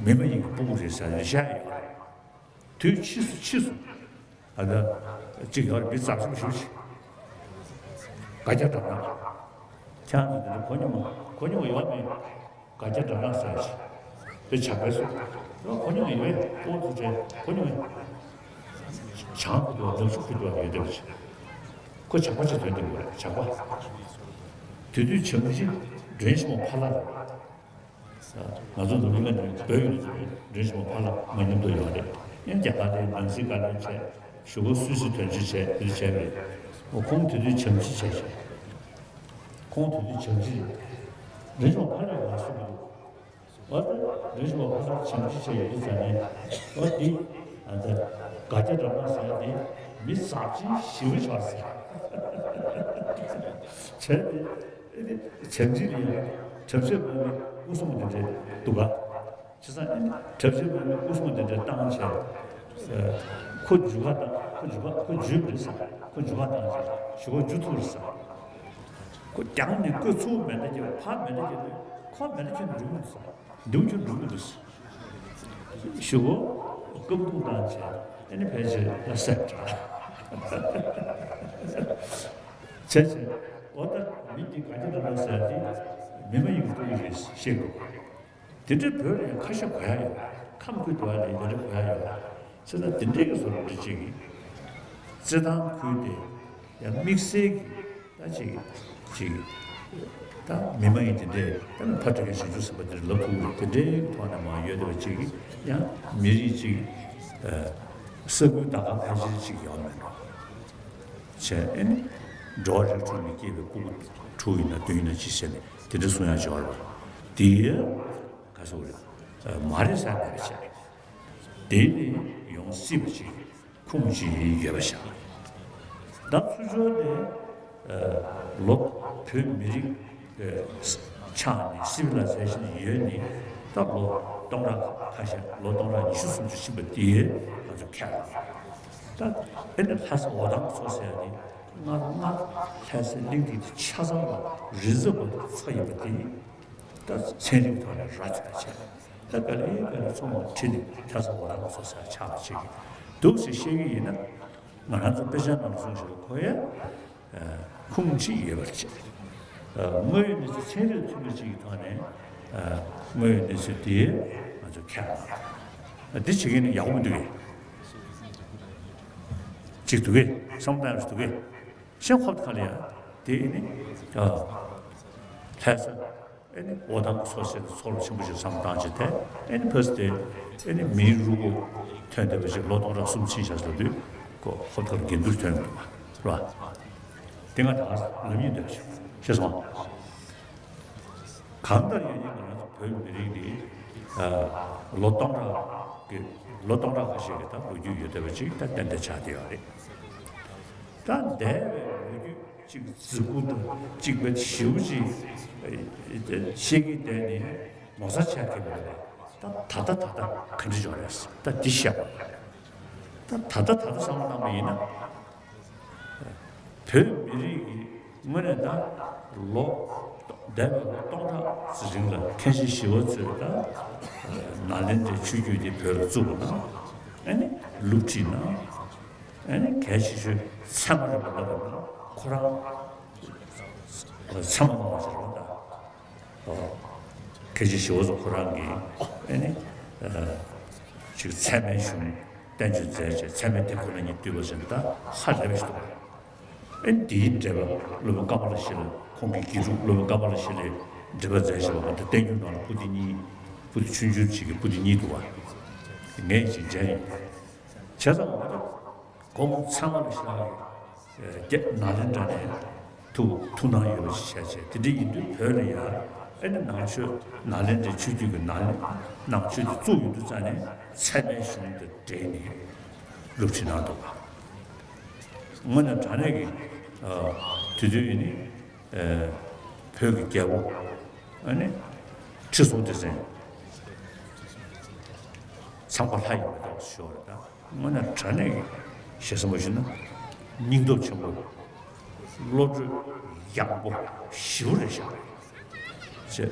མི་མ་ཡིན་གྱི་སྤུ་གུ་རེད་ཟེར་ནས་བཤད་ཡོད་རེད། དུས་ཕྱིས་སུ་ཕྱིས་སུ་ཨ་ད་གཅིག་ཡོད་རེད། མི་རྩ་ཆེན་པོ་ཞེ་པོ་ཅིག་སྒ་རྒྱ་འགྲམ་ནག་ཁྱེད་རང་ཚོ་དེ་འདྲ་གོ་མྱོང་མ་གོ་མྱོང་ཡོད་མེད། སྒ་རྒྱ་འགྲམ་ནག་ཟེར་ཞིག་དེ་ཇག་པའི་སུ་ཡོད་གོ་མྱོང་ཡོད་མེད། ཨོ་ཐུགས་རྗེ་གོ་མྱོང་མེད། བྱང་ཁུལ་དུ་ནག་ཆུ་ཁུལ་དུ་ཡོད་བསྡད་པ་ཅིག་ཁོ་ཇག་པ་ཅིག་ཐོན་བསྡད་ཡོད་རེད། ཇག་པ་དེ་དུས་བྱང་ཆུབ་མགྲོན་ཞིག་མ་ཕ་ལ་རེད། ང་ཚོ་འདི་མི་ལ་ནི་བོད་ཡོད་ཚོ་མགྲོན་ཞིག་མ་ཕ་ལ་མ་མཉམ་དུ་ཡོད་རེད། ཡང་རྒྱ་གར་དེ་ནང་སྲིད་བཀའ་བློན་བྱས་གཞུག་གུ་སུད་སི་དོན་གཅོད་བྱས་དེ་བྱས་པ་རེད། ཁོང་དེ་དུས་བྱམས་ཆི་བྱས་བྱས། ཁོང་དེ་དུས་བྱམས་ཆི་རེད། མགྲོན་ཞིག་མ་ཕ་ལ་ཡོད་ལ་སུ་མི་འདུག་འོ་ད་རེ་ཞིག་པ་ཁོ་ཚོར་བྱམས་ཅི་བྱས་ཡོད་དུས་ཙང་ནས་འོ་འདི་ཨ་ད་སྒ་རྒྱ་འགྲམ་ནག་ཟེར་ཡ་དེ་མི་ཟབ་ཅིང་ཞི་བ་ཆགས་ཟེར་བྱས་ཏེ་ཨེ་ནི་བྱམས་ཅི་ལ་ཡང་བྱམས་བརྩེ་སྨྲ་བའི་སྐུ་གསུང་དེ་འདྲས་འདུག་ག་བྱས་ཙང་ནི་གྲྭ་བཞི་པ་ནི་སྐུ་སྲུང་དེ་འདྲ་བཏང་བྱས། ཁོ་འཇུ་ག་བཏང་། ཁོ་འཇུ་ག་ཁོ་འཇུས་པ་རེད་ཟེར། ཁོ་འཇུ་ག་བཏང་བྱས་ཞུ་ག་འཇུ་ཐུབ་རེད་ཟེར། ཁོ་རྒྱང་ནས་ཁོ་ཚུར་མེ་མདའ་རྒྱབ། ཕར་མེ་མདའ་རྒྱབ་དུས་ཁོ་མེ་མདའ་རྒྱབ་འགྲོ་གི་མི་འདུག་ཟེར། འདུག་རྒྱུ་འགྲོ་གི་མི་འདུག་ཟེར། ཞུ་ག་སྐམ་ཐུག་བཏང་བྱས་ཨ་ནི་ཕལ་ཆེར་ལ་སེམས་དྲག་བྱས་བྱས། འོ་ད་མི་འདི་ག་གི་ལ་ལ་ཟེར་ཏེ་མི་མ་ཡིན་པ་ཐུག་གི་རེད་ཤེས་དགོས། དེ་འདྲའི་བོད་ལ་ཡང་ཁ་ཤས་གོ་ཡ་ཡོད། ཁམས་ཁུལ་དུ་བ་ལ་ཡང་དེ་འདྲ་གོ་ཡ་ཡོད། ཟེར་ན་དེ་འདྲའི་གི་བཟོ་འདྲ་ཅིག་གི་རྩེད་ཐང་ཁུལ་དེ་ཡང་དམིགས་བསལ་གྱི་ད་ཅིག་ཅིག་ད་མི་མ་ཡིན་དེ་འདྲས་ད་ནི་ཕ་དྲུག་གི་བྱང་ཆུབ་སེམས་དཔའ་དེ་འདྲ་ལབ་ཐུབ་ཀྱི་རེད། དེ་འདྲའི་གི་ཐོག་ནས་མ་ཡོད་བསྡད་པ་ཅིག་གི་ཡང་མི་རིགས་ཅིག་ས་ཁུལ་ད་ག་ཕལ་ཆེར་ཅིག་ཡོད་མེད་འགྲོ། བྱས་ཨེ་ནི་འགྲོ་བ་རིགས་དྲུག་ནས་སྐྱེས་པའི་སྤུ་གུ་དྲུག་ཡིན་ན་བདུན་ཡིན་ན་ཅི་བྱས་ནས་དེ་འདྲ་གསུང་ཡ་སྦྱོར་བ་དེ་ག་སོགས་རེད། མ་རེད་ཟེར་མེད་པ་བྱས། དེ་ནི་ཡོང་སྲིད་པ་ཅིག་ཁུངས་ཅིག་ཡོད་པ་བཞག་ད་ཚུར་ཕྱོགས་ནས་ལོ་བོད་མི་རིགས་ཆགས་ནས་སྲིད་པ་ལ་ཟེར་བཞིན་ཡོད་ནི་ད་ལོ་སྟོང་ཕྲག་ཁ་ཤས་ལོ་སྟོང་ཕྲག་ཉི་ཤུ་སུམ་ཅུ་ཕྱིན་པ་དེ་ང་ཚོ་ཁྱེད་ད་ཨེ་ནི་ལྷ་ས་འོ་ཐང་མཚོ་ཟེར་ཡ་དེ་སྔར་སྔར་ལྷ་སའི་གླིང་རིས་དེ་ཆ་ཚང་ལ་རི་འཛེག་པ་དང་མཚོ་ཡིན་པ་དེ། ད་ཚན་རིག་ཐོག་ནས་ར་བཅད་པ་བྱས། ད་ག་ལེ་ག་ལེ་ཚོ་མ་ཁྲིད་ནས་ལྷ་ས་འོ་ཐང་མཚོ་ཟེར་ཆགས་པ་བྱེད་ཀྱི་འདུག་ཟེར་བཤད་ཀྱི་ཡིན་ན། ང་རང་ཚོ་དཔེ་ཆ་ནང་ལ་གསུངས་བཞག་པ་ཁོ་ཡ་ཁུངས་ཅིག་ཡོད་པར་བྱས། དངོས་ཡོད་གནས་ཚུལ་ཚན་རིག་མཐུན་པ་ཅིག་གི་ཐོག་ནས་དངོས་ཡོད་གནས་ཚུལ་དེ་ང་ཚོ་ཁྱབ་འདི་བྱེད་མཁན་ནི་ཡག་པོ་མི་འདུག་གས། ཅིག་འདུག་གས། བསམ་བློ་བཏང་ཡག་འདུག་གས། ཤེས་ཁོབ་ག་ལ་ཡ། དེ་ནི་ལྷ་ས་ཨེ་ནི་འོ་ཐང་མཚོ་ཟེར་ཚོར་བ་ཆེན་པོ་ཞིག་བསམ་བཏང་བྱས་ཏེ། ཨེ་ནི་ཕ་སི་དེ་ཨེ་ནི་མིའི་རུས་ཁོག་ཐོན་བསྡད་པ་ཞིག་ལོ་སྟོང་ཕྲག་གསུམ་ཕྱིན་བཞག་ཟེར་དུས་ཁོ་ཧོབ་ཐོར་འགན་འདུར་ཐོན་འདུག་བ་རེད་བ། དེ་ང་ད་ལབ་སྙིང་འདོད་བྱུང་། ཤེས་སོང་། གང་ལྟར་ཡང་ཡིན་ང་རང་ཚོ་བོད་མི་རིགས་འདི་ལོ་སྟོང་ཕྲག་གི་ལོ་སྟོང་ཕྲག་ཁ་ཤས་ཀྱི་ད་ལོ་རྒྱུས་ཡོད་བསྡད་པ་ཅིག་ད་ཏན་ཏན་ཆགས་བསྡད་ཡོད་རེད། ད་འདས་པའི་ལོ་རྒྱུས་ཅིག་རྫིག་པོ་དང་གཅིག་པའི་ཞིབ་ཅིག་བཤད་ཀྱི་བསྡད་ནས་ངོ་ཚ་ཆགས་ཀྱི་མེད་པ། ད་ད་ལྟ་ད་ལྟ་ག་འདྲ་བྱུང་རེད། ད་འདི་བཤད་པ་ད་ད་ལྟ་ད་ལྟ་བསམ་བློ་བཏང་པ་ཡིན་ན། བོད་མི་རིགས་ཀྱི་དངོས་གནས་ད་ལོ་འདས་པའི་ལོ་སྟོང་ཕྲག་རིང་ལ་མཁན་ཆེན་ཞི་བ་འཚོས་ད་ནཱ་ལེནྡྲའི་ཆོས་བརྒྱུད་འདི་བོད་ལ་བཙུགས་པ་ན། ཨ་ནི་སློབ་ཁྲིད་གནང་། ཨ་ནི་གལ་ཆེ་ཤོས་ཚད་མ་རིག་པ་བསླབ་པ་ན་ཁོ་རང་ཚད་མ་མང་བ་ཞིག་རེད་པ། ད་མཁན་ཆེན་ཞི་བ་འཚོ་ཁོ་རང་གིས་ཨ་ནི་ཅིག་ཚད་མའི་གཞུང་བསྟན་བཅོས་མཛད་བྱས་ཚད་མའི་སྡེ་ཁོ་ན་ཉིད་བསྡུས་པ་ཟེར་ན་ད་ཧ་ལས་པ་ཞིག་འདུག་ཨེ་འདིའི་འགྲེལ་པ་སློབ་དཔོན་ཀ་པ་ལ་ཤཱི་ལ་ཁོང་གི་དགེ་ཕྲུག་སློབ་དཔོན་ཀ་པ་ལ་ཤཱི་ལས་འགྲེལ་པ་མཛད་བཞག་པ་ང་ཚོ་བསྟན་འགྱུར་ནང་ལ་པོ་ཏི་གཉིས། པོ་ཏི་ཆུང་ཆུང་ཅིག་གི་པོ་ཏི་གཉིས་འདུག་བ། ངས་ཅིག་མཇལ་ཡིན། བྱས་ཙང་ང་ཚོ་ཁོང་ཚང་མ་ལ་ཤཱི་ལ་གི་རྒྱ་ནཱ་ལེནྡྲ་ནས་ཐུགས་ཐུགས་སྣང་ཡོད་པ་ཞིག་བྱས་བྱས་དེ་འདྲ་ཡིན་དུས་བོད་ལ་ཡ་ཨེ་ནི་ནང་ཆོས་ནཱ་ལེནྡྲའི་ཆོས་བརྒྱུད་ཀྱི་ནང་ནང་ཆོས་དེ་བཙུགས་ཡོང་དུས་ཙང་ནས་ཚད་མའི་གཞུང་དང་འབྲེལ་ནས་སློབ་ཁྲིད་གནང་འདུག་བ། དངོས་གནས་དྲང་གནས་ཀྱི་དུས་ཚོད་ཡིན་ནི། བོད་ཀྱི་རྒྱལ་པོ་ཨ་ནི་ཁྲི་སྲོང་ལྡེ་བཙན་ཚངས་པ་ལྷ་ཡི་མེ་ཏོག་ཞུ་བ་རེད། ད་དངོས་གནས་དྲང་གནས་ཀྱི་ཞེ་ས་མ་ཞུས་ན་སྙིང་སྟོབས་ཆེན་པོ། བློ་གྲོས་ཡངས་པོ་ཞེ་པོ་རེད་ཤག་ཅེས།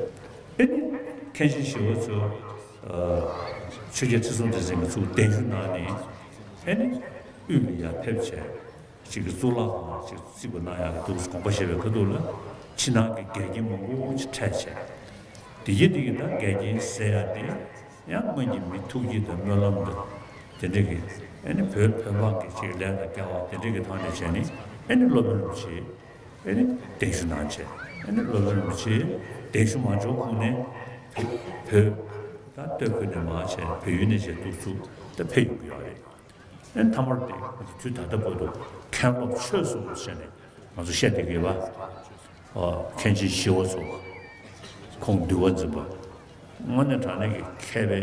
ཨེ་ནི་མཁན་ཆེན་ཞི་བ་འཚོ་ཆོས་རྒྱལ་ཁྲི་སྲོང་ལྡེ་བཙན་གྱིས་ཚུར་གདན་ཞུ་གནང་ནས་ཨེ་ནི་དབུས་ལ་ཡར་ཕེབས་བྱས། གཅིག་གི་གཙུག་ལག་ཁང་གཅིག་བརྩིགས་པ་གནང་ཡག་གི་འདུག་དགོངས་པ་བཞེས་པའི་ཁ་ཐུག་ལ་ཕྱི་ནང་གི་འགལ་རྐྱེན་མང་པོ་ཅིག་འཕྲད་བྱས། དེ་གི་དེ་གི་ད་འགལ་རྐྱེན་སེལ་ཡག་དེ་ཡང་སྔོན་གྱི་མི་ཐུགས་བསྐྱེད་དང་སྨོན་ལམ་དང་དེ་འདྲ་གི་ཨ་ནི་བོད་བོད་འབངས་ཀྱི་ཅིག་ལས་དང་སྐལ་བ་དེ་འདྲ་གི་ཐོག་ནས་བྱས་ནས་ཨ་ནི་སློབ་དཔོན་རིན་པོ་ཆེ་ཨ་ནི་གདན་ཞུ་གནང་བྱས། ཨ་ནི་སློབ་དཔོན་རིན་པོ་ཆེ་གདན་ཞུ་མ་འབྱོར་གོང་ནས་བོད་ད་སྟོད་ཁུལ་ནས་མར་བྱས་བལ་ཡུལ་ནས་བྱས་འདུག་ཚུར་ད་ཕེབས་ཡོང་གི་ཡོད་རེད། ཨེ་མཐའ་མར་དེ་དུས་ད་ལྟ་བར་དུ་མཁན་སློབ་ཆོས་གསུམ་ཟེར་ནས་ང་ཚོ་བཤད་བསྡད་ཀྱི་ཡོད་པ། མཁན་ཆེན་ཞི་བ་འཚོ། ཁོང་འདུལ་བ་འཛིན་པ། དངོས་གནས་དྲང་གནས་ཀྱི་མཁས་པའི་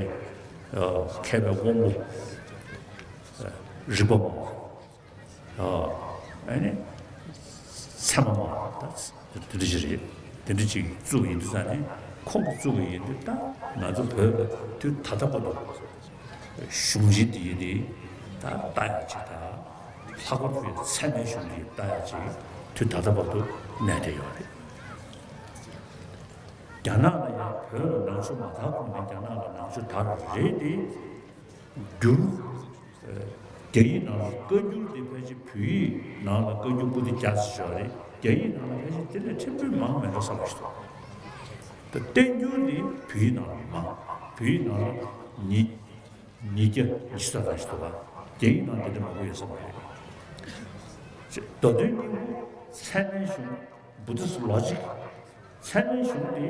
མཁས་པའི་དབང་པོ། རིག་པ་མང་བ། ཨ་ནི་ཚད་མ་མང་བ་ད་དེ་འདྲ་ཞིག་རེད། དེ་འདྲ་ཅིག་བཙུགས་ཡིན་དུས་ཙང་ནས་ ཁོང་གིས་བཙུགས་པ་ཡིན་དུས། ད་ང་ཚོ་བོད་ལ་དུས་ད་ལྟ་བར་དུ་གཞུང་ཆེན་འདི་ཡིན་དེ་ད་ལྟ་ཡག་ཅིག་དང་། ལྷག་པར་དུ་ཚད་མའི་གཞུང་འདི་ལྟ་ཡག་ཅིག་དུས་ད་ལྟ་བར་དུ་གནས་བསྡད་ཡོད་རེད། རྒྱ་ནག་ལ་ཡང་བོད་ལ་ནང་ཆོས་མ་དར་གོང་ནས་རྒྱ་ནག་ལ་ནང་ཆོས་དར་རེད་དེ། བསྒྱུར། རྒྱ་ཡིག་ནང་ལ་བཀའ་འགྱུར་དེ་ཕལ་ཆེར་བོད་ཡིག་ནང་ལ་བཀའ་འགྱུར་པོ་ཏི་བརྒྱ་ཙམ་ཡོད་རེད། རྒྱ་ཡིག་ནང་ལ་ཕལ་ཆེར་དེ་ལས་ཕྲན་བུ་མང་མེད་འགྲོ་བསམ་པ་ཞིག་འདུག་ད་བསྟན་འགྱུར་དེ་བོད་ཡིག་ནང་ལ་མང་། བོད་ཡིག་ནང་ལ་ཉིས་ཉིས་བརྒྱ་ཉི་ཤུ་རྩ་ཙམ་ཞིག་འདུག་ག་རྒྱ་ཡིག་ནང་དེ་འདྲ་མང་པོ་ཡོད་བསམ་པ་རེད། མདོ་དོན་སྙིང་པོ་ཚད་མའི་གཞུང་། Buddhist logic། ཚད་མའི་གཞུང་དེ་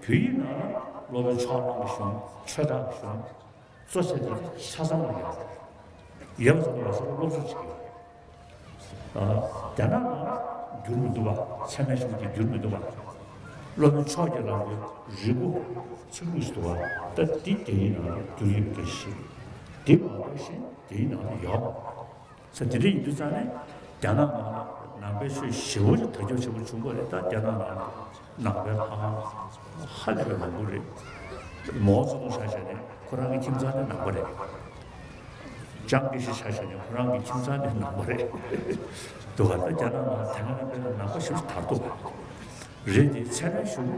བོད་ཡིག་ནང་ལ་སློབ་དཔོན་ཕྱོགས་གླང་གི་གཞུང་། ཆོས་གྲགས་ཀྱི་གཞུང་། གཙོ་ཆེ་དེ་ཆ་ཚང་ལ་ཡོད། ཡོད་པ་ཚོ་ལ་སློབ་སྦྱོང་བྱེད་ཀྱི་ཡོད། ཨ། རྒྱ་ནག་ནང་འགྱུར་མི་འདུག་པ། ཚད་མའི་གཞུང་གི་འགྱུར་མི་འདུག་པ། སློབ་དཔོན་ཕྱོགས་ཀྱི་ལམ་གྱི་རིལ་བུ་ཚིག་ལྷུག་ཞིག་འདུག་པ། ད་འདི་རྒྱ་ཡིག་ནང་ལ་འགྱུར་ཡོད་མཁན་ཞིག་འདི་མ་གཏོགས་གཞན་རྒྱ་ཡིག་ནང་ལ་ཡོད་མ་རེད། ས་དེ་འདྲ་ཡིན་དུས་ཙང་ནས་རྒྱ་ནག་ནང་ལ་ནང་པའི་ཆོས་ཞེ་པོ་ཅིག་དར་ཁྱབ་ཆེན་པོ་བྱུང་བ་རེད། ད་རྒྱ་ནག་ནང་ལ་ནང་པའི་ལྷ་ཁང་ཧ་ལས་པའི་མང་པོ་རེད། མའོ་ཙེ་ཏུང་ཆ་བཞག་ནས་ཁོ་རང་གི་ཁྱིམ་ཚང་དེ་ནང་པ་རེད། ལྕམ་སྐྱིད་ཤི་ཆ་བཞག་ནས་ཁོ་རང་གི་ཁྱིམ་ཚང་དེ་ནང་པ་རེད། འདུག་ག་ད་རྒྱ་ནག་ནང་དེ་སྔ་ནང་པའི་ནང་པ་ཞེ་པོ་དར་ཐུབ་པ་རེད་དེ། ཚད་མའི་གཞུང་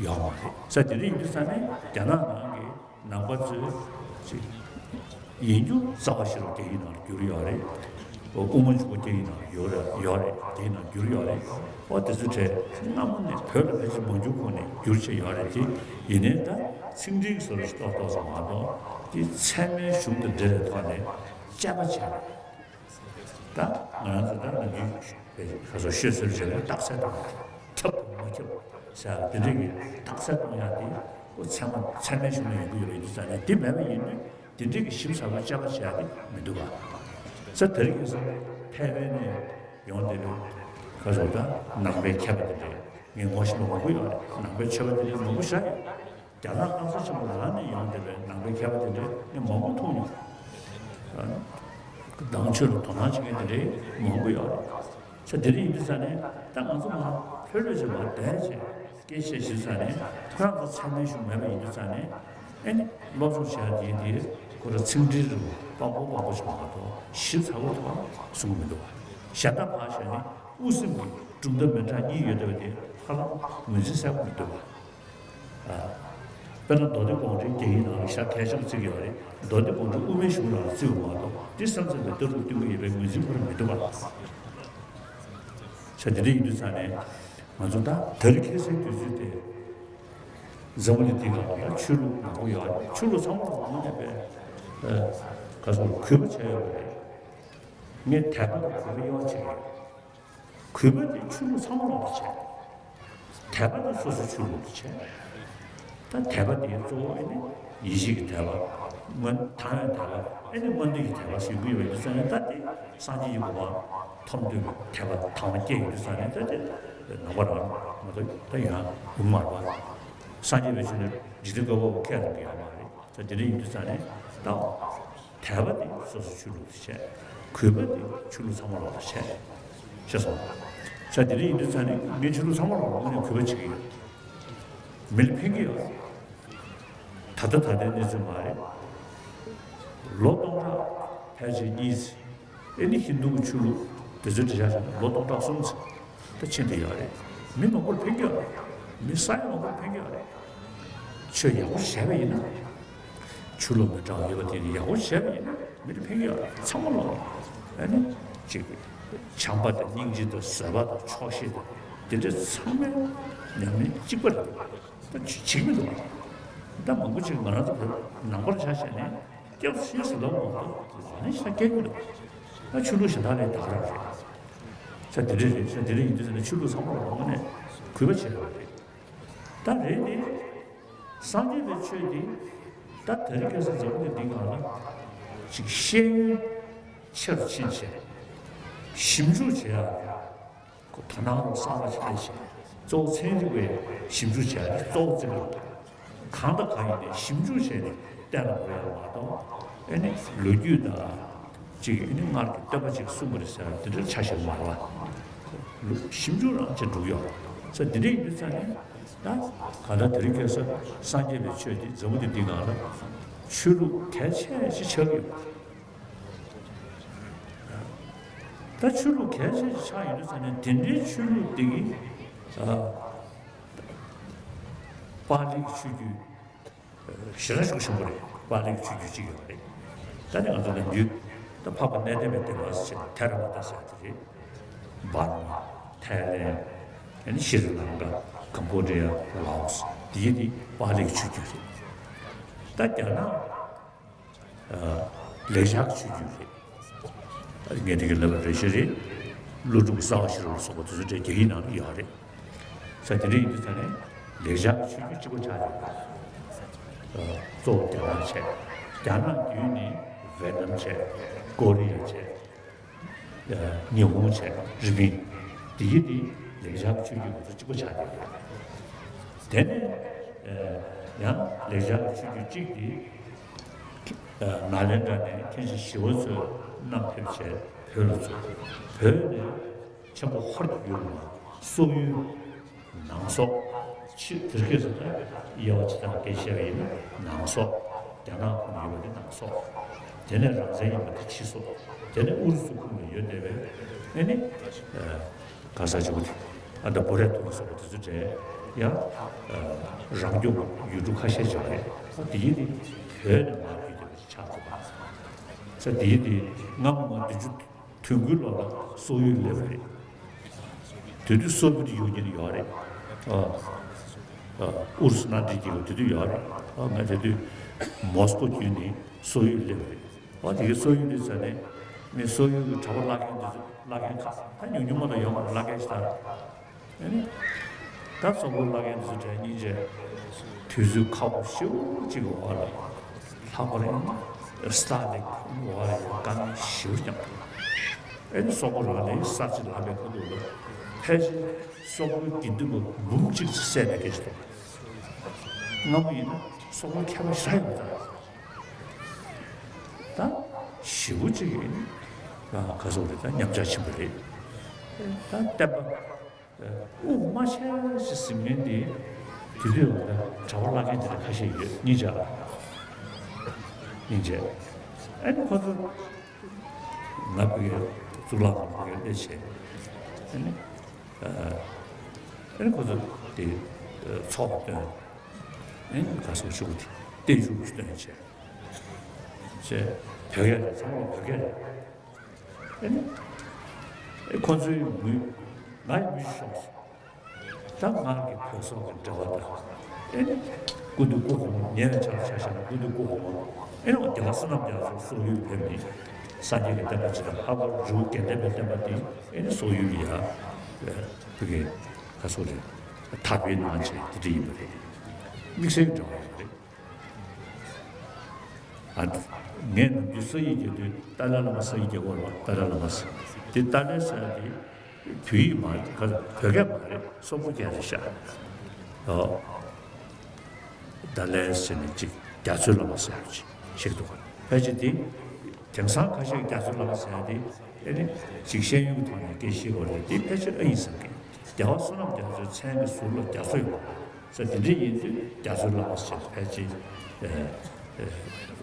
ཡོད་མ་རེད། ས་དེ་འདྲ་ཡིན་དུས་ཙང་ནས་རྒྱ་ནག་ནང་གི་ནང་པ་ཚོས་ཅིག་ཡིན་རྒྱུ་རྩ་བ་ཞིག་ལ་རྒྱ་ཡིག་ནང་ལ་བསྒྱུར་ཡོད་རེད། དབུ་མ་འཇུག་པ་རྒྱ་ཡིག་ནང་ལ་ཡོད་རེད། ཡོད་རེད། རྒྱ་ཡིག་ནང་བསྒྱུར་ཡོད་རེད། ཨོ་དེ་ཚོ་གྲས་སྔ་མོ་ནས་བོད་ལ་ཕལ་ཆེར་མ་འགྱུར་གོང་ནས་བསྒྱུར་བྱས་ཡོད་རེད་དེ། ཡིན་ནའི་ད་ཚིག་འགྲེལ་གྱི་བཟོ་འདྲ་ཞིག་ཏོག་ཏོག་ཙམ་མ་གཏོགས་དེ་ཚད་མའི་གཞུང་དང་འབྲེལ་བའི་ཐོག་ནས་དཔྱད་པ་བྱས་པ་རེད། ད་ང་རང་ཚོ་ད་ནམ་རྒྱུན་ཁ་སོ་ཤོད་སྲོལ་བྱས་ནས་རྟགས་གསལ་གཏོང་བ། ཁྱབ་དང་མ་ཁྱབ་ཟེར་བ་དེ་འདྲ་གི་རྟགས་གསལ་གཏོང་ཡག་དེ་ཁོ་ཚད་མ་ཚད་མའི་གཞུང་ལ་ཡོང་གི་ཡོད་པ་ཡིན་དུས་ཙང་ནས། དེ་མེད་པ་ཡིན་དུས་དེ་འདྲ་གི་ཞིབ་ཚགས་པོ་དཔྱད་པ་བྱེད་ཡག་དེ་མི་འདུག་ག་ས་དེ་རིང་ཁ་སང་ཕལ་པའི་ནས་ཡོང་བསྡད་པའི་ཁ་སོ་ད་ནང་པའི་མཁས་པ་དེ་འདྲས་ངས་ངོ་ཤེས་པ་མང་པོ་ཡོད་རེད། ནང་པའི་ཆོས་པ་དེ་འདྲས་མང་པོ་ཤར་ཡོད། རྒྱ་ནག་སྐམ་ས་ཆེན་པོ་ནང་ནས་ཡོང་བསྡད་པའི་ནང་པའི་མཁས་པ་དེ་འདྲས་ངས་མང་པོ་མཐོང་མྱོང་། ཨ། དྭངས་ཆོས་ལ་དོ་སྣང་བྱེད་མཁན་དེ་འདྲས་མང་པོ་ཡོད་རེད། ས་དེ་འདྲ་ཡིན་དུས་ཙང་ནས་ད་ང་ཚོ་མ་ལྷོད་ལྷོད་བྱས་མ་བསྡད་བྱས་སྐད་ཆ་བཤད་ཙང་ནས། ཁོ་རང་ཚོ་ཚད་མའི་གཞུང་མེད་པ་ཡིན་དུས་ཙང་ནས། ཨེ་ནི་སློབ་སྦྱོང་བྱེད་ཡག་དེ་དེ་ཁོ་རང་ཚིག་འགྲེལ་རུ་དཔང་པོ་དཔང་པོ་བྱས་མ་གཏོགས་ཞིབ་ཚགས་པོ་ཐོག་གསུང་གི་མི་འདུག་བ། གཞན་དག་ཕར་བཞག་ནས་དབུ་སེམས་ཀྱི་གྲུབ་མཐའ་མི་འདྲ་གཉིས་ཡོད་བསྡད་པ་དེ་ཧ་ལམ་ངོས་འཛིན་གསལ་པོ་མི་འདུག་བ། ཨ། དཔེར་ན་མདོ་སྡེ་དགོངས་འགྲེལ་རྒྱ་ཡིག་ནང་ལ་ཤར་ཐལ་ཆགས་བརྩི་གི་ཡོད་རེད། མདོ་སྡེ་དགོངས་འགྲེལ་དབུ་མའི་གཞུང་ནང་ལ་བརྩི་བ་མ་གཏོགས་དེ་སེམས་ཙམ་པའི་ལྟ་གྲུབ་སྟོན་གྱི་ཡོད་པའི་ངོས་འཛིན་ཁོ་རང་མི་འདུག་བ། ས་དེ་འདྲ་ཡིན་དུས་ཙང་ནས་ང་ཚོ་ད་དེ་རིང་ཁ་སང་དུས་ཚོད་དེ། འཛམ་བུ་གླིང་འདི་སྒང་ལ་ཆོས་ལུགས་མང་པོ་ཡོད་རེད། ཆོས་ལུགས་ཚང་མ་ལ་ངོས་ནས་པའི་ཨ་ག་ཚོད་གུས་པ་བྱས་ཡོད་པ་རེད། ངས་དད་པ་དང་གུས་པ་གཡོག་བྱེད་ཀྱི་ཡོད། གུས་པ་དེ་ཆོས་ལུགས་ཚང་མ་ལ་བྱེད། དད་པ་དེ་སོ་སོའི་ཆོས་ལུགས་ལ་བྱེད། ད་དད་པ་དེ་གཙོ་བོ་ཨེ་ནི་ཡེ་ཤེས་ཀྱི་དད་པ། སྔོན་དང་བའི་དད་པ། ཨེ་ནི་སྔོན་དུས་ཀྱི་དད་པ་ཟེར་གྱི་ཡོད་པ་ཡིན་དུས་ཙང་ནས། ད་དེ་སངས་རྒྱས་ཀྱི་གོ་འཕང་ཐོབ་འདོད་ཀྱི་དད་པ་དང་པོ་སྐྱེས་ཡོང་དུས་ཙང་ནས། ད་དེ་ནང་པ་རང་མ་གཏོགས་ད་ཡོང་ཡག་ཡོང་གི་མ་རེད་པ། སངས་རྒྱས་པའི་ཆོས་ནི་འཇིག་རྟེན་བཀོད་པ་པོ་ཁས་ལེན་གྱི་ཡོད་མ་རེད། ད་དེ་འདྲ་ཡིན་དུས་ཙང་ནས་ད། དད་པ་དེ་སོ་སོ་ཆོས་ལུགས་དེ་བྱས། གུས་པ་དེ་ཆོས་ལུགས་ཚང་མ་ལོག་ལ་བྱས། ཤེས་སོང་། ས་དེ་འདྲ་ཡིན་དུས་ཙང་ནས་ངས་ཆོས་ལུགས་ཚང་མ་ལོག་ལ་དངོས་གནས་གུས་པ་བྱེད་ཀྱི་ཡོད། མི་ལ་ཕན་གྱི་ཡོད། ད་ལྟ་ད་ལྟའི་གནས་ཚུལ་མ་རེད། ལོ་སྟོང་ཕྲག་ཕལ་ཆེར་གཉིས་ཙམ། ཨེ་ནི་ཧིན་རྡུ་གི་ཆོས་ལུགས་དེ་ཚོའི་འགྲེལ་བཤད་བྱས་ན་ལོ་སྟོང་ཕྲག་གསུམ་ཙམ་ད་ཕྱིན་བསྡད་ཡོད་རེད། མི་མང་པོར་ཕན་གྱི་ཡོད་རེད། མི་ས་ཡ་མང་པོར་ཕན་གྱི་ཡོད་རེད། ཆོས་ཡག་པོ་བྱས་པ་ཡིན་ན། ཆོས་ལུགས་མི་འདྲ་བ་ཡོད་པ་དེ་ཡག་པོ་བྱས་པ་ཡིན་ན་མི་ལ་ཕན་གྱི་ཡོད་རེད། ཚང་མ་ལོག་ཨ་ནི་ཅིག་བྱམས་པ་དང་སྙིང་རྗེ་དང་བཟོད་པ་དང་ཆོག་ཤེས་དང་དེ་འདྲ་ཚང་མ་ཉམས་ལེན་གཅིག་པ་རེད། ད་བྱེད་ཀྱི་མི་འདུག་ད་མང་པོ་ཅིག་ང་རང་ཚོ་བོད་ནང་པར་ཆ་བཞག་ནས་སྐྱབས་སུ་མཆི་ཟེར་ལབ་མ་གཏོགས་ལག་ལེན་ཞེ་དྲག་སྐྱེལ་གྱི་མི་འདུག་ད་ཆོས་ལུགས་གཞན་དག་ལས་དག་རང་རེད། ས་དེ་འདྲ་རེད། ས་དེ་འདྲ་ཡིན་དུས་ས་ནས་ཆོས་ལུགས་ཚང་མ་ལ་དངོས་གནས་གུས་པ་བྱེད་དགོས་རེད། ད་རེད་དེ། སངས་རྒྱས་པའི་ཆོས་འདི་ད་དེ་རིང་ཁ་སང་འཛམ་བུ་གླིང་འདི་སྒང་ལ་ཅིག་ཤེས་ཡོན་ཆེ་རུ་ཕྱིན་བྱས་ཞིབ་འཇུག་བྱེད་ཡག་གི་དོ་སྣང་རུ་གསར་པ་ཞིག་སླེབས་བྱས། གཙོ་བོ་ཚན་རིག་པས་ཞིབ་འཇུག་བྱེད་ཡག་གི་གཙོ་བོ་བརྩི་གི་རེད། གང་དང་གང་ཡིན་ནའི་ཞིབ་འཇུག་བྱས་ནས་གཏན་ལ་འབེབས་ཡག་མ་གཏོགས། ཨེ་ནི་ལོ་རྒྱུས་དང་། ཅིག་ཨེ་ནི་སྔར་གྱི་བསྟན་པ་ཅིག་གསུངས་པ་རེད་ཟེར་བ་དེ་འདྲ་ཆ་ཞིག་མ་རེད་པ། ཞིབ་འཇུག་རང་བྱས་འགྲོ་གི་ཡོད་རེད། ས་དེ་འདྲ་ཡིན་དུས་ཙང་ནས་ ད་གང་ལྟར་དེ་རིང་ཁ་སང་སངས་རྒྱས་པའི་ཆོས་འདི་འཛམ་བུ་གླིང་འདི་སྒང་ལ་ཆོས་ལུགས་གལ་ཆེ་ཞིག་ཆགས་ཀྱི་ཡོད། ད་ཆོས་ལུགས་གལ་ཆེ་ཞིག་ཆགས་ཡོད་དུས་ཙང་ནས་དེ་འདྲའི་ཆོས་ལུགས་འདི་གིས་ཨ་པཱ་ལིའི་ཆོས་བརྒྱུད་ཞེ་དྲག་ཤུགས་ཆེན་པོ་རེད། པཱ་ལིའི་ཆོས་བརྒྱུད་ཅིག་ཡོད་རེད། ད་ནི་ང་ཚོ་ནམ་རྒྱུན་ད་འཕགས་པ་གནས་བརྟན་པའི་སྡེ་པ་ཟེར་ཐེ་ར་ཝ་ད་ཟེར་དེ་རེད། འབར་མ། ཐའི་ལེན། ཨ་ནི་ཤྲི་ལང་ཀ། ཀམ་བྷོ་ཌི་ཡ། ལའོ་སི། དེ་དེ་པཱ་ལིའི་ཆོས་བརྒྱུད་རེད། ད་རྒྱ་ནག་ལེགས་སྦྱར་གྱི་ཆོས་བརྒྱུད་རེད། ངས་དེ་ག་ལབ་པ་རེད་ཤག་རེད། ཀླུ་སྒྲུབ་གསལ་བ་ཤེས་རབ་ལ་སོགས་པ་དེ་ཚོ་འདྲ་རྒྱ་ཡིག་ནང་ལ་ཡོད་རེད། ས་དེ་འདྲ་ཡིན་དུས་ཙང་ནས་ལེགས་སྦྱར་གྱི་ཆོས་བརྒྱུད་གཅིག་པ་ཆགས་ཡོད་རེད། གཙོ་བོ་རྒྱ་ནག་བྱས། རྒྱ་ནག་བརྒྱུད་ནས་ཝེ་ནམ་བྱས། ཀོ་རི་ཡ་བྱས། ཉི་ཧོང་བྱས། རི་པིན། དེ་གི་དེ་ལེགས་སྦྱར་གྱི་ཆོས་བརྒྱུད་ང་ཚོ་གཅིག་པ་ཆགས་ཡོད་རེད། དེ་ནས་ཡང་ལེགས་སྦྱར་གྱི་ཆོས་བརྒྱུད་གཅིག་དེ། ནཱ་ལེནྡྲ་ནས་མཁན་ཆེན་ཞི་བ་འཚོས་བསྣམས་ཕེབས་བྱས་བོད་ལ་ཚུད། བོད་ནས་ཆེན་པོ་ཧོར་གྱི་ཡུལ་ལ་སོག་ཡུལ། ནང་སོག་ཕྱི་དེར་སྐད་སུ་ད་དབྱེ་བ་ཕྱེ་སྟངས་སྐད་བཤད་པ་ཡིན་ན་ནང་སོག་རྒྱ་ནག་ཁོངས་ཡོད་པ་དེ་ནང་སོག་དེ་ནས་རང་བཙན་ཡིན་པ་དེ་ཕྱི་སོག་དེ་ནས་ཨུ་རུ་སུ་ཁོངས་ལ་ཡོད་བསྡད་པའི་ཨེ་ནི། ག་ས་ཆེ་བོ་དེ། ཨ་ད་བོ་རས་ཐུ་ལ་སོགས་པ་དེ་ཚོ་གྲས་ཡང་རང་སྐྱོང་ཡུལ་གྲུ་ཁ་ཤས་ཅིག་རེད། ཨ་དེ་ཡིན་དེ་བོད་ནས་མར་བརྒྱུད་བསྡད་པ་ཞིག་ཆགས་ཐུབ་པ། ས་དེ་ཡིན་དེ་སྔ་མོ་བདུན་ཅུ་དོན་དགུའི་ལོ་ལ་སོག་ཡུལ་སླེབས་པ་རེད། དེ་དུས་སོག་པོ་དེ་ཡོང་མཁན་ཡོད་རེད། ཨ་ཨ་ཨུ་རུ་སུ་མནའ་འབྲེལ་རྒྱལ་ཁབ་དེ་དུས་ཡོད་རེད། ཨ་ང་དེ་དུས་མོ་སི་ཀོ་བརྒྱུད་ནས་སོག་ཡུལ་སླེབས་པ་རེད། འོ་དེ་གའི་སོག་ཡུལ་དེ་ཟ་ནས་མི་སོག་ཡུལ་གྱི་གྲྭ་པ་བླ་རྒན་དེ་ཚོ་བླ་རྒན་ཁག་ད་ཉུང་ཉུང་མ་གཏོགས་ཡོད་མ་རེད། བླ་རྒན་ཞིག་ད་ཨ་ནི་ད་སོག་པོའི་བླ་རྒན་དེ་ཚོ་གྲས་སྙིང་རྗེ་དུས་ཚོད་ཁག་པོ་ཞེ་པོ་ཅིག་གི་འོག་ལ་ལྷག་པར་ཡང་སྟ་ལིག་འོག་ལ་ཡང་དཀའ་ངལ་ཞེ་པོ་མྱངས་འདུག་ཨ་ནི་སོག་པོ་རང་ལ་ཡང་ས་ཆ་ལམ་པའི་ཁ་ཐུག་ལ་ཕལ་ཆེར་སོག་པོའི་དགེ་འདུན་པ་འབུམ་གཅིག་ཙམ་བསད་པའི་སྐད་ཆ་འདུག་སྔ་མོ་ཡིན་ན་སོག་པོའི་མཁས་པ་ཞེ་དྲག་ཡོད་ད། ད་ཞེ་པོ་ཅིག་ཡིན། ཨ་ག་སོག་རེད། ད་ཉམས་ཆག་ཕྱིན་པ་རེད། ད་བསྟན་པ་དབུ་མ་ཆེ་ཞིག་ཟིན་མཁན་དེ་དེ་དུས་ད་གྲྭ་པ་བླ་རྒན་དེ་འདྲ་ཁ་ཤས་ཡོད། སྙིང་རྗེ་ཨ། སྙིང་རྗེ། ཨ་ནི་ཁོ་ཚོ་ང་བོད་ཀྱི་གཙུག་ལག་ཁང་བོད་ཀྱི་གནས་བྱས། ཨ་ནི་ཨ་ནི་ཁོ་ཚོ་དེ་ཚོགས་པ་བཏོན། ཨ་ནི་ག་སོག་ཆུ་བོ་དེ་བརྟན་བཞུགས་བཏོན་བྱས། ཅེས་བོད་སྐད་རེད། ཚང་མ་བོད་སྐད་རེད། ཨེ་ནི། ཨེ་ཁོ་ཚོའི་མུས། ང་ཡི་མུས་ཤོག་ད་ང་གི་བོད་སོག་གི་འབྲེལ་བ་དང་། ཨེ་ནི། སྐུ་མདུན་སྐུ་གོང་མ་ཉེ་བའི་ཆར་ཆ་བཞག་ན་སྐུ་མདུན་སྐུ་གོང་མ། ཨེ་ནི་སྡེ་པ་བསོད་ནམས་རྒྱ་མཚོ་སོག་ཡུལ་ཕེབས་ནས་སངས་རྒྱས་ཀྱི་བསྟན་པ་ཇི་ལྟར་ལྷག་པར་རི་བོ་དགེ་ལྡན་པའི་བསྟན་པ་འདི་ཨེ་ནི་སོག་ཡུལ་ལ་ཡ། བོད་ཀྱི་ག་སོག་རེད། དར་སྤེལ་གནང་བྱས་དེ་འདྲ་ཡིན་པ་རེད། དམིགས་བསལ་གྱི་འབྲེལ་བ་ཡོད་པ་རེད། ཨ་ངས་ནམ་རྒྱུན་ས་ཡིག་རྒྱག་དུས་ཏཱ་ལའི་བླ་མ། ས་ཡིག་རྒྱག་གོ་རེད་པ། ཏཱ་ལའི་བླ་མ་ཟེར། དེ་ཏཱ་ལའི་ཟེར་ཡ་དེ་བོད་ཡིག་མ་རེད། ག་བོད་སྐད་མ་རེད། སོག་པོ་སྐད་རེད་ཤག་ཨོ། ཏཱ་ལའི་ཟེར་ནས་ཅིག་རྒྱ་མཚོའི་བླ་མ་ཟེར་ཡ་ཅིག་ཞིག་འདུག་ག་ཕལ་ཆེར་དེ་དེང་སང་ཁ་ཤས་རྒྱ་མཚོའི་བླ་མ་ཟེར་ཡ་དེ་ཨེ་ནི་ཅིག་ཤེས་ཡོན་གྱི་ཐོག་ནས་སྐད་ཤེས་དགོས་རེད། དེ་ཕལ་ཆེར་ཨ་ཡིན་བསམ་གི། རྒྱལ་བ་བསོད་ནམས་རྒྱ་མཚོའི་མཚན་གྱི་ཟུར་ལ་རྒྱ་མཚོ་ཡོད་པ། ས་དེ་འདྲ་ཡིན་དུས་རྒྱ་མཚོའི་བླ་མ་ཞེས་ཕལ་ཆེར་ཨེ་ཨེ་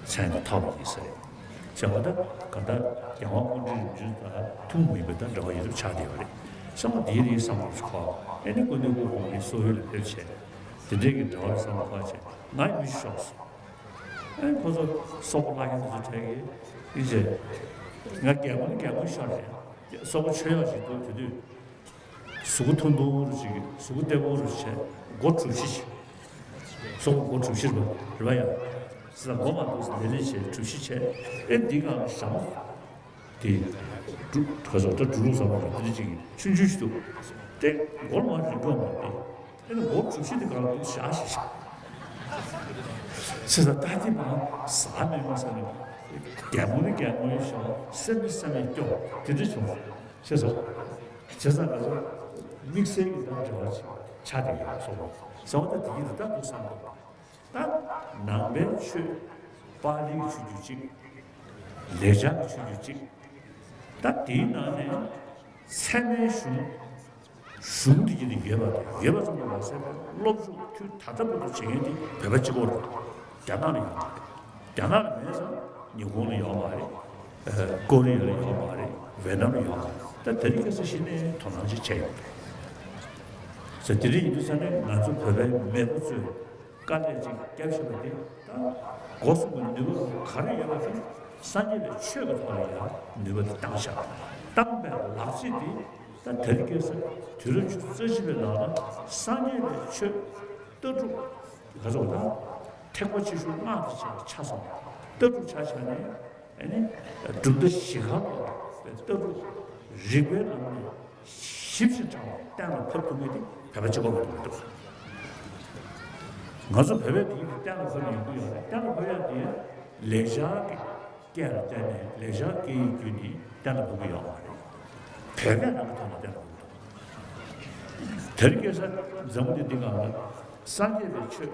མཚན་དུ་ཐོབ་པ་ཡིན་ས་རེད། བྱས་པ་ད་ག་ད་རྒྱལ་དབང་སྐུ་ཕྲེང་རིམ་བྱོན་དང་ཐུན་མོང་མ་ཡིན་པ་དང་འབྲེལ་བ་ཡོད་རབས་ཆགས་བསྡད་པ་རེད། བསམ་བློ་དེའི་རིགས་བསམ་བློ་ཞིག་འཁོར། ཨེ་ནི་སྐུ་མདུན་སྐུ་གོང་མ་སོག་ཡུལ་ལ་ཕེབས་བྱས། དེ་འདྲའི་གི་འབྲེལ་བ་བསམ་བློ་འཁོར་བྱས་ང་ཡི་མི་ཤོག་སོང་། ཨེ་ཁོ་ཚོ་སོག་པོ་བླ་རྒན་དེ་ཚོ་གྲས་ཀྱིས་ཨིན་ཅེ། ང་རྒྱལ་མོ་ནི་རྒྱལ་མོའི་ཤོག་རེད། སོག་པོ་ཆོས་གཡོག་ཞིག་འདུག་དེ་དུས། གཟུགས་པོ་ཐུང་ཐུང་རུ་ཅིག་གཟུགས་པོ་བརྟན་པོ་རུ་བྱས། མགོ་གྲུ་བཞི་ཞིག་སོག་པོ་མགོ་གྲུ་བཞི་རེད་པ། རེད་པ་ཡ། ས་མགོ་མ་འདུག་ལེ་ལེ་བྱས་གྲུ་བཞི་བྱས། ཨེ་འདི་ག་ཞྭ་མོ། དེ། གྲུ་ག་སོག་ད་གྲུ་ལུག་ཟ་མ་རེད། དེ་འདྲ་ཅིག་ཆུང་ཆུང་ཞིག་འདུག་དེ་མགོ་ལ་མ་རིང་པོ་མ་རེད། ཨེ་ནི་མགོ་གྲུ་བཞི་དེ་ག་ལ་འདུག་ཞྭ་ཞིག་ཞིག་ཟེར་ས་ད་དེ་མ་ཟ་མེད་མ་ཟ་ནས། རྒྱལ་མོ་ནི་རྒྱལ་མོའི་ཤོག་སེམས་ནི་སེམས་ནས་སྐྱོ། དེ་འདྲ་བྱུང་། ཞེས་སོ། བྱས་ཙང་ང་ཚོ་དམིགས་བསལ་གྱི་དང་འབྲེལ་བ་ཅིག་ཆགས་བསྡད་ཡོད་སོང་། བྱས་པ་ད་དེ་ཡིན་དུ་ད་འདུག་བསམ་འདུག་ད་ནང་པའི་ཆོས་པཱ་ལིའི་ཆོས་བརྒྱུད་གཅིག་ལེགས་སྦྱར་གྱི་ཆོས་བརྒྱུད་གཅིག་ད་དེའི་ནང་ནས་ཚད་མའི་གཞུང་ གཞུང་འདི་གི་ནི་ཡོད་པ་དང་ཡོད་པ་ཙམ་དུ་མ་ཟད་པར་སློབ་སྦྱོང་དུས་ད་ལྟ་བར་དུ་བྱེད་མཁན་དེ་བོད་པ་གཅིག་པོ་རེད། རྒྱ་ནག་ལ་ཡོད་མ་རེད། རྒྱ་ནག་ལ་མེད་ཙང་ཉི་ཧོང་ལ་ཡོད་མ་རེད། ཨ། ཀོ་རི་ཡ་ལ་ཡོད་མ་རེད། ཝེ་ནམ་ལ་ཡོད་མ་རེད། ད་དེ་རིང་ཁ་སང་གཞི་ནས་དོ་སྣང་ཅིག་བྱས་ཡོད་རེད། ཟེར་དེ་རིང་ཡིན་དུས་ཙང་ནས་ང་ཚོ་བོད་པའི་མེས་པོ་ཚོས་དཀའ་ལས་ཅིག་བརྒྱབ་བཞག་པ་དེ་ད་སྒོ་གསུམ་གྱི་ནུས་པ་ག་རེ་ཡོད་པ་དེ་སངས་རྒྱས་པའི་ཆོས་ཀྱི་ཐོག་ལ་ཡང་ནུས་པ་དེ་བཏང་བཞག་བཏང་པའི་ལག་རྗེས་དེ་ད་དེ་རིང་ཁ་སང་དུས་རབས་ཉི་ཤུ་རྩ་གཅིག་པའི་ནང་ལ་སངས་རྒྱས་པའི་ཆོས་ལྟ་གྲུབ་ག་ཚོད་དང་ཐེག་པ་ཆེ་ཆུང་སྔགས་དང་བཅས་པ་ཆ་ཚང་ལྟ་གྲུབ་ཆ་བཞག་ནས། ཨ་ནི་གྲུབ་མཐའ་བཞི་ཀ་ལ་ལྟ་གྲུབ་རིགས་པའི་ནང་ནས་ཞིབ་ཅིང་ཕྲ་བ་གཏན་ལ་ཕབ་ཐུབ་མཁན་དེ་བོད་པ་གཅིག་པོ་མ་གཏོགས་མི་འདུག་ང་ཚོ་བོད་པས་དེ་གཏན་ལ་ཕབ་ཡོང་གི་ཡོད་རེད། གཏན་ལ་ཕབ་ཡག་དེ་ལེགས་སྦྱར་གྱི་སྐད་ལ་བརྟེན་ནས་ལེགས་སྦྱར་སྐད་ཡིག་བརྒྱུད་ནས་གཏན་ལ་ཕབ་ཀྱི་ཡོད་མ་རེད། བོད་སྐད་ནང་གི་ཐོག་ནས་གཏན་ལ་ཕབ་ཀྱི་འདུག་དེ་རིང་ཁ་སང་འཛམ་བུ་གླིང་འདི་སྒང་ལ་སངས་རྒྱས་པའི་ཆོས་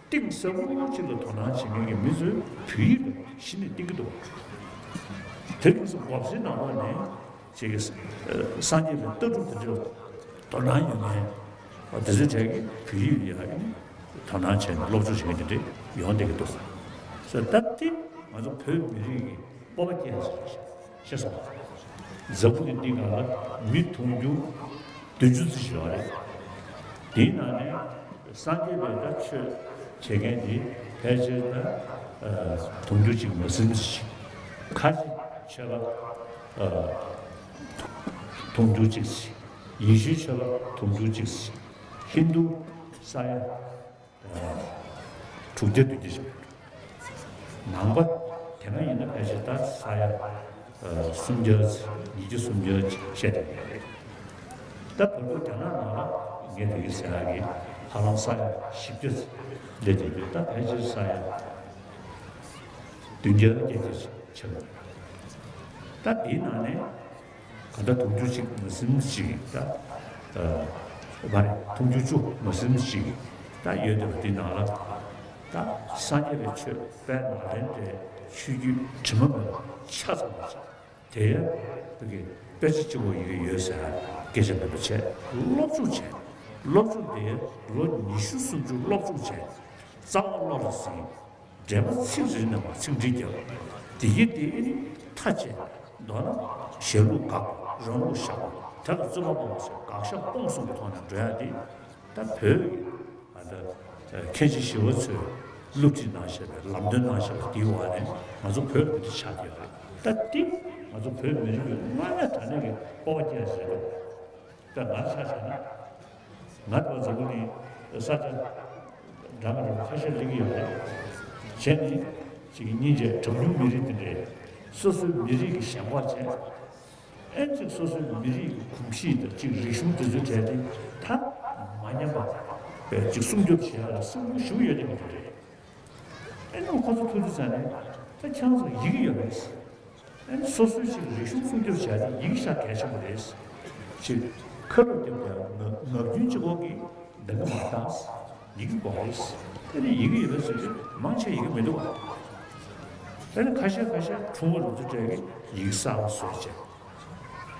གཏིང་ཟབ་པོ་ཅིག་ལ་དོ་སྣང་བྱེད་མཁན་གྱི་མི་ཚོས་བོད་ཡིག་ལ་གཞི་ནས་བསྟེན་གྱི་འདུག་དེ་རིང་སང་གོ་སའི་ནང་ལོགས་ནས་ཅིག་གི་སངས་རྒྱས་པའི་ལྟ་གྲུབ་དེ་འདྲ་དོ་སྣང་ཡོད་མཁན་དེ་ཚོའི་གྲས་ཀྱིས་བོད་ཡིག་ལ་ཡང་དོ་སྣང་བྱས་ནས་སློབ་སྦྱོང་བྱེད་མཁན་དེ་འདྲ་ཡོང་བསྡད་ཀྱི་འདུག་ས་ད་དེ་ང་ཚོ་བོད་མི་རིགས་ཀྱི་སྤོབས་པ་སྐྱེ་ཡ་ཞིག་རེད། ཤེས་སོང་། འཛམ་བུ་གླིང་འདི་སྒང་ལ་མི་དུང་ཕྱུར་བདུན་ཅུ་ཙམ་ཞིག་ཡོད་རེད། དེའི་ནང་ནས་སངས་རྒྱས་པའི་ད་ཆོས་བྱེད་མཁན་དེ་ཕལ་ཆེར་ད་དུང་ཕྱུར་གཅིག་མ་ཟིན་ཙམ་ཞིག་ཁ་ཆེ་ཆོས་པ་དུང་ཕྱུར་གཅིག་ཙམ་ཞིག་ཡེ་ཤུའི་ཆོས་པ་དུང་ཕྱུར་གཅིག་ཙམ་ཞིག་ཧིན་རྡུ་ས་ཡ། དྲུག་བརྒྱ་བདུན་བརྒྱ་ཞིག་ནང་པ་དེ་སྔ་ཡིན་ན་ཕལ་ཆེར་ད་ས་ཡ་སུམ་བརྒྱ་ཉིས་བརྒྱ་སུམ་བརྒྱ་ཅིག་བཤད་བསྡད་ཡོད་རེད། ད་བོད་པ་རྒྱ་ནག་ནང་ལ་ངས་དེ་གི་ཟེར་ཡག་གི་ཧ་ལམ་ས་ཡ་བཞི་བརྒྱ་སླེབས་བསྡད་དུས་ད་ཕལ་ཆེར་ས་ཡ་བདུན་བརྒྱ་བརྒྱད་བརྒྱ་ཅིག་ཆགས་ཡོད་རེད། ད་དེའི་ནང་ནས། ག་ད་དུང་ཕྱུར་གཅིག་མ་ཟིན་ཞིག་ད། ཨ། མ་རེད། དུང་ཕྱུར་བཅུ་མ་ཟིན་ཞིག་ད་ཡོད་དེ་བ་འདི་ནང་ལ། ད་སངས་རྒྱས་པའི་ཆོས་དཔལ་ནཱ་ལེནྡྲའི་ཆོས་བརྒྱུད་དྲི་མ་མེད་པ་ཆ་ཚང་བ་ཞིག་དེ་ཡང་བོད་ཀྱི་དཔེ་ཆ་གཅིག་པོ་ཡི་གེ་ཡོད་ཟེར་སྐད་ཆ་མེད་པ་བྱས་སློབ་སྦྱོང་བྱས། སློབ་སྦྱོང་དེ་ལོ་ཉི་ཤུ་སུམ་ཅུ་སློབ་སྦྱོང་བྱས། རྩ་བ་བློ་ལ་ཟིན། འགྲེལ་པ་ཚིག་རེ་ནས་མར་ཚིག་འགྲེལ་རྒྱབ། དེ་གི་དེ་ཨེ་ནི་མཐའ་བཅད། མདོར་ན་གཞན་ལུགས་དགག་པ་རང་ལུགས་བཞག་པ་དེ་ལ་རྩོད་པ་སྤོང་བ་ཟེར་དགག་བཞག་སྤོང་གསུམ་གྱི་ཐོག་ནས་འགྲོ་ཡ་དེ་ད་བོད་ཀྱི་ཨ་ད་མཁན་ཆེན་ཞི་བ་འཚོས་སློབ་ཁྲིད་གནང་བཞག་པའི་ལམ་སྟོན་གནང་བཞག་པ་དེའི་འོག་ནས་ང་ཚོ་བོད་ལ་དེ་འདྲ་ཆགས་ཀྱི་ཡོད་རེད། ད་དེ་ང་ཚོ་བོད་མི་རིགས་ཀྱི་དངོས་གནས་དྲང་གནས་ཀྱི་སྤོབས་པ་སྐྱེ་ཡ་ཞིག་རེད། ད་ང་ཆ་བཞག་ན། ང་ད་འཛམ་བུ་གླིང་ས་ཆ་འདྲ་མི་འདྲ་ཁ་ཤས་སླེབས་ཀྱི་ཡོད་རེད། བྱས་ནས་ཅིག་སྙིང་རྗེ་གྲངས་ཉུང་མི་རིགས་དེ་འདྲས་སོ་སོའི་མི་རིགས་ཀྱི་ཞེན་ཁོག་བྱས། ཨེ་ཅིག་སོ་སོའི་མི་རིགས་ཀྱི་གོམས་གཤིས་དང་ཅིག་རིག་གཞུང་དེ་ཚོའི་གྲས་དེ་ད་མ་ཉམས་པ་བས་ཅིག་སྲུང་སྐྱོབ་བྱེད་ཡག་ལ་སེམས་ཤུགས་ཞེ་པོ་ཡོད་བསྡད་མཁན་དེ་རེད། ཨེ་ནི་ཁོ་ཚོ་ཐུག་དུས་ཙང་ནས་ད་ཁྱེད་རང་ཚོ་ཡི་གེ་ཡོད་རེད། ཨ་ནི་སོ་སོའི་ཅིག་རིག་གཞུང་སྲུང་སྐྱོབ་བྱ་ཡ་དེ་ཡི་གེ་ཤ་གལ་ཆེན་པོ་རེད། ཅིག་ཁ་ལོ་རྒྱབ་ཀྱང་ངག་ངག་རྒྱུན་གཅིག་པོ་གིས་འདང་གི་མ་བཏང་། ཡི་གེ་དགོས་རེད། ཨ་ནི་ཡི་གེ་ཡོད་པའི་ཟེར་དུས་མང་ཆེ་ཡི་གེ་མི་འདུག་བ། ཨ་ནི་ཁ་ཤས་ཁ་ཤས་ཁྲུང་བ་རུ་ཚོ་གྲས་ཀྱིས་ཡི་གེ་གསར་པ་བཟོས་བྱས།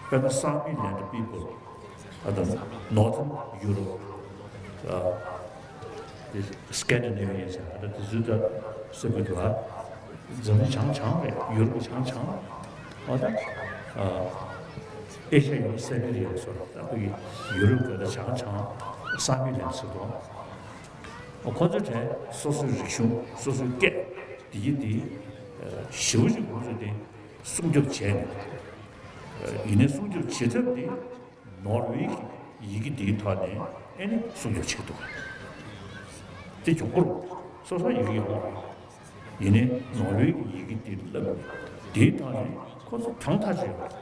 དཔེར་ན་Sami land people ཨ་དང་Northern Europe ཨ་དེ་Scandinavian ཟེར་ཨ་དང་དེ་ཚོའི་ད་ས་ཁུལ་དུ་ཨ་འཛམ་གླིང་བྱང་བྱང་རེད། ཡུ་རོབ་བྱང་བྱང་ཨ་དང་ཨ་ཨེ་ཤ་ཡ་ཡིན་སེ་བི་རི་ཡ་སོགས་ཨ་ཕ་གི་ཡུ་རོབ་ཀྱི་ད་བྱང་བྱང་Sami land ཟེར་དང་ཨ་ཁོ་ཚོའི་གྲས་སོ་སོའི་རིག་གཞུང་སོ་སོའི་སྐད་དེ་གི་དེ་ཞེ་པོ་ཅིག་ཁོ་ཚོས་དེ་སྲུང་སྐྱོབ་བྱས་ནས། ཡིན་ནའི་སྲུང་སྐྱོབ་བྱེད་ཐབས་དེ་ནོར་ཝེ་གི་ཡི་གེ་དེའི་ཐོག་ནས་ཨེ་ནི་སྲུང་སྐྱོབ་བྱེད་ཀྱི་འདུག་དེ་གྱོང་པོ་རེད། སོ་སོ་ཡི་གེ་ཡོད་མ་རེད། ཡིན་ནའི་ནོར་ཝེ་གི་ཡི་གེ་དེ་བསླབས་ནས་དེའི་ཐོག་ནས་ཁོ་ཚོ་གྱོང་ཐག་ཆོད་ཡོད་རེད།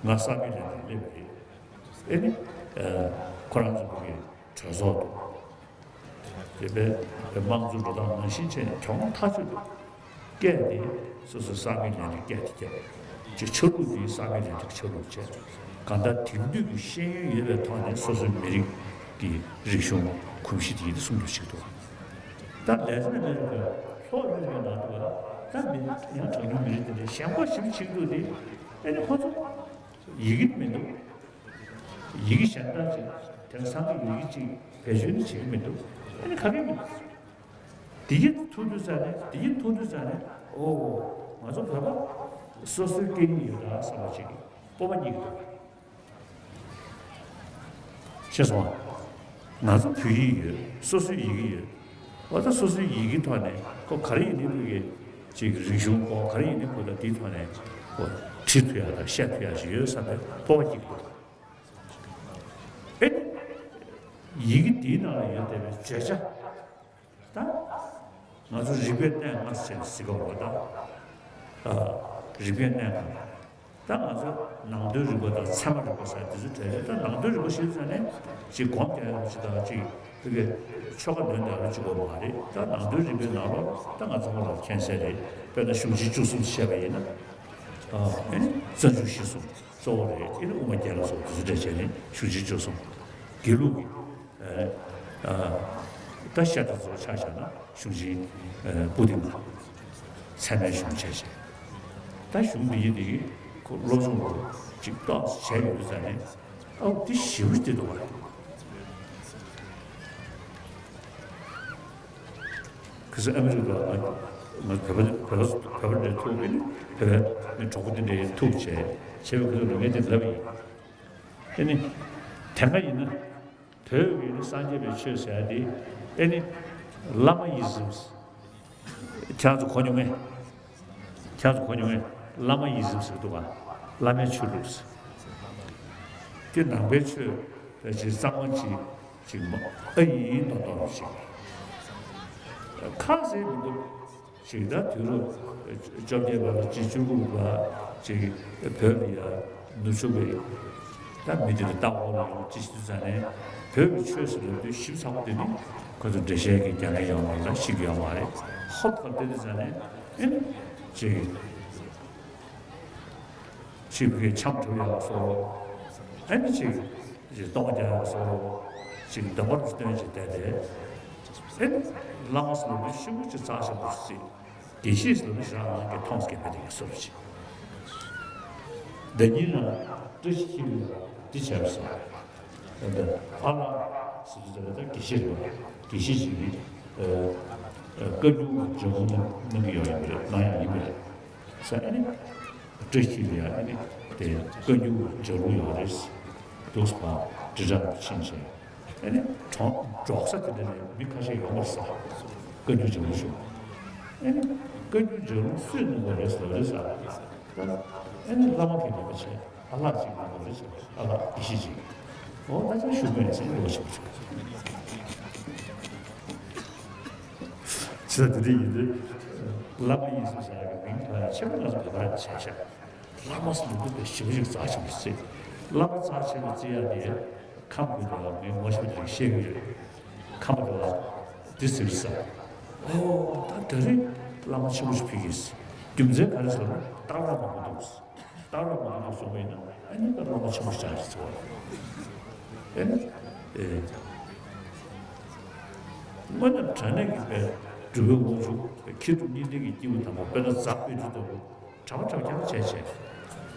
ང་Sami land ལ་སླེབས་པ་རེད། ཨེ་ནི་ཁོ་རང་ཚོ་གི་གྲོས་ཚོགས་འདུག་དེ་བས་དམངས་གཙོ་འགྲོ་སྟངས་ནང་བཞིན་བྱས་ནས་གྱོང་ཐག་ཆོད་འདུག་སྐད་དེ་སོ་སོ་Sami land ཀྱི་སྐད་དེ་བརྒྱབ། ཅིག་ཆ་ལུགས་དེ་Sami land ཀྱི་ཆ་ལུགས་བྱས། གང་ལྟར་དེང་དུས་ཀྱི་ཤེས་ཡོན་ཡོད་པའི་ཐོག་ནས་སོ་སོའི་མི་རིགས་ཀྱི་རིག་གཞུང་གོམས་གཤིས་དེ་ཡིད་དུ་སྲུང་སྐྱོབ་བྱེད་ཀྱི་འདུག་ད་ལེ་ཏིན་ཨ་མེ་རི་ཀ་ལྷོ་ཨ་མེ་རི་ཀའི་ནང་དུ་ད་མི་ཡང་གྲངས་ཉུང་མི་རིགས་དེ་འདྲའི་ཞེན་ཁོག་ཞེ་པོ་བྱེད་ཀྱི་འདུག་དེ་ཨེ་ནི་ཁོ་ཚོ་ཡི་གེ་མི་འདུག་ཡི་གེ་གཞན་དག་ཅིག་དེང་སང་གི་ཡི་གེ་ཅིག་བེད་སྤྱོད་ནི་བྱེད་ཀྱི་མི་འདུག་ཨ་ནི་ག་གེ་མི་འདུག་དེ་ཡི་ཐུག་དུས་ཙ་ནས་དེ་ཡི་ཐུག་དུས་ཙ་ནས་ཨོ་ང་ཚོ་བོད་པ་སོ་སོའི་སྐད་ཡིག་ཡོད་ད་བསམ་པ་ཅིག་གི་སྤོབས་པ་སྙིང་གི་འདུག་ཤེས་སོང་། ང་ཚོ་བོད་ཡིག་ཡོད། སོ་སོའི་ཡི་གེ་ཡོད། འོ་ད་སོ་སོའི་ཡི་གེ་ཐོག་ནས་ཁོ་ག་རེ་ཡིན་ནའི་ཁོ་གི་ཅིག་རིག་གཞུང་ཁོ་ག་རེ་ཡིན་ནའི་ཁོ་ད་དེའི་ཐོག་ནས་ཁོ་བྲིས་ཐུབ་ཡག་དང་བཤད་ཐུབ་ཡག་ཞིག་ཡོད་བསམ་པའི་སྤོབས་པ་སྐྱེ་གི་འདུག་ཨེ་ནི་ཡི་གེ་དེའི་ནང་ལ་ཡོད་བསྡད་པའི་བརྗོད་བྱ། ད་ང་ཚོ་རིག་པའི་གནས་ལྔ་ཟེར་ཟེར་གོ་བ་ད། ཨ། རིག་པའི་གནས་ལྔ། ད་ང་ཚོ་ནང་དོན་རིག་པ་དང་ཚད་མ་རིག་པ་ཟེར་དེ་ཚོ་གྲས་རེད། ད་ནང་དོན་རིག་པ་ཞིག་ཟེར་ནས་ཅིག་སྒོམ་རྒྱག་ཡག་ཅིག་དང་ཅིག་དེ་གའི་ཆོ་ག་འདོན་རྒྱག་རེ་ཅིག་དགོས་མ་རེད། ད་ནང་དོན་རིག་པའི་ནང་ལོགས་ད་ང་ཚོ་ཁོ་ལ་མཁྱེན་གསལ་རེད། དཔེར་ན་གཞུང་ཆེན་བཅུ་གསུམ་བཤད་པ་ཡིན་ན། ཨ། ཨེ་ནི་རྩ་འཇུག་གཞི་གསུམ་གཙོ་བོ་རེད། ཨེ་ནི་དབུ་མ་རྒྱན་ལ་སོགས་དེ་ཚོ་གྲས་བྱས་ནས་གཞུང་ཆེན་བཅུ་གསུམ། དགེ་ལུགས་ཀྱི། ཨ། ད་བཤད་གྲྭ་ཚོ་ཆ་བཞག་ན་གཞུང་ཆེན་པོ་ཏི་ལྔ། ཚད་མའི་གཞུང་བྱས་བྱས། ད་གཞུང་འདི་ཡི་འདི་ཡི་ཁོ་སློབ་སྦྱོང་ལོ་གཅིག་ཏོག་ཙམ་བྱས་ཡོད་དུས་ཙ་ནས་ཨའུ་འདི་ཞེ་པོ་ཅིག་འདུག་བ། ཁ་སང་ཨ་མི་རི་ཀ་ང་ང་བོད་པ་བོད་པ་བོད་པ་འདྲ་ཐུག་གི་ནི་བོད་པའི་གྲོགས་པོ་འདི་འདྲ་ཐུག་བྱས་བྱས་པའི་ཁ་ཐུག་ལ་ངས་འདི་ལབ་ཡིན། ཨེ་ནི། དེ་སྔ་ཡིན་ན། བོད་ཀྱི་ནི་སངས་རྒྱས་པའི་ཆོས་ཟེར་ཡ་དེ། ཨེ་ནི། བླ་མ་ཡི་ཟིམ། ཁྱེད་རང་ཚོ་གོ་མྱོང་ངེས། ཁྱེད་རང་ཚོ་གོ་མྱོང་ངེས། བླ་མ་ཡི་ཟིམ་ཟེར་འདུག་ག་བླ་མའི་ཆོས་ལུགས་ཟེར། དེ་ནང་པའི་ཆོས་དེ་ཅིག་གཙང་མ་ཅིག་ཅིག་མ་ཨ་ཡིན་མདོག་མདོག་ཅིག་ཁ་ཟེར་མི་འདུག་ཅིག་ད་དུས་རབས་བཅོ་བརྒྱད་པ་ལ་ཅིག་བཅུ་དགུ་པ་ཅིག་བོད་ལ་ཡ་ནུབ་ཕྱོགས་པའི་ད་མི་དེ་ལ་ལྟ་འོག་ལ་ཡོང་ཅི་ཞིག་དུས་ཙ་ནས་བོད་ཀྱི་ཆོས་ཟེར་ལབ་དུས་ཞིབ་ཚགས་པོ་དེ་ནི་ཁོ་ཚོ་འགྲེལ་བཤད་ཀྱི་རྒྱ་ལན་ཡོད་མ་རེད། ཤེས་ཀྱི་ཡོད་མ་རེད། ཧོབ་ཁ་དེ་དུས་ཙ་ནས་ཨེ་ནི་ཅིག་ཅིག་བོད་ཀྱི་འཆམ་གྲུབ་ཡག་སོགས་ཨེ་ནི་ཅིག་ཅིག་གཏོང་རྒྱག་ཡག་སོགས་ཅིག་འདོན་པར་སྟོན་ཅིག་བསྡད་དེ་ཨེ་ནི་བླ་མ་ཟེར་ལབ་དུས་ཤུགས་ཀྱིས་རྩ་ཆེན་པོ་ཟེར། དགེ་བཤེས་ཟེར་བ་ཞག་ནང་གི་མཐོང་སྐྱེ་བ་དེ་གའི་སོར་ཅིག་བདག་ཉིད་ལ་བཀྲ་ཤིས་འཁྱིལ་ལ་འདི་བྱས་པ་སོང་། ཨ་ལགས་ཟེར་དུས་ཙམ་པ་ད་དགེ་བཤེས་རེད་པ། དགེ་བཤེས་ཅིག་གིས་བཀའ་འགྱུར་བ་འཇམ་པོ་གནང་གི་ཡོད་ཡིན་པ་རེད། གནང་ཡག་ཡིན་པ་རེད། ས་ཨ་ནི་བཀྲ་ཤིས་ལ་ཡ་ཨ་ནི་དེ་བཀའ་འགྱུར་བ་འཇམ་པོ་ཡོད་རེད། འདུག་སེ་ཕར་དྲིལ་བསྒྲགས་ཕྱིན་བྱས། ཨ་ནི་གྲོང་འབྲོག་ས་དེ་འདྲ་ནས་མི་ཁ་ཤས་ཡོང་བར་ས། བཀའ་འགྱུར་འཇམ་པོ་ཞུ། ཨ་ནི་བཀའ་འགྱུར་འཇམ་པོ་སུས་གནང་བ་རེད་ཟེར་བ་རེད་ཟེར། ཨ་ནི་བླ་མ་གིས་གནང་བ་བྱས། ཨ་ལགས་ཅིག་གནང་བ་རེད་ཟེར། ཨ་ལགས་དགེ་བཤེས་ཅིག་འོ་ད་ཅང་ཞུ་མེད་ཟེར་ལོ་ཞིག་བྱུང་། ཟེར་དེ་འདྲ་ཡིན་དུས་བླ་མ་ཡིན་ཟེར་ཟེར་ཡག་གི་མིང་ཐོགས་ཡག་ཆེ་བ་ང་ཚོ་བོད་པ་རང་བྱས་ཤག་བླ་མ་ཟེར་འདུག་པའི་ཞིབ་ཞིབ་རྩ་ཆེན་པོ་བརྩི། བླ་མ་རྩ་ཆེན་པོ་བརྩི་ཡག་དེ་ཁམས་ཀྱི་འགྲོ་བ་མི་ངོ་ཤེས་པ་དེ་ཤེས་ཀྱི་ཡོད། ཁམས་པ་འགྲོ་བ་འདི་ཟེར་ས། ཨོ་ད་དེ་རིང་བླ་མ་ཆེན་པོ་ཞིག་ཕེབས་ཀྱི་ཡིན། རྒྱུ་མཚན་ག་རེ་ཟེར་ན་སྟག་ར་མང་པོ་འདུག་སྟག་ར་མང་པོ་འདུག་སོང་བ་ཡིན་ན་ཨ་ནི་ད་བླ་མ་ཆེན་པོ་ཞིག་ཆགས་ཀྱི་ཚོར་བ། ཨེ་ནི་ཨེ། དངོས་གནས་དྲང་གནས་ཀྱི་དཔེ་སྒྲུབ་པའི་དབང་ཕྱུག་མཁས་གྲུབ་གཉིས་ལྡན་གྱི་སྐྱེས་བུ་དམ་པ་དཔེར་ན་ཛ་པཎ་གྲུབ་ལྟ་བུ། གྲྭ་པ་གྲྭ་པ་རྐྱང་བྱས་བྱས།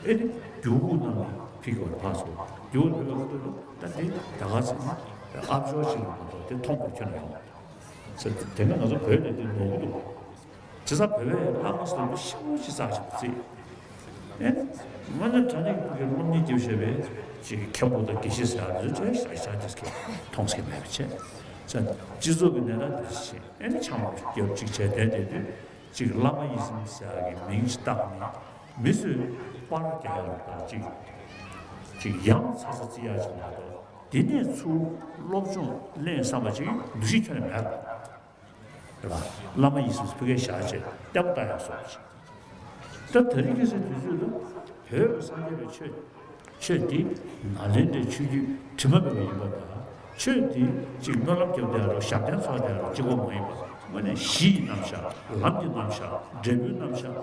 ཨེ་ནི་རྒྱུ་སྐུ་རྣམས་ནི་ཕི་གི་བར་འཕགས་སོ། རྒྱུ་བ་ཕི་གི་ལྟོས་དང་ད་འདི་ད་ག་ཚོད་ན་ཨ་ཕྱོགས་ཅིག་ལ་མ་གཏོགས་དེ་མཐོང་བར་ཁྱོན་ནས་ཡོང་། ཟེར་དེ་ནི་ང་ཚོ་བོད་ནས་འདི་ནོར་བུ་འདུག་བྱས་ཙང་བོད་པའི་ལྷག་མ་སོང་དུ་ཤིན་ཏུ་ཅིག་རྩ་ཆེན་པོ་བརྩི། ཨེ་ནི་དངོས་གནས་དྲང་གནས་ཀྱི་ཕ་གིའི་སློབ་གཉེར་རྒྱབ་བཞག་པའི་ཅིག་མཁན་པོ་དང་དགེ་བཤེས་ཟེར་ཡག་འདི་ཚོ་ཅིག་ཞག་ཞག་དེ་གས་མཐོང་ས་མེད་པ་བྱས། ཙང་སྤྱི་ཚོགས་ཀྱི་གནས་སྟངས་འདི་ཚོ་ཤེས་ཨེ་ནི་ཆང་མ་རྒྱབ་ཅིག་བྱས་བསྡད་བསྡད་དུས། ཅིག་བླ་མ་ཡི་ཟིན་ཟེར་ཡག་གི་མིང་ཅིག་བཏགས་ནས་མི་ཚོས་པར་རྒྱག་ཡག་དང་ཅིག་ཅིག་ཡང་ཚ་ཚ་བརྩི་ཡག་ཅིག་མ་གཏོགས་དེ་ནས་ཚུར་སློབ་སྦྱོང་ལེན་བསམ་པ་ཅིག་འདུ་ཤེས་ཁྱོན་ནས་མེད་རེད་པ། བླ་མ་ཡི་ཟིན་ཕ་གིར་བཞག་བྱས་ལྟད་མོ་ལྟ་ཡག་བཟོ་བ་ཅིག་ད་དེ་རིང་ཁ་སང་དུས་ཚོད་ལ་བོད་ཀྱི་སངས་རྒྱས་པའི་ཆོས། ཆོས་འདི་ནཱ་ལེནྡྲའི་ཆོས་བརྒྱུད་དྲི་མ་མེད་པ་ཡིན་པ་དང་། ཆོས་འདི་གཅིག་སྨོན་ལམ་རྒྱབ་བསྡད་རོགས་ཞབས་བརྟན་ཚོགས་བསྡད་རོགས་གཅིག་པོ་མ་ཡིན་པ། དངོས་གནས་གཞི་ཡི་རྣམ་གཞག་ལམ་གྱི་རྣམ་གཞག་འབྲས་བུའི་རྣམ་གཞག་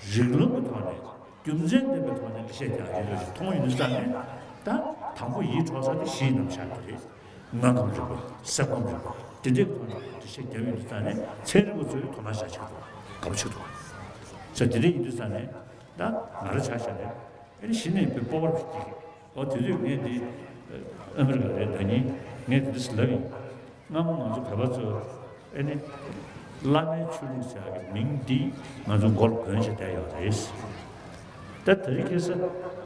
རིགས་ལམ་གྱི་ཐོག་ནས་རྒྱུ་མཚན་ལྡན་པའི་ཐོག་ནས་འགྲེལ་བཤད་རྒྱག་ཡོད་འདུག་ཅིག་མཐོང་ཡོང་དུས་ཙ་ནས། ད་དང་པོ་ཡིད་འཕྲོག་ས་དེ་གཞི་ཡི་རྣམ་གཞག་དེ་རེད། ངག་གམ་རིག་པ། སེམས་ཁམས་རིག་པ། དེ་འདྲའི་ཐོག་ནས་འགྲེལ་བཤད་རྒྱག་ཡོང་དུས་ཙ་ནས་ཚན་རིག་པ་ཚོས་དོ་སྣང་བྱ་ཆེད་དུ་དགའ་པོ་ཆེ་འདུག་ས་དེ་འདྲ་ཡིན་དུས་ཙ་ནས་ད་ང་རང་ཆ་བཞག་ནས། ཨེ་ནི་གཞི་ནས་དཔེ་སྤོབས་པ་སྐྱེ་གི། འོ་དེ་དུས་ངས་འདི་ ཨ་མི་རི་ཀ་རེད། ད་ནི་ངས་དེ་འདྲ་ཟེར་ལབ་ཡིན། སྔ་མོ་ང་ཚོ་བོད་པ་ཚོ་ཨེ་ནི་བླ་མའི་ཆོས་ལུགས་ཟེར་ཡག་གི་མིང་འདི་ང་ཚོ་མགོ་ལ་གོན་བྱས་བསྡད་ཡོད་རེད། ད་དེ་རིང་ཁ་སང་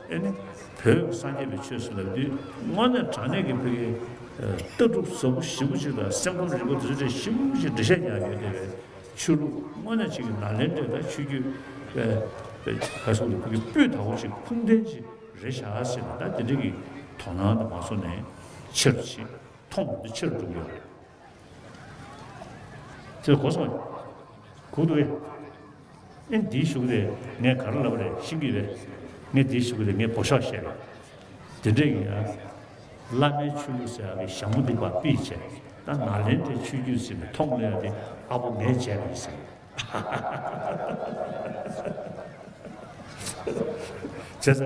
ཨེ་ནི་བོད་ཀྱི་སངས་རྒྱས་པའི་ཆོས་ཟེར་ལབ་དུས་དངོས་གནས་དྲང་གནས་ཀྱི་བོད་ཀྱི་ལྟ་གྲུབ་ཟབ་པོ་ཞེ་པོ་ཅིག་དང་སེམས་ཁམས་རིག་པ་དེ་ཚོ་ཞེ་པོ་ཅིག་འགྲེལ་བཤད་རྒྱག་ཡོད་བསྡད་པའི་ཆོས་ལུགས་དངོས་གནས་ཅིག་གི་ནཱ་ལེནྡྲའི་ད་ཆོས་བརྒྱུད་པའི་ག་ཟེར་དགོས་རེད། བོད་ཀྱི་སྤུས་དག་པོ་ཅིག་ཁུངས་ལྡན་ཅིག་རེད་བཞག་ཟེར་ནས་ད་དེ་འདྲ་གི་དོ་སྣང་དང་མ་སོང་ནས་ཆེ་རུ་ཕྱིན། མཐོང་འདི་ཆེ་རུ་འགྲོ་གི་ཡོད་རེད། ཁྱེད་གོ་སོང་། གོ་འདུག་གས། ཨེ་འདིའི་གཞུག་དེ་ངས་ག་རེ་ལབ་རེད་ཤེས་ཀྱི་རེད། ངས་འདིའི་གཞུག་དེ་ངས་འབོ་ཤོག་བཤད་རེད། དེ་འདྲས་ཡིན་ཡ། བླ་མའི་ཆོས་ལུགས་ཟེར་ཡག་གི་ཞྭ་མོ་འདི་ཕར་ཕུད་བྱས། ད་ནཱ་ལེནྡྲའི་ཆོས་བརྒྱུད་ཟེར་ནས་མཐོང་ལེ་ཡ་དེ་ཨ་ཕོ་ངས་བྱས་པ་ཡིན་ཟེར། བྱས་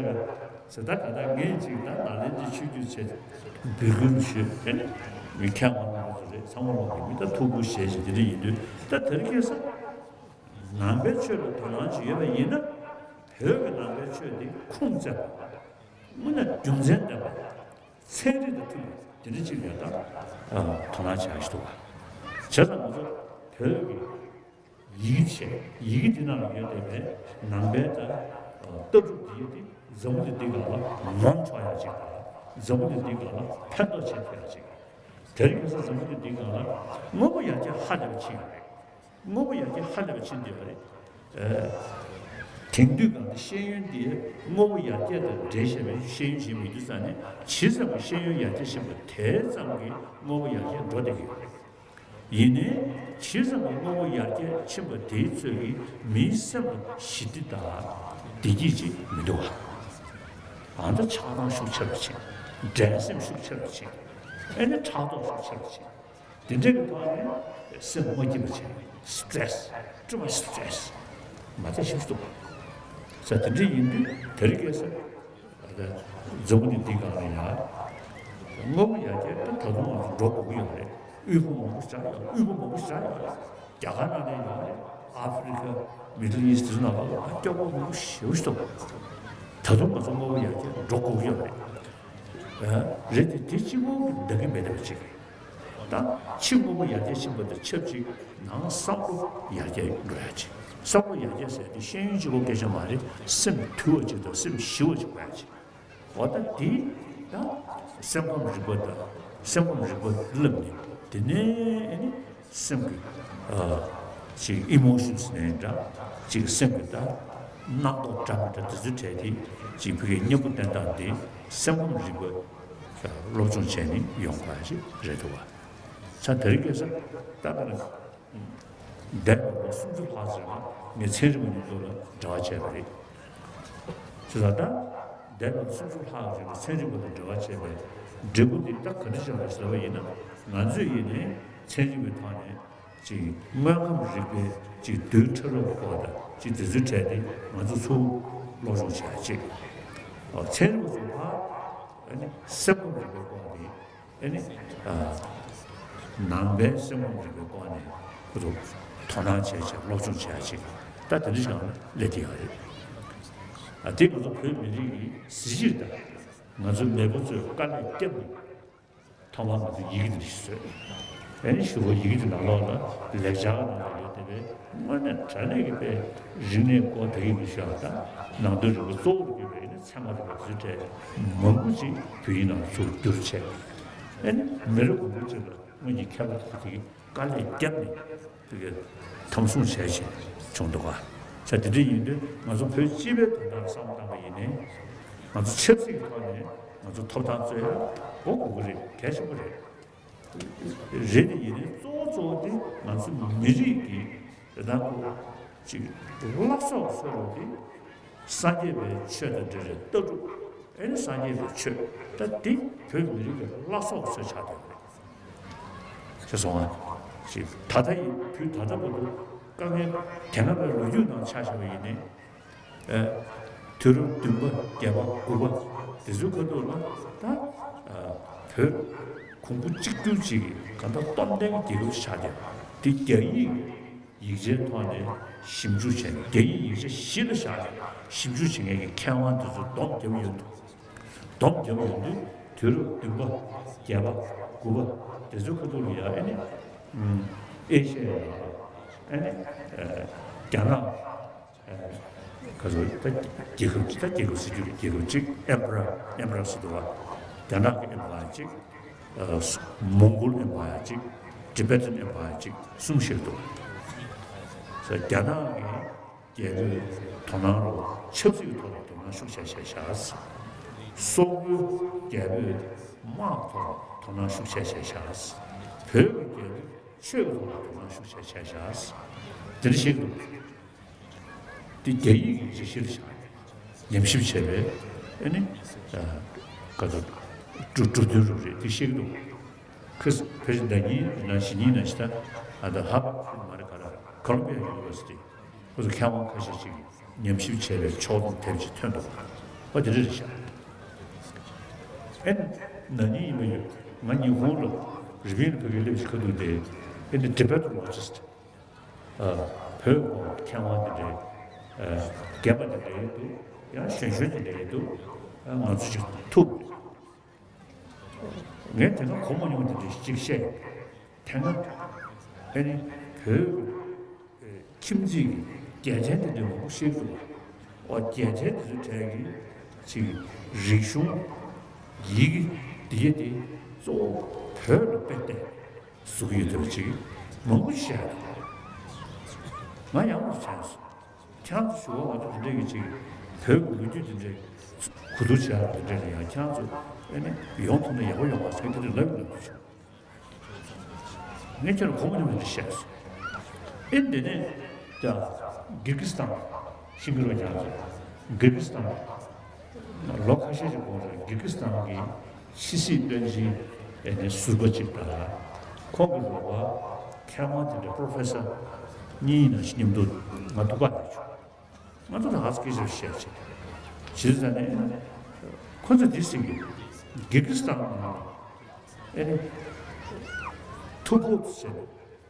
ཙང་ད་ད་ངས་ཅིག་ད་ནཱ་ལེནྡྲའི་ཆོས་བརྒྱུད་ཆེད་འབོད་སྐུལ་ཞུས། ཨེ་ནི་མི་ཁྱད་མ་ལོག་པ་ཚོ་རེད། ཚང་མ་ལོག་གི་མི་ད་ཐུགས་ཁུར་བཞེས་ཤིག་དེ་འདྲ་ཡིན་དུས་ད་དེ་རིང་ཁ་སང་ནང་པའི་ཆོས་ལ་དོ་སྣང་ཅིག་ཡོད་པ་ཡིན་ན། བོད་ཀྱི་ནང་པའི་ཆོས་འདི་ཁུངས་བཙན་པ། དངོས་གནས་རྒྱུ་མཚན་ལྡན་པ། ཚན་རིག་དང་མཐུན་པ་དེ་འདྲ་ཅིག་ལ་ད་དོ་སྣང་བྱེད་ཡག་ཞིག་འདུག་བ། བྱས་ཙང་ང་ཚོ་བོད་ཀྱི་ཡི་གེ་བྱས། ཡི་གེ་འདི་ནང་ལ་ཡོད་བསྡད་པའི་ནང་པའི་ད་ལྟ་གྲུབ་འདི་འདི་འཛམ་བུ་གླིང་འདི་སྒང་ལ་ངོམ་ཆོག་ཡག་ཅིག་དང་། འཛམ་བུ་གླིང་འདི་སྒང་ལ་ཕན་ཐོགས་བྱེད་ཐུབ་ཡག་ཅིག་དེ་རིང་ཁ་སང་འཛམ་བུ་གླིང་འདི་སྒང་ལ་དངོས་པོ་ཡར་རྒྱས་ཧ་ལས་པ་ཕྱིན་ཡོད་རེད། དངོས་པོ་ཡར་རྒྱས་ཧ་ལས་པ་ཕྱིན་བསྡད་ཡོད་རེད། ཨ། དེང་དུས་སྒང་འདི་ཤེས་ཡོན་འདི་དངོས་པོ་ཡར་རྒྱས་དང་འབྲེལ་བཞག་པའི་ཤེས་ཡོན་ཞིག་མི་འདུག་ས་ནས། ཇི་ཙམ་གྱི་ཤེས་ཡོན་ཡར་རྒྱས་ཕྱིན་པ་དེ་ཙམ་གྱིས་དངོས་པོ་ཡར་རྒྱས་འགྲོ་བསྡད་ཀྱི་ཡོད་རེད། ཡིན་ནའི་ཇི་ཙམ་གྱི་དངོས་པོ་ཡར་རྒྱས་ཕྱིན་པ་དེའི་ཚོད་ཀྱིས་མིའི་སེམས་ལ་ཞི་བདེ་དང་བདེ་སྐྱིད་ཅིག་མི་འདུག་བ། ཨ་ད་ཆགས་སྡང་ཤུགས་ཆེ་རུ་ཕྱིན། འགྲན་སེམས་ཤུགས་ཆེ་རུ་ཕྱིན། ཨེ་ནི་ཕྲག་དོག་ཤུགས་ཆེ་རུ་ཕྱིན། དེ་འདྲའི་གི་ཐོག་ནས་སེམས་མ་སྐྱིད་པ་བྱས། སི་ཊེ་རེ་སི། too much stress མ་བྱེད་ཤུགས་གཏོང་། ས་དེ་འདྲ་ཡིན་དུས་དེ་རིང་ཁ་སང་འཛམ་བུ་གླིང་འདི་སྒང་ལ་ཡ་དངོས་པོ་ཡར་རྒྱས་ད་ད་དུང་ང་ཚོ་འགྲོ་དགོས་ཀྱི་ཡོད་རེད། དབུལ་པོ་མང་པོ་ཞིག་ཡོད། དབུལ་པོ་མང་པོ་ཞིག་ཡོད་རེད། རྒྱ་གར་ནང་ནས་ཡོད་རེད། ཨ་ཧྥེ་རི་ཁ། མི་ཌལ་ཨིསི་ཊི་དེ་ཚོ་ནང་ལ་ཨ་སྐྱོ་པོ་མང་པོ་ཞེ་པོ་ཞིག་འདུག་ད་དུང་ང་ཚོ་དངོས་པོ་ཡར་རྒྱས་འགྲོ་དགོས་ཀྱི་ཡོད་རེད། ཨ་རེད་དེ། དེ་གཅིག་པོ་འདང་གི་མེད་བསྡད་པ་ཅིག་ད་ཕྱི་དངོས་པོ་ཡར་རྒྱས་ཕྱིན་པ་དང་ཆབས་ཅིག་ནང་བསམ་བློ་ཡར་རྒྱས་འགྲོ་ཡ་ཅིག་བསམ་བློ་ཡར་རྒྱས་ཟེར་དེ་ཤེས་ཡོན་གཅིག་པོ་སྐད་ཆ་མ་རེད། སེམས་དུལ་བ་ཅིག་དང་སེམས་ཞི་བ་ཅིག་དགོས་ཡ་ཅིག་འོ་ད་དེ་ད་སེམས་ཁམས་རིག་པ་དང་སེམས་ཁམས་རིག་པ་བསླབས་ནས། དེ་ནས་ཨ་ནི་སེམས་ཀྱི་ཨ་ཅིག་ཨི་མོ་ཤན་ནས་འདྲ། ཅིག་སེམས་ཀྱི་ད་རྣམ་རྟོག་འདྲ་མི་འདྲ་དེ་ཚོའི་གྲས་དེ་ཅིག་ཕ་གིའི་གཉེན་པོ་བསྟེན་སྟངས་དེ་སེམས་ཁམས་རིག་པ་སློབ་སྦྱོང་བྱས་ནས་ཡོང་དགོས་ཡ་ཅིག་རེད་འདུག་བ། ས་དེ་རིང་ཁ་སང་ད་ལྟ་ནས་འདས་པའི་ལོ་སུམ་ཅུ་ལྷག་ཙམ་ལ་ངས་ཚན་རིག་པ་མཉམ་དུ་ལ་འབྲེལ་བ་བྱས་པ་རེད། བྱས་ཙང་ད་འདས་པའི་ལོ་སུམ་ཅུ་ལྷག་ཙམ་ལ་ཚན་རིག་པ་དང་འབྲེལ་བ་བྱས་པའི་འབྲས་བུ་འདི་ད་ག་འདྲ་ཅིག་ལ་ཟེར་བ་ཡིན་ན། ང་ཚོས་ཡིན་ནའི་ཚན་རིག་པའི་ཐོག་ནས་ཅིག་དངོས་ཁམས་རིག་པའི་ཅིག་རྡུལ་ཕྲ་རབ་ཀྱི་སྐོར་དང་ཅིག་དེ་ཚོའི་གྲས་དེ་ང་ཚོ་ཚུར་སློབ་སྦྱོང་བྱེད་ཡ་ཅིག་ཚན་རིག་པ་ཚོ་ཕར་ཨ་ནི་སེམས་ཁམས་རིག་པའི་སྐོར་དེ། ཨེ་ནི། ཨ། ནང་པའི་སེམས་ཁམས་རིག་པའི་སྐོར་ནས་ཁོ་ཚོ་དོ་སྣང་བྱས་བྱས་སློབ་སྦྱོང་བྱས་ཅིག་ད་དེ་འདྲ་ཞིག་ལ་སླེབས་ཀྱི་ཡོད་རེད། ཨ། དེ་ང་ཚོ་བོད་མི་རིགས་ཀྱི་གཟི་བརྗིད་དང་། ང་ཚོ་མེས་པོ་ཚོས་དཀའ་ལས་བརྒྱབ་ནས་ཐོག་མར་ང་ཚོ་ཡི་གེ་འདི་འདྲ་ཞིག་བཟོས། ཨེ་ནི་གཞུག་གུ་ཡི་གེ་འདི་ནང་ལོགས་ལ་ལེགས་སྦྱར་ནང་ལ་ཡོད་བསྡད་པའི་དངོས་གནས་དྲང་གནས་ཀྱི་དཔེ་རིག་གནས་སྐོར་དག་ཡིག་གི་ཤོག་དང་ནང་དོན་རིག་པ་གཙོ་བོར་གྱུར་པའི་ཨེ་ནི་ཚད་མ་རིག་པ་དེ་ཚོའི་གྲས་མང་པོ་ཅིག་བོད་ཡིག་ནང་ལ་ཚུར་བསྒྱུར་བྱས། ཨེ་ནི་མི་རབས་མང་པོ་ཅིག་ལ་སྔོན་གྱི་མཁས་པ་དེ་ཚོ་དེ་གི་དཀའ་ལས་བརྒྱབ་ནས་དེ་གི་ཐམ་སྲུང་བྱས་བྱས་བྱུང་འདུག་ག་ས་དེ་འདྲ་ཡིན་དུས་ང་ཚོ་བོད་སྤྱི་པའི་དོན་དག་བསམ་བློ་བཏང་པ་ཡིན་ནའི། ང་ཚོ་ཆབ་སྲིད་ཀྱི་ཐོག་ནས་ང་ཚོ་ཐོབ་ཐང་རྩོད་ཡ་གོ་དགོས་ཀྱི་རེད། གལ་ཆེན་པོ་རེད། རེད་དེ་ཡིན་ནའི་གཙོ་བོ་གཙོ་བོ་དེ་ང་ཚོ་མི་རིགས་ཀྱི་དེ་དང་པོ་ཅིག་བླ་སྲོག་གསོལ་རོགས་དེ། སངས་རྒྱས་པའི་ཆོས་དང་འབྲེལ་བའི་ལྟ་གྲུབ། ཨེ་ནི་སངས་རྒྱས་པའི་ཆོས་ད་འདི་བོད་མི་རིགས་ཀྱི་བླ་སྲོག་གསོལ་ཆགས་དེ་རེད། ཤེས་སོང་ང་། ཅིག་ད་ལྟ་ཡི་བོད་ད་ལྟ་བར་དུ་དཀའ་ངལ་དེ་སྔ་བའི་ལོ་རྒྱུས་ནང་ཆ་བཞག་པ་ཡིན་ནའི། ཨ། དུས་རབས་བདུན་པ་བརྒྱད་པ་དགུ་པ་དེ་ཚོའི་ཁ་ཐུག་ལ་ད་ཨ་བོད་གོང་བུ་གཅིག་གྱུར་ཅིག་གི་གང་ལྟར་སྟོབས་ལྡན་གྱི་རྒྱལ་ཁབ་ཆགས་ཏེ། དེ་རྒྱ་ཡིག་ཡིག་ཆའི་ཐོག་ནས་ཞིབ་འཇུག་བྱས་ནས། རྒྱ་ཡིག་ཡིག་ཆ་གཞི་ལ་བཞག་ནས་ཞིབ་འཇུག་བྱེད་མཁན་གྱི་མཁས་དབང་དེ་ཚོ་སྡོམ་བརྒྱབ་ཡོད་འདུག་སྡོམ་བརྒྱབ་ཡོད་དུས། དུས་རབས་བདུན་པ་བརྒྱད་པ་དགུ་པ་དེ་ཚོའི་ཁ་ཐུག་ལ་ཡ་ཨ་ནི་ཨེ་ཤ་ཡ་ལ་ཨ་ནི་རྒྱ་ནག་ག་ཚོད་ད་རྒྱལ་ཁབ་ཅིག་ད་རྒྱལ་ཁབ་ཟེར་རྒྱུ་རེད། རྒྱལ་ཁབ་ཅིག་ཨེམ་པ་ར་ཨེམ་པ་ར་ཟེར་འདུག་བ། རྒྱ་ནག་གི་ཨེམ་པ་ཡར་ཅིག་མོང་གོལ་ཨེམ་པ་ཡར་ཅིག་ཊི་བེ་ཊན་ཨེམ་པ་ཡར་ཅིག་གསུམ་ཞིག་འདུག་རྒྱ་ནག་གི་རྒྱལ་པོས་དོ་སྣང་རོགས་ཆབ་སྲིད་ཀྱི་ཐོག་ལ་དོ་སྣང་ཤུགས་ཆེ་བྱས་བཞག་སོག་པོའི་རྒྱལ་པོས་དམག་ཐོག་ལ་དོ་སྣང་ཤུགས་ཆེ་བྱས་བཞག་བོད་ཀྱི་རྒྱལ་པོས་ཆོས་ཀྱི་ཐོག་ལ་དོ་སྣང་ཤུགས་ཆེ་བྱས་བཞག་དེ་འདྲ་ཞིག་འདུག་དེ་རྒྱ་ཡིག་གི་རྒྱ་གཞིར་བཞག་ནས་ཉམས་ཞིབ་བྱས་པའི་ཨ་ནི་ག་ཚོད་འབྲུ་འབྲུ་དོན་རུ་རེད། དེ་ཤེས་ཀྱི་འདུག་ཁོས་ཕལ་ཆེར་ཟླ་གཉིས་ནང་ཞེ་གཉིས་ནང་ཞིག་ད་ཨ་ད་ཧར་ཝརཌ་མ་རེད་ག་རེ་Columbia University ཁོ་ཚོ་མཁས་དབང་ཁ་ཤས་ཅིག་ཉམས་ཞིབ་བྱས་པའི་ཕྱོགས་སྡོམ་དེབ་ཅིག་ཐོན་འདུག་ཨ་དེ་འདྲ་རེད་ཤག་ཨེ་ན་ནིང་ཡིན་པ་ཡོད། ང་ཉི་ཧོང་ལ་རི་པིན་ལ་ཕ་གིར་སླེབས་ཀྱི་ཁ་ཐུག་དེ་ཨེ་ནི་Tibetan Buddhist ཨ། བོད་སྐོར་མཁས་དབང་དེ་འདྲའི་ཨ། རྒན་པ་དེ་འདྲའི་འདུག་ཡང་གཞོན་གཞོན་དེ་འདྲའི་འདུག་ཨ། ང་ཚོ་ཅིག་ཐུག་ངས་དེ་སྔ་གོ་མ་མྱོང་བ་དེ་འདྲའི་ཅིག་བཤད་ཡོང་། དེ་སྔ་ཨ་ནི་བོད་ཨ། ཁྱིམ་མཚེས་ཀྱི་རྒྱལ་ཕྲན་དེ་འདྲའི་མང་པོ་བཤད་འདུག་ཨོ་རྒྱལ་ཕྲན་དེ་ཚོའི་གྲས་ཀྱི་ཅིག་རིག་གཞུང་ཡི་གེ་འདི་ག་དེ་གཙོ་བོ་བོད་ལ་དཔེ་བལྟས། གཟུགས་ཡོད་དོ་ཅིག་མང་པོ་བཤད། ང་ཡང་མོ་བྱས་སོང་། ཁྱེད་རང་ཚོ་ཞུ་བ་ང་ཚོ་དེ་འདྲས་ཀྱི་ཅིག་བོད་ཀྱི་ལོ་རྒྱུས་དེ་འདྲས་གོ་བསྡུར་བྱས་པ་དེ་འདྲས་ལ་ཡང་ཁྱེད་རང་ཚོ་ཨེ་ནི་ཡོང་ཐུབ་ན་ཡག་པོ་ཡོང་བ་ཟེར་དེ་འདྲས་ལབ་ཡོང་དུས་ང་ཁྱེད་ལ་གོ་མ་མྱོང་བ་འདི་བཤད་སོང་། ཨེ་འདི་ནས་ཀྱང་གིར་གི་སི་ཐན་ཤིང་གི་རོ་ཀྱང་ཚོ་གིར་གི་སི་ཐན། ལོ་ཁ་ཤས་ཤིག་གོང་ལ་གིར་གི་སི་ཐན་གྱི་ཕྱི་སྲིད་བློན་ཆེན་ཨེ་ནི་ཟུར་པ་ཅིག་དང་ཁོང་གི་རོགས་པ་མཁས་དབང་དེ་འདྲ་པོ་རོ་ཕེ་སར་གཉིས་ཡིན་ན་ཞིག་མཉམ་དུ་ང་ཐུག་པ་རེད་བྱུང་། ང་ཚོ་ད་ཧ་སི་ཀི་ཞབས་བཤད་བྱེད་ཇི་ཟ་ནས་ཁོ་ཚོ་འདི་ཟིན་གི་གིར་གི་སི་ཐན་ནང་ཨེ་ནི་ཐུ་བྷོ་ཟེར་ནས།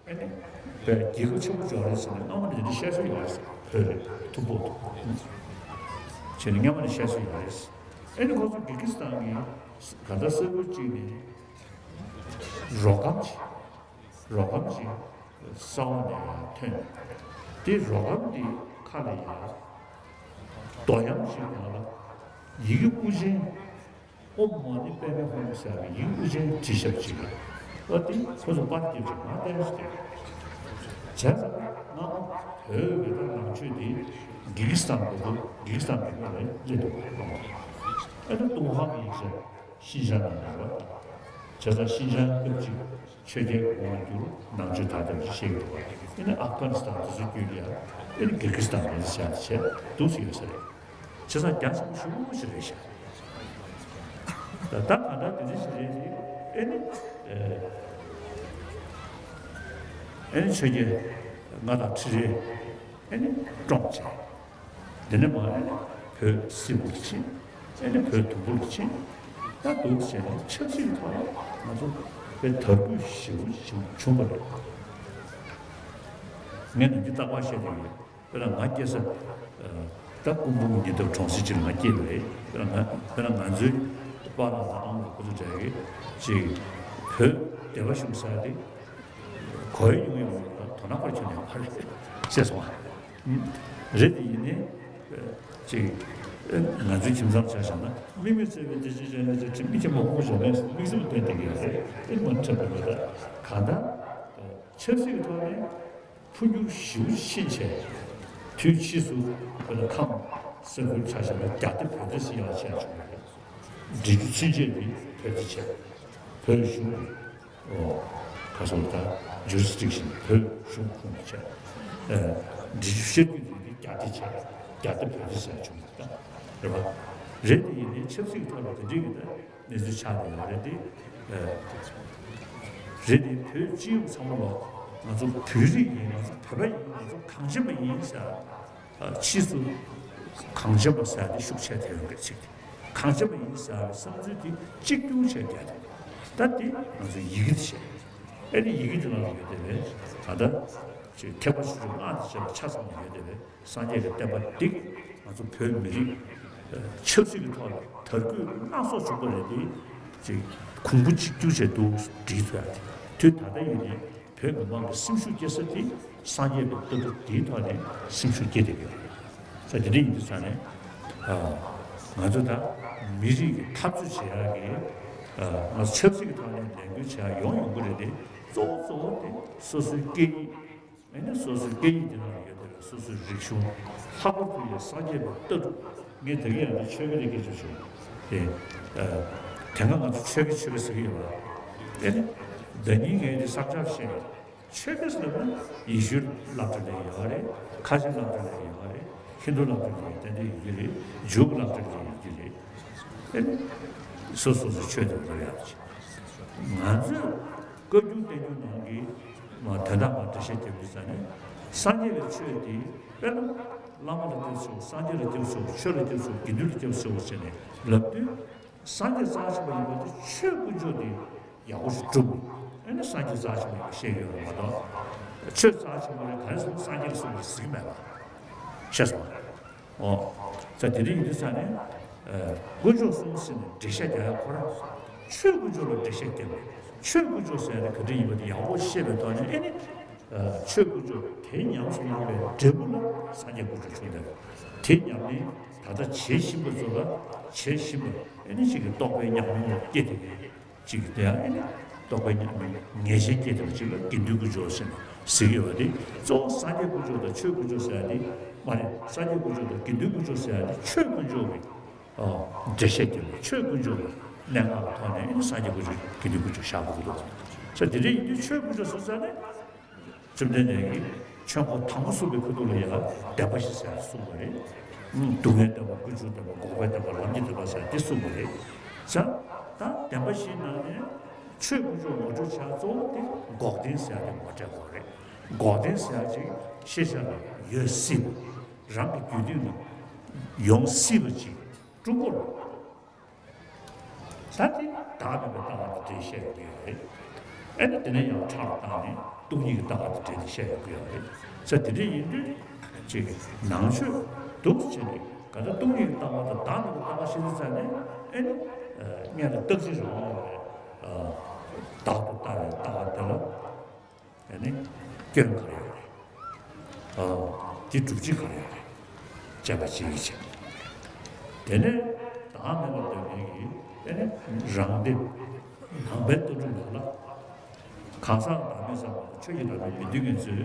ཨ་ནི། བས་རྒྱལ་ཁབ་ཆེན་པོ་འབྱོར་རེད་ཟེར་ནས་སྔ་མོ་ནས་འདི་བཤད་སྲོལ་ཡོད་རེད། བོད་རེད་ཐུ་བྷོ་ཐུ་བྷོ། བྱས་ནས་སྔ་མོ་ནས་བཤད་སྲོལ་ཡོད་རེད། ཨ་ནི་ཁོ་ཚོ་གིར་གི་སི་ཐན་གྱི་ག་ད་ས་ཁུལ་གཅིག་ནས་རོ་སྒམ་ཅིག་རོ་སྒམ་ཅིག་ས་འོག་ནས་ཡར་ཐོན། དེ་རོ་སྒམ་དེ་ཁ་ལ་ཡར་རྡོ་གཡམ་ཅིག་ནང་ལ་ཡི་གེ་དབུ་ཅན། ཨོཾ་མ་ཎི་པདྨེ་ཧཱུྃ་ཟེར་བའི་ཡིག་དབུ་ཅན་བྲིས་ཞབས་ཅིག་ཨ་དེ་ཁོ་ཚོ་པར་སྐྱེལ་ཅིག་མ་བསྟན་ཞིག་བྱས་ཙང་ང་བོད་ཀྱི་ད་ནང་ཆོས་དེ་གིར་གི་སི་ཐན་དུ་འདུག་གིར་གི་སི་ཐན་དུ་ང་ལ་སླེབས་འདུག་ཨ་ད་ཏུན་ཧོང་གི་ཡིག་ཆ་ཤིན་ཅང་ནང་ལ་རེད་བ། བྱས་ཙང་ཤིན་ཅང་སྐབས་ཅིག་ཆོས་རྒྱལ་གོང་ལ་གྱུར་ནང་ཆོས་དར་དར་ཞིག་བཤད་ཀྱི་འདུག་བ། ཨེ་ནི་ཨབ་གྷ་ནི་སི་ཐན་དེ་ཚོ་བརྒྱུད་ལ་ཨེ་ནི་གིར་གི་སི་ཐན་དེ་ཚོ་བྱས་བྱས་འདུག་སེ་ཡོད་ས་རེད། བྱས་ཙང་རྒྱ་ཆེན་པོ་ཞེ་པོ་ཞིག་རེད་ཤག་ད་ད་གང་ལྟར་དེ་འདྲ་ཞིག་རེད་དེ་ཨེ་ནི་ཨེ་ནི་ཆོས་རྒྱལ་ང་དང་ཁྲི་རལ་ཨེ་ནི་བཀྲོངས་བྱས། འདི་ནས་མར་ཨེ་ནི་བོད་སིལ་བུར་ཕྱིན། ཨེ་ནི་བོད་དུམ་བུར་ཕྱིན། ད་འདུག་བྱས་ནས་ཆབ་སྲིད་ཐོག་ལ་ང་ཚོ་དཔེ་དར་རྒུད་ཞེ་པོ་ཞིག་བྱུང་བ་རེད། ངས་ནམ་རྒྱུན་རྟག་པར་བཤད་བསྡད་ཡོད། དཔེར་ན་ང་སྐྱེས་ས་ད་སྐུ་འབུམ་ཉེ་འདབས་གྲོང་གསེབ་ཅིག་ལ་ང་སྐྱེས་པ་རེད། དཔེར་ན་ང་དཔེར་ན་ང་ཚོའི་པཱ་ལགས་དང་ཨ་མ་ལགས་ཁོ་ཚོ་འདྲ་གི་ཅིག་བོད་སྡེ་པ་བཞུགས་ས་དེ་གོ་ཡ་ཉུང་ཡོང་ཡོད་ལ་དོ་སྣང་པར་ཁྱོན་ནས་ཡོད་མ་རེད། ཤེས་སོང་ང་། རེད་དེ་ཡིན་ནའི་ཅིག་ང་ཚོའི་ཁྱིམ་ཚང་ཆ་བཞག་ན་དམིགས་མེད་བརྩེ་བའི་བདེ་སྐྱིད་ཅན་ལ་ཅིག་མི་ཁྱིམ་མ་ཕོ་མོ་བྱས་ནས་དམིགས་བསལ་དོན་དེ་ག་རེད། ཨེ་མ་འཁྲབ་པ་རེད། ད་གང་ལྟར་ཆབ་སྲིད་ཀྱི་ཐོག་ནས། འཕོ་འགྱུར་ཞེ་པོ་ཕྱིན་བྱས། དུས་ཕྱིས་སུ་བོད་ལ་ཁམས་ས་ཁུལ་ཆ་བཞག་ན་རྒྱ་སྡེ་བོད་སྡེ་ཟེར་ཡག་ཆགས་བྱུང་བ་རེད། འབྲི་རྒྱུ་ཚུན་ཆད་དེ་བོད་སྡེ་བྱས། བོད་གཞུང་ཨོ་ག་སོགས་ད་ཇུ་རི་སི་ཌིག་ཤན་བོད་གཞུང་ཁོངས་སུ་བྱས། ཨ་འབྲི་རྒྱུ་བཤད་རྒྱུ་དེ་རྒྱ་སྡེ་བྱས། རྒྱ་སྡེ་བོད་སྡེ་ཟེར་ཡག་བྱུང་བ་རེད། རེད་པ། རེད་དེ་ཡིན་ནའི་ཆབ་སྲིད་ཀྱི་ཐོག་ལ་དེ་འདྲའི་གི་ད། གནས་ཚུལ་ཆགས་བསྡད་ཡོད་རེད་དེ། རེད་དེ་བོད་སྤྱི་ཡོངས་ཚང་མ་ལ་ང་ཚོ་བོད་རིགས་ཡིན། ང་ཚོ་བོད་པ་ཡིན། ང་ཚོ་གངས་ཅན་པ་ཡིན་ཟེར། ཕྱིས་སུ་གངས་ཅན་པ་ཟེར་དེ་ཤུགས་ཆེ་དེ་ཡོང་གི་ཚིག་དེ་གངས་ཅན་པ་ཡིན་ཟེར་བའི་བསམ་ཚུལ་དེ་གཅིག་གྱུར་བྱས་བསྡད་དེ། ད་དེ་ང་ཚོ་ཡི་གེ་དེ་བྱས། ཨེ་ནི་ཡི་གེ་དེ་ནང་ལ་ཡོད་བསྡད་པས་ད་ལྟ་ཐེག་པ་ཆེ་ཆུང་སྔགས་དང་བཅས་པ་ཆ་ཚང་ནས་ཡོད་བསྡད་པས། སངས་རྒྱས་ཀྱི་བསྟན་པ་འདི་ང་ཚོ་བོད་མི་རིགས་ཆབ་སྲིད་ཀྱི་ཐོག་ལ་དར་རྒུད་སྣ་ཚོགས་བྱུང་བ་རེད་དེ། ཅིག་གོང་བུ་གཅིག་གྱུར་བྱས་འདུག་བྲིས་ཐུབ་ཡ་དེ། དུས་ད་ལྟ་ཡིན་ནའི་བོད་མི་མང་གི་སེམས་ཤུགས་སྐྱེ་ས་དེ་སངས་རྒྱས་པའི་ལྟ་གྲུབ་དེའི་ཐོག་ནས་སེམས་ཤུགས་སྐྱེ་བསྡད་ཡོད་རེད། ས་དེ་འདྲ་ཡིན་དུས་ཙང་ནས་ང་ཚོ་ད་མི་རིགས་ཀྱི་འཐབ་རྩོད་བྱེད་ཡག་གི་ང་ཚོ་ཆབ་སྲིད་ཀྱི་ཐོག་ནས་ལས་འགུལ་བྱེད་ཡག་ཡོང་ཡོང་གི་རེད་དེ། གཙོ་བོ་གཙོ་བོ་དེ་སོ་སོའི་སྐད་ཡིག་ཨེ་ནི་སོ་སོའི་སྐད་ཡིག་དེ་ནང་ཡོད་དེ་ལ་སོ་སོའི་རིག་གཞུང་། ལྷག་པར་དུ་ཡང་སངས་རྒྱས་པའི་ལྟ་གྲུབ། ངས་ད་གིན་ཡང་འདི་ཆོས་ཀྱི་རིགས་ཀྱི་ཆོས་ཞུ་དེ། དེ་སྔ་ང་ཚོ་ཆོས་ཀྱི་ཆོས་ཀྱི་ཟེར་གྱི་ཡོད་པ། ཨེ་ནི་ཟླ་ཉིན་ངས་འདི་བསམ་འཆར་བཤད་པ། ཆོས་ཀྱི་ཟེར་ན་ཡེ་ཤུའི་སློབ་གྲྭ་ལ་ཡོད་རེད། ཁ་ཆེ་སློབ་གྲྭ་ལ་ཡོད་རེད། ཧིན་རྡུ་སློབ་གྲྭ་ལ་ཡོད་དེ་འདྲ་ཡོད་ཀྱི་རེད། ཇུའུ་སློབ་གྲྭ་ལ་ཡོད་ཀྱི་རེད། ཨེ་ནི་སོ་སོ་སོ་ཆོས་དེ་སློབ་ཡག་ཅིག་ང་ཚོས་བཀའ་བརྒྱུད་བསྟན་བཅོས་ནང་གི་མ་དོན་དག་མ་འགྲེལ་བཤད་རྒྱབ་དུས་ཙང་ནས་སངས་རྒྱས་པའི་ཆོས་དེ་དཔེར་ན་བླ་མ་ལ་སྐྱབས་སུ་མཆིའོ། སངས་རྒྱས་ལ་སྐྱབས་སུ་མཆིའོ། ཆོས་ལ་སྐྱབས་སུ་མཆིའོ། དགེ་འདུན་ལ་སྐྱབས་སུ་མཆིའོ་ཟེར་ནས་ལབ་དུས་སངས་རྒྱས་རྩ་ཆེན་པོ་ཡིན་པ་དེ་ཆོས་དཀོན་མཆོག་དེ་ཡག་པོ་ཞིག་སྒྲུབ། ཨེ་ནི་སངས་རྒྱས་རྩ་ཆེན་པོ་ཡིན་པ་བཤད་ཡོད་པ་མ་གཏོགས། ཆོས་རྩ་ཆེན་པོ་རེད་ག་རེ་ཟེར་ན་སངས་རྒྱས་ཀྱིས་གསུངས་པ་ཟེར་གྱི་མེད་པ། ཤེས་སོང་། ཨོ། ས་དེ་འདྲ་ཡིན་དུས་ཙང་ནས། ཨ། དཀོན་མཆོག་གསུམ་ཟེར་ནས་འགྲེལ་བཤད་རྒྱག་ཡ་ཁོ་རང་། ཆོས་དཀོན་མཆོག་ལ་འགྲེལ་བཤད་རྒྱག་དགོས། ཆོས་དཀོན་མཆོག་ཟེར་ཡ་དེ་ག་འདྲ་ཡིན་པ་དེ་ཡག་པོ་ཤེས་པའི་ཐོག་ནས་ཨེ་ནི། ཨ། ཆོས་དཀོན་མཆོག་དེ་ཉམས་སུ་བླངས་པའི་འབྲས་བུ་ལ་སངས་རྒྱས་དཀོན་མཆོག་བྱུང་བསྡད་པ། དེ་ཉམས་ལེན་ད་ལྟ་བྱེད་བཞིན་པ་ཚོ་ལ་བྱེད་བཞིན་པ་ཨེ་ནི་ཅིག་གི་རྟོགས་པའི་ཉམས་མྱོང་ལ་སྐྱེས་ཏེ། གཅིག་དེ་ཡང་ཨེ་ནི་རྟོགས་པའི་ཉམས་ལེན་ངེས་ཤེས་སྐྱེས་ཐུབ་པ་ཅིག་ལ་དགེ་འདུན་དཀོན་མཆོག་ཟེར་ནས་ཟེར་གྱི་ཡོད་པ་དེ། གཙོ་བོ་སངས་རྒྱས་དཀོན་མཆོག་དང་ཆོས་དཀོན་མཆོག་ཟེར་ཡ་དེ་མ་རེད། སངས་རྒྱས་དཀོན་མཆོག་དང་དགེ་འདུན་དཀོན་མཆོག་ཟེར་ཡ་དེ་ཆོས་དཀོན་མཆོག་གི་འགྲེལ་བཤད་ཀྱི་ཆོས་དཀོན་མཆོག་གི་གནད་འགག་གི་ཐོག་ནས་ཨེ་ནི་སངས་རྒྱས་དཀོན་མཆོག་དགེ་འདུན་དཀོན་མཆོག་བཞག་དགོས་ཀྱི་འདུག་ཟེར། དེ་འདྲ་ཡིན་དུས་ཆོས་དཀོན་མཆོག་ཟེར་ཙང་ནས། བཅོམ་ལྡན་འདས་ཀྱིས་ཆོས་འཁོར་དང་པོ་གསུངས་པའི་ཁ་ཐུག་ལ་ཡང་བདེན་པ་བཞི་ཟེར་གསུངས་པ་རེད། སྡུག་བསྔལ་བདེན་པ། ཀུན་འབྱུང་བདེན་པ། འགོག་པའི་བདེན་པ། ལམ་གྱི་བདེན་པ་ཟེར་དེ་གསུངས་པ་རེད། ཟེར། ད་བདེན་པ་བཞིའི་ནང་ནས་ཆོས་དཀོན་མཆོག་ངོ་སྤྲོད་བྱ་གཙོ་བོ་དེ་འགོག་བདེན་ཟེར་དེ་ངོ་སྤྲད་དགོས་རེད། འགོག་བདེན་ཟེར་ཅིག་ཤེས་བྱ་ལ་ཡོད་སྲིད་པ། རང་གི་རྒྱུད་འདུན་ལ་ཡོང་སྲིད་པ་ཅིག་སྤྲུལ་སྐུ་ལ། ད་དེ་བདག་མེད་པའི་ལྟ་བ་དེ་འགྲེལ་བཤད་ཡོད་ཀྱི་ཡོད་རེད། ཨེ་ནི་དེ་ནས་ཡང་ཕྲ་རུ་བཏང་ནས་སྟོང་ཉིད་ཀྱི་ལྟ་བ་དེ་འགྲེལ་བཤད་ཡོད་ཀྱི་ཡོད་རེད། ས་དེ་འདྲ་ཡིན་དུས་ཅིག་ནང་ཆོས་འདུག་ཟེར་ནས་ག་ད་སྟོང་ཉིད་ཀྱི་ལྟ་བ་དང་བདག་མེད་པའི་ལྟ་བ་ཤེས་ཚུལ་ཙམ་ནས་ཨེ་ནི་སྔོན་ལ་རྟག་གཅིག་རང་དབང་ཡོད་རེད། བདག་ཏུ་ལྟ་བའི་ལྟ་བ་དེ་ལ། ཨ་ནི་སྐྱོན་ག་རེ་ཡོད་རེད། ཨ། དེ་སྒྲུབ་བྱེད་ག་རེ་ཡོད་རེད། དཔྱད་པ་བྱེད་ཀྱི་བྱེད། དེ་ནས་བདག་མེད་པར་འདོད་མཁན་གྱིས་ཨ་ནི་རང་སྡེ་ནང་པའི་ལྟ་གྲུབ་ནང་ལ། གང་ཟག་བདག་མེད་ཟེར་བ་དང་ཆོས་ཀྱི་བདག་མེད་མི་འདོད་མཁན་ཚོས་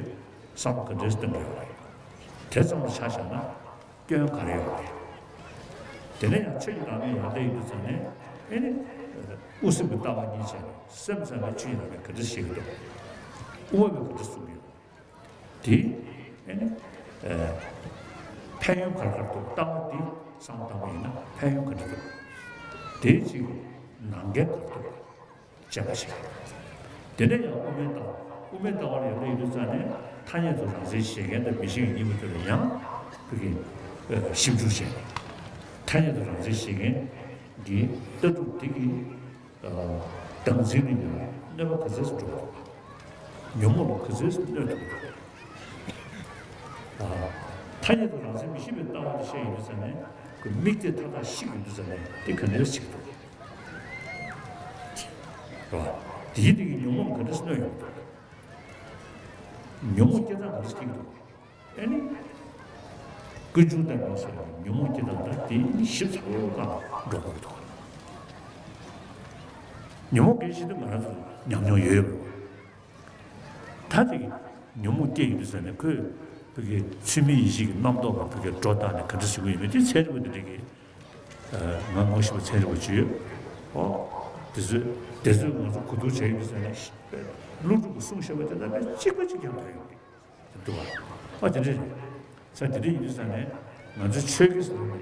བསམ་བློ་ག་འདྲས་བཏང་གི་ཡོད་རེད། དེ་ཙམ་ལ་ཆ་བཞག་ན། སྐྱོན་ག་རེ་ཡོད་རེད། དེ་ནས་ཡང་ཆོས་ཀྱི་བདག་མེད་ཡོན་ཏན་ཡིན་དུས་ཙང་ནས་ཨེ་ནི། དབུ་སེམས་ཀྱི་ལྟ་བ་གཉིས་བྱས་ནས་སེམས་ཙམ་པའི་ཆོས་ཀྱི་བདག་མེད་ག་འདྲ་ཞིག་འདུག་དབུ་མ་པས་ག་འདྲ་གསུངས་ཡོད། དེ་ཨེ་ནི། ཕན་ཡོན་ག་རེ་ག་རེ་འདུག་ལྟ་བ་འདི་བསམ་བཏང་བ་ཡིན་ན་ཕན་ཡོན་ག་འདྲ་འདུག་དེའི་གཅིག་ནང་འགལ་ག་རེ་འདུག་དཔྱད་པ་བྱེད། དེ་ནས་ཡང་དབུ་མའི་ལྟ་བ། དབུ་མའི་ལྟ་བ་ལ་ཡོང་དུས་ཙང་ནས་ཐ་སྙད་དུ་རང་མཚན་བཞེད་མཁན་དང་མི་བཞེད་མཁན་གཉིས་པོ་དེ་ལ་ཡང་བོད་ཀྱི་ཞིབ་འཇུག་བྱས། ཐ་སྙད་དུ་རང་མཚན་བཞེད་མཁན་གྱི་ལྟ་གྲུབ་དེ་གི་བདག་འཛིན་ལ་ཡོད་ན་གནོད་པ་ག་ཚད་འགྲོ་གི་འདུག་ཉོན་མོངས་ལ་ག་ཚད་གནོད་ཐུབ་ཀྱི་འདུག་ཐ་སྙད་དུ་རང་མཚན་མི་བཞེད་པའི་ལྟ་བ་དེ་བཤད་ཡོང་དུས་ཙང་ནས་དམིགས་གཏད་མཐའ་དག་བཤིག་ཡོང་དུས་ཙང་ནས་དེ་ག་འདྲ་ཞིག་འདུག་རེད་བ། དེའི་སྟེང་གི་ཉོན་མོངས་ག་འདྲ་གནོད་ཡོང་གི་འདུག་ཉོན་མོངས་སྐྱེ་སྟངས་ག་འདྲ་སྐྱེ་གི་འདུག་ཨ་ནི། ཀུན་འབྱུང་ལྟ་བུ་ཟེར་བ་ཉོན་མོངས་སྐྱེ་སྟངས་དང་དེ་ནི་ཞིབ་ཚགས་པོ་བཀག་འགྲོ་དགོས་ཀྱི་འདུག་ཉོན་མོངས་སྐྱེ་ཤེས་དུས་ང་རང་ཚོ་ཉམས་མྱོང་ཡོད་ཡོད་རེད། ད་དེ་ཉོན་མོངས་སྐྱེ་ཡོང་དུས་ཙང་ནས་ཁོས་བོད་ཀྱི་ཚུལ་མིན་ཡིད་བྱེད་ཀྱི་རྣམ་རྟོག་པ་བོད་ཀྱི་སྒྲོ་བཏགས་ནས་ག་འདྲ་བྱེད་ཀྱི་ཡོད་མེད་དེ་ཚན་རིག་པ་འདི་འདྲ་གིས། ང་ངོ་ཤེས་པ་ཚན་རིག་པ་ཅིག་ཡོད། ཨོ། དེ་ཚོས་དེ་ཚོས་ང་ཚོ་གོ་བསྡུར་བྱས་ཡོང་དུས་ཙང་ནས་ཀླུ་སྒྲུབ་ཀྱིས་གསུངས་བཞག་པ་དེ་ལ་དཔེ་གཅིག་པ་གཅིག་རྐྱང་ཐོན་ཡོང་གི་འདུག་བ། ཨ་དེ་འདྲ་རེད། ས་དེ་འདྲ་ཡིན་དུས་ཙང་ནས་ང་ཚོའི་ཆོས་ཀྱི་ཟེར་ནས་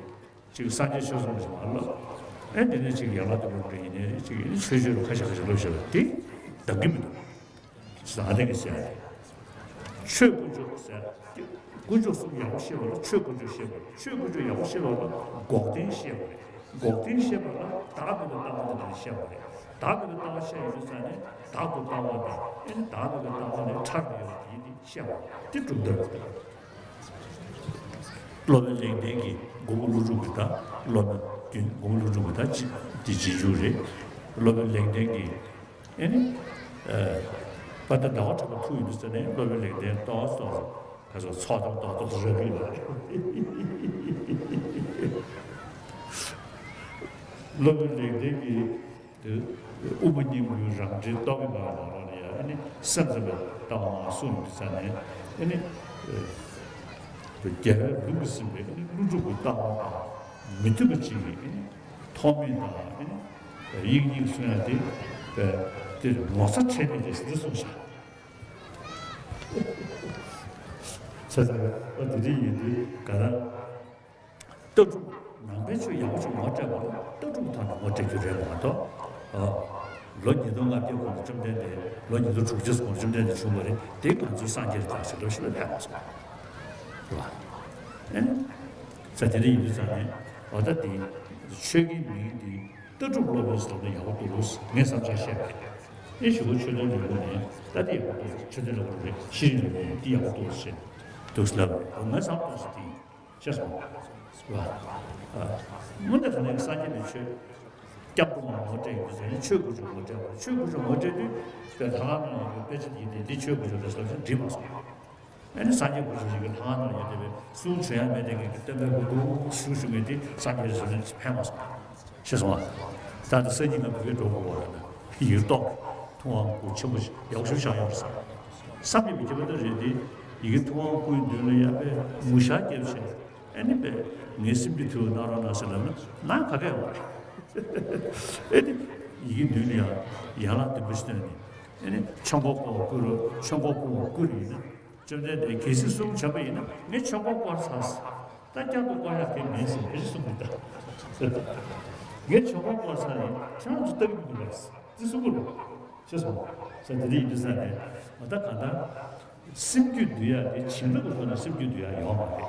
ཅིག་སངས་རྒྱས་ཆོས་གསུངས་པ་ཞིག་མ་ལབ། ཨེ་འདི་ནས་ཅིག་ཡན་ལག་དུ་མ་འདྲ་ཡིན་ནའི་ཅིག་ཡིན་ཆོས་ཆོས་ལ་ཁ་ཤས་ཁ་ཤས་ལབ་བཞག་པ་དེ་འདང་གི་མི་འདུག་ཟ་དེ་གི་ཟེར། ཆོས་དཀོན་མཆོག་ཟེར། དཀོན་མཆོག་གསུམ་ཡག་པོ་ཤེས་པ་ལ་ཆོས་དཀོན་མཆོག་ཤེས་པ། ཆོས་དཀོན་མཆོག་ཡག་པོ་ཤེས་པ་ལ་འགོག་བདེན་ཤེས་པ་རེད། འགོག་བདེན་ཤེས་པ་ལ་བདག་མེད་པའི་ལྟ་བ་དེ་འདྲ་ཤེས་པ་རེད། བདག་མེད་པའི་ལྟ་བ་ཤེས་ཡོང་དུས་ཙང་ནས་བདག་ཏུ་ལྟ་བ་དང་ཨེ་ནི་བདག་མེད་པའི་ལྟ་བ་ལས་ཕྲ་བ་ཡོད་པ་དེ་ཡིན་ཏེ་ཤེས་པ་དེ་གྲུབ་མཐའ་རེད། སློབ་དཔོན་ལེགས་ལྡན་གྱིས་མགོན་པོ་ཀླུ་སྒྲུབ་ཀྱི་ད་སློབ་མ་རྒྱུན་མགོན་པོ་ཀླུ་སྒྲུབ་ཀྱི་ད་ཅི་དེ་རྗེས་འཇུག་རེད། སློབ་དཔོན་ལེགས་ལྡན་གྱིས་ཨེ་ནི། ཨ། པ་ད་ཟླ་བ་གྲགས་པ་ཐུག་ཡོད་དུས་ཙ་ནས་སློབ་དཔོན་ལེགས་ལྡན་ཏོག་ཙམ་ཏོག་ཙམ་ཁ་སང་ཚོགས་གཏམ་ཏོག་ཏོག་རག་གི་ཡོད་རེད། སློབ་དཔོན་ལེགས་ལྡན་གྱིས་དེ་དབུ་མ་སྙིང་པོའི་རང་འགྲེལ་རྟོག་གེ་མ་ལ་རང་ལ་ཡང་ཨེ་ནི་སེམས་ཙམ་པའི་ལྟ་བ་མ་གསུངས་དུས་ཙ་ནས་ཨེ་ནི། རྒྱལ་བའི་ལུང་གིས་ཟིན་པའི་ཨེ་ནི་ཀླུ་སྒྲུབ་ཀྱི་ལྟ་བ་དང་མི་མཐུན་པ་ཅིག་གིས་ཨེ་ནི། ཐོགས་མེད་དང་དབྱིག་གཉེན་གསུང་ཡ་དེ་དཔེ་དེ་ངོ་ཚ་ཁྲེལ་མེད་རེད་ཟེར་གསུངས་ཤག་ཚ་ཚ་ཨ་དེ་འདྲ་ཡིན་དུས་ག་ལ་ལྟ་གྲུབ་ནང་པའི་ཆོས་ཡག་པོ་ཅིག་ངོ་སྤྲད་པ་ལ་ལྟ་གྲུབ་ཐོག་ནས་ངོ་སྤྲད་རྒྱུ་རེད་མ་གཏོགས། ཨ། ལོ་ཉིས་སྟོང་ལྔ་བརྒྱ་གོང་ལ་བཅོམ་ལྡན་འདས། ལོ་ཉིས་སྟོང་དྲུག་ཅུ་གོང་ལ་བཅོམ་ལྡན་འདས་བྱུང་བ་རེད། དེ་ང་ཚོའི་སངས་རྒྱས་རེད་ད་ཟེར་ལབ་ཞིག་ལ་ཕན་མ་སོང་། རེད་བ། ཨེ་ནི། ས་དེ་འདྲ་ཡིན་དུས་ཙང་ནས་འོ་ད་དེ་ཆོས་ཀྱི་མིང་འདི་ལྟ་གྲུབ་སློབ་དཔོན་ཟེར་ན་ཡག་པོ་འདུག་ངས་བསམ་འཆར་བཤད་པ་རེད། ཨེ་ཞུ་བོ་ཆོས་དོན་ལས་ཁུངས་ནས་ད་དེ་ཡག་པོ་འདུག་ཆོས་དོན་ལས་ཁུངས་རེད། ཤེས་རིག་ལས་ཁུངས་ནས་འདི་ཡག་པོ་འདུག་ཟེར་འདུག་ཟེར་ལབ་པ་རེད། ངས་བསམ་འདུག་ཟེར་དེ་ཤེས་སོང་བ། ཨ། སྔོན་དེ་ད་ནས་སངས་རྒྱས་པའི་ཆོས་སྐྱབས་འགྲོ་མ་ངོ་སྤྲད་ཡོད་ཟེར་ནས་ཆོས་དཀོན་མཆོག་ངོ་སྤྲད་པ་རེད། ཆོས་དཀོན་མཆོག་ངོ་སྤྲད་དུས་དེ་ལྷ་ཁང་ནང་ཡོད་པའི་དཔེ་ཆ་དེ་ཡིན་ཏེ་འདི་ཆོས་དཀོན་མཆོག་རེད་ཟེར་ཞིག་འགྲིག་མ་སོང་། ཨ་ནི་སངས་རྒྱས་དཀོན་མཆོག་ཞིག་གི་ལྷ་ཁང་ནང་ཡོད་བསྡད་པའི་གསུང་བྱོན་ཡ་མེད་དེ་ངས་ཀྱི་སྟོན་པའི་སྐུ་གདུང་ཞུ་ཞུ་ངས་དེ་སངས་རྒྱས་རེད་ཟེར་ནས་ཕན་མ་སོང་། ཤེས་སོང་ང་། ད་ལྟ་སང་ཉིན་ང་བོད་སྐད་འགྲོ་དགོས་པ་རེད་ན་ཡིག་ཐོག་ཐུབ་དབང་སྐུ་ཆེན་པོ་ཞིག་ཡག་ཤོས་བཞག་ཡོད་རེད་བསམ། བསམ་ཡས་པའི་ཁྱད་པར་དེ་རེད་དེ། ཡི་གེ་ཐུབ་དབང་སྐུའི་མདུན་ལ་ཡ་པའི་ངུ་ཞག་བརྒྱབ་བྱས་ཨ་ནི་པས་ངའི་སེམས་རྒྱུད་ཐུལ་བ་གནང་རོགས་གནང་ཟེར་ལབ་ན་གནང་ག་གས་ཡོང་བ་རེད། ཨ་ནི་ཡི་གེ་མདུན་ལ་ཡ་ཡན་ལག་བདུན་པོ་ཞིག་བཏོན་ནས་ཨ་ནི་ཆོས་འཁོར་བསྐོར་བ་བསྐུལ་རོགས། ཆོས་འཁོར་བསྐོར་བ་བསྐུལ་རེད་ཡིན་ན། བཅོམ་ལྡན་འདས་གལ་སྲིད་གསུང་བྱས་པ་ཡིན་ན་ངས་ཆོས་འཁོར་བསྐོར་ཚར། ད་བསྐྱར་དུ་བསྐོར་ཡག་གལ་མེད་ཟེར་ཁོ་ཚོས་གསུངས་པ་རེད་ད། ངས་ཆོས་འཁོར་བསྐོར་ཚར་ཡིན། ཁྱེད་རང་ཚོ་ལྟ་གི་མི་འདུག་ལ་ཟེར་གསུང་གི་རེད། ཤེས་སོང་ང་། ས་དེ་འདྲ་ཡིན་དུས་ས་ནས་ད་གང་ལྟར་སེམས་རྒྱུད་འདུལ་ཡག་དེ་བྱིན་རླབས་ཀྱི་ཐོག་ནས་སེམས་རྒྱུད་འདུལ་ཡག་ཡོད་མ་རེད།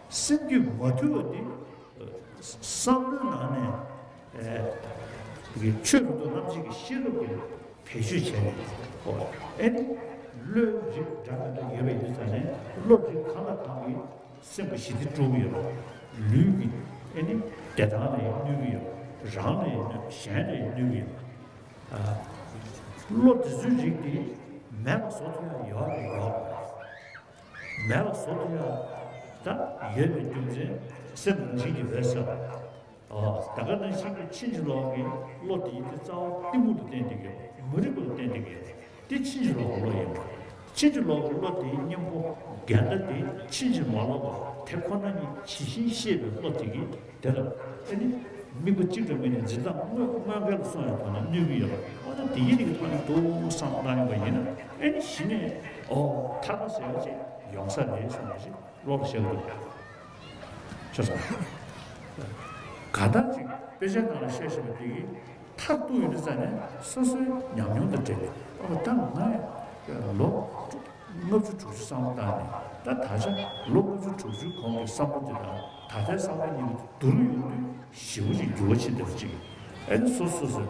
སེམས་རྒྱུད་མ་ཐུལ་བ་དེ་བསམ་བློའི་ནང་ནས་ཨེ་དེ་གི་ཆོས་རབ་ཏུ་རྣམ་འབྱེད་ཀྱི་ཤེས་རབ་ཀྱི་བེད་སྤྱོད་བྱས་ནས། ཨོ། ཨེ་ནི། བློའི་རིགས་འདྲ་མི་འདྲ་ཡོད་པ་ཡིན་ཙང་ནས་བློ་རིགས་གང་དང་གང་གིས་སེམས་ཀྱི་ཞི་བདེ་སྤྲོད་ཀྱི་ཡོད་པ། ལུས་ཀྱི་ཨེ་ནི་བདེ་ཐང་ལ་ཡང་གནོད་ཀྱི་ཡོད་པ། རང་ལ་ཡང་གནོད་པ། གཞན་ལ་ཡང་གནོད་ཀྱི་ཡོད་པ། ཨ། བློ་དེ་ཚོའི་རིགས་དེ་མེད་པ་བཟོ་ཐུབ་ཡག་ཡོད་རེད་ཡོད་རེད། མེད་པ་བཟོ་ཐུབ་ཡག་ད་ཡོད་པའི་རྒྱུ་མཚན་སེམས་རང་བཞིན་གྱིས་འོད་གསལ་བ། ཨོ། ད་ག་ནང་བཞིན་གྱི་ཕྱིན་ཅི་ལོག་གི་བློ་དེ་ཡིན་ཏེ་རྩ་བ་གཏི་མུག་ལ་བརྟེན་ཏེ་ཡོད། མ་རིག་པ་ལ་བརྟེན་ཏེ་ཡོད། དེ་ཕྱིན་ཅི་ལོག་གི་བློ་ཡིན་པ། ཕྱིན་ཅི་ལོག་གི་བློ་དེའི་གཉེན་པོ་འགལ་ཟླ་དེ་ཕྱིན་ཅི་མ་ལོག་པ་དེ་ཁོ་ན་ཉིད་ཇི་བཞིན་ཤེས་པའི་བློ་དེ་གིས་དེ་ལ་ཨེ་ནི་དམིགས་པ་གཅིག་ཀྱང་མེད་ནས་འཛིན་སྟངས་དངོས་དངོས་འགལ་ལ་སོང་བའི་ཐོག་ནས་གནོད་ཀྱི་ཡོད་པ། འོ་ན་དེ་ཡིན་དེ་གི་ཐོག་ནས་འདུག་བསམ་བློ་བཏང་ཡོང་པ་ཡིན་ན་ཨེ་ནི་གཞི་ནས་ཨོ་ཐར་པ་ཟེར་བ་ཅིག་ཡོང་ས་རེད་བསམ་པ་ཞིག་བློ་ལ་ཤར་གི་འདུག་ཤེས་སོང་། ག་ད་ཅིག་དཔེ་ཆའི་ནང་ལ་བཤད་བཞིན་པ་དེ་གིས་མཐར་གཏུགས་ཡོང་དུས་ཙ་ནས་སོ་སོའི་ཉམས་མྱོང་དང་འབྲེལ་ཏེ། ཨོ་ད་ང་ལོ་ལྔ་བཅུ་དྲུག་ཅུ་བསམ་བློ་བཏང་ནས་ད་ད་ཆ་ལོ་ལྔ་བཅུ་དྲུག་ཅུའི་གོང་གི་བསམ་བློ་དེ་དང་ད་ལྟའི་བསམ་བློ་གཉིས་ཀྱི་བསྡུར་ཡོང་དུས་ཞེ་པོ་ཅིག་འགྱུར་བ་ཕྱིན་བསྡད་པ་ཅིག་ཨེ་ནི་སོ་སོ་སོ་སོའི་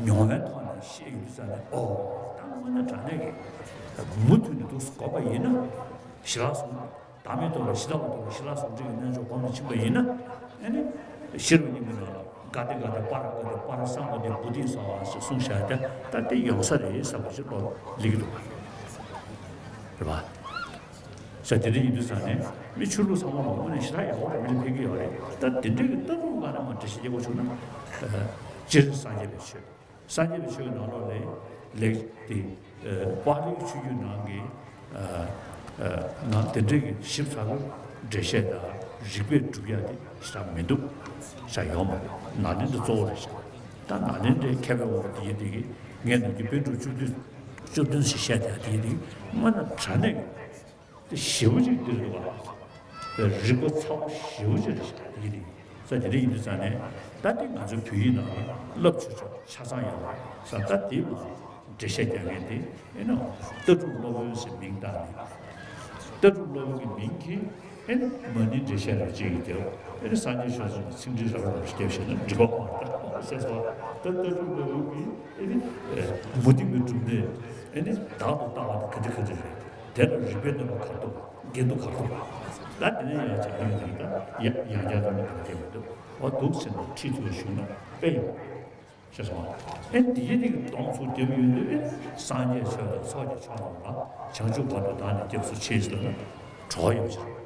མྱོང་བའི་ཐོག་ནས་བཤད་ཡོང་དུས་ཙ་ནས། ཨོ་ད་དངོས་གནས་དྲང་གནས་ཀྱི་མུ་མཐུད་ནས་འདུག་སེ་འགོག་པ་ཡིན་ན་ཞི་ལྷག་སོང་། བདག་མེད་རྟོགས་པ་ཞི་ལྷག་པ་རྟོགས་པ་ཞི་ལྷག་སོང་འགྲིག་གི་རྣལ་འབྱོར་སྒོམ་དུ་ཕྱིན་པ་ཡིན་ན། ཨེ་ནི་ཤེས་རབ་སྙིང་པོའི་ནང་ལ་ག་ཏེ་ག་ཏེ་པ་ར་ག་ཏེ་པ་ར་སཾ་ག་ཏེ་བོ་དྷི་སྭཱ་ཧཱ་ཞེས་གསུངས་བཞག་སྟེ་ད་དེ་ཡོང་ས་རེད་བསམ་པ་ཞིག་བློ་ལ་སླེབས་ཀྱི་འདུག་རེད་པ། ས་དེ་འདྲ་ཡིན་དུས་ཙང་ནས་མི་ཆོས་ལུགས་ཚང་མ་ལ་དངོས་གནས་ཞེ་དྲག་ཡག་པོ་རེད། མི་ལ་ཕན་གྱི་ཡོད་རེད། ད་དེ་འདྲའི་གི་ལྟ་གྲུབ་སྒང་ནས་མར་འགྲེལ་བཤད་རྒྱག་དགོས་བྱུང་ན། སྤྱིར་སངས་རྒྱས་པའི་ཆོས། སངས་རྒྱས་པའི་ཆོས་ནང་ལོགས་ལ་ལེགས་ཏེ། པཱ་ལིའི་ཆོས་བརྒྱུད་ནང་གི་ནང་དེ་འདྲའི་གི་ཞིབ་ཚགས་པོ་འགྲེལ་བཤད་དང་རིགས་པས་སྒྲུབ་ཡ་དེ་ཞེ་དྲག་མི་འདུག་ཞེ་དྲག་ཡོད་མ་རེད། ནཱ་ལེནྡྲ་གཙོ་བོ་རེད་ཤག་ད་ནཱ་ལེནྡྲའི་མཁས་པའི་དབང་པོ་དེ་ཡིན་དེ་གི་ངས་ནམ་རྒྱུན་པཎ་གྲུབ་བཅུ་བདུན་བཅུ་བདུན་ཞེས་བཤད་དེ་དེ་ཡིན་དེ་གི་དངོས་གནས་དྲང་གནས་ཀྱི། དེ་ཞེ་པོ་ཅིག་འདིར་འདུག་བ། རིག་པ་ཚ་པོ་ཞེ་པོ་ཅིག་རེད་ཤག་དེ་གི་དེ་ས་དེ་འདྲ་ཡིན་དུས་ཙང་ནས་ད་དེ་ང་ཚོའི་བོད་ཡིག་ནང་ལ་རླབས་ཆེ་ཤོས་ཆ་ཚང་ཡོད་རེད་ས། ད་དེ་མ་འགྲེལ་བཤད་རྒྱག་མཁན་དེ་ཨེ་ནོ་ལྟ་གྲུབ་སློབ་དཔོན་ཟེར་མིང་བཏགས་ནས། ལྟ་གྲུབ་སློབ་དཔོན་གྱི་མིང་གིས་ཨེ་ནི་མ་ཎིའི་འགྲེལ་བཤད་རབ་བྱེད་ཀྱི་རྒྱབ་ཨེ་ནི་སངས་རྒྱས་ཆོས་གསུམ་གྱི་ཚིག་འགྲེལ་རབ་རིབ་རྒྱབ་བྱས་ན་འགྲིག་གོ་མ་རེད་ཟེར་སོང་། ད་ལྟ་གྲུབ་སློབ་དཔོན་གྱིས་ཨེ་ནི་མུ་སྟེགས་པའི་གྲུབ་མཐས་ཨེ་ནི་བདག་ཏུ་ལྟ་བ་དེ་ག་འདྲ་ག་འདྲ་རེད། དེ་ལ་རིགས་པས་གནོན་པ་ག་རེ་འདུག་འགལ་འདུ་ག་རེ་འདུག་ད་དེ་ནས་ཡང་བྱ་ཡོད་དེ་ད་ཡང་ཡང་བསྐྱར་ད་ནི་ག་རེ་མི་འདུག་བ་འདུག་ཟེར་ནས་ཁྲིད་ཐུབ་པ་བྱུང་ན་དཔེ་ཡག་ཤེས་སོང་། ཨེ་འདི་ཡི་ནི་གདོང་ཚུར་རྒྱབ་ཡོང་དུས་ཨེ་སངས་རྒྱས་ཆོས་དང་ཚོགས་ཀྱི་མཆོག་རྣམས་ལ། བྱང་ཆུབ་བར་དུ་བདག་ནི་སྐྱབས་སུ་མཆི་ཟེར་ན་གྲོགས་ཡོད་ཕྱིར།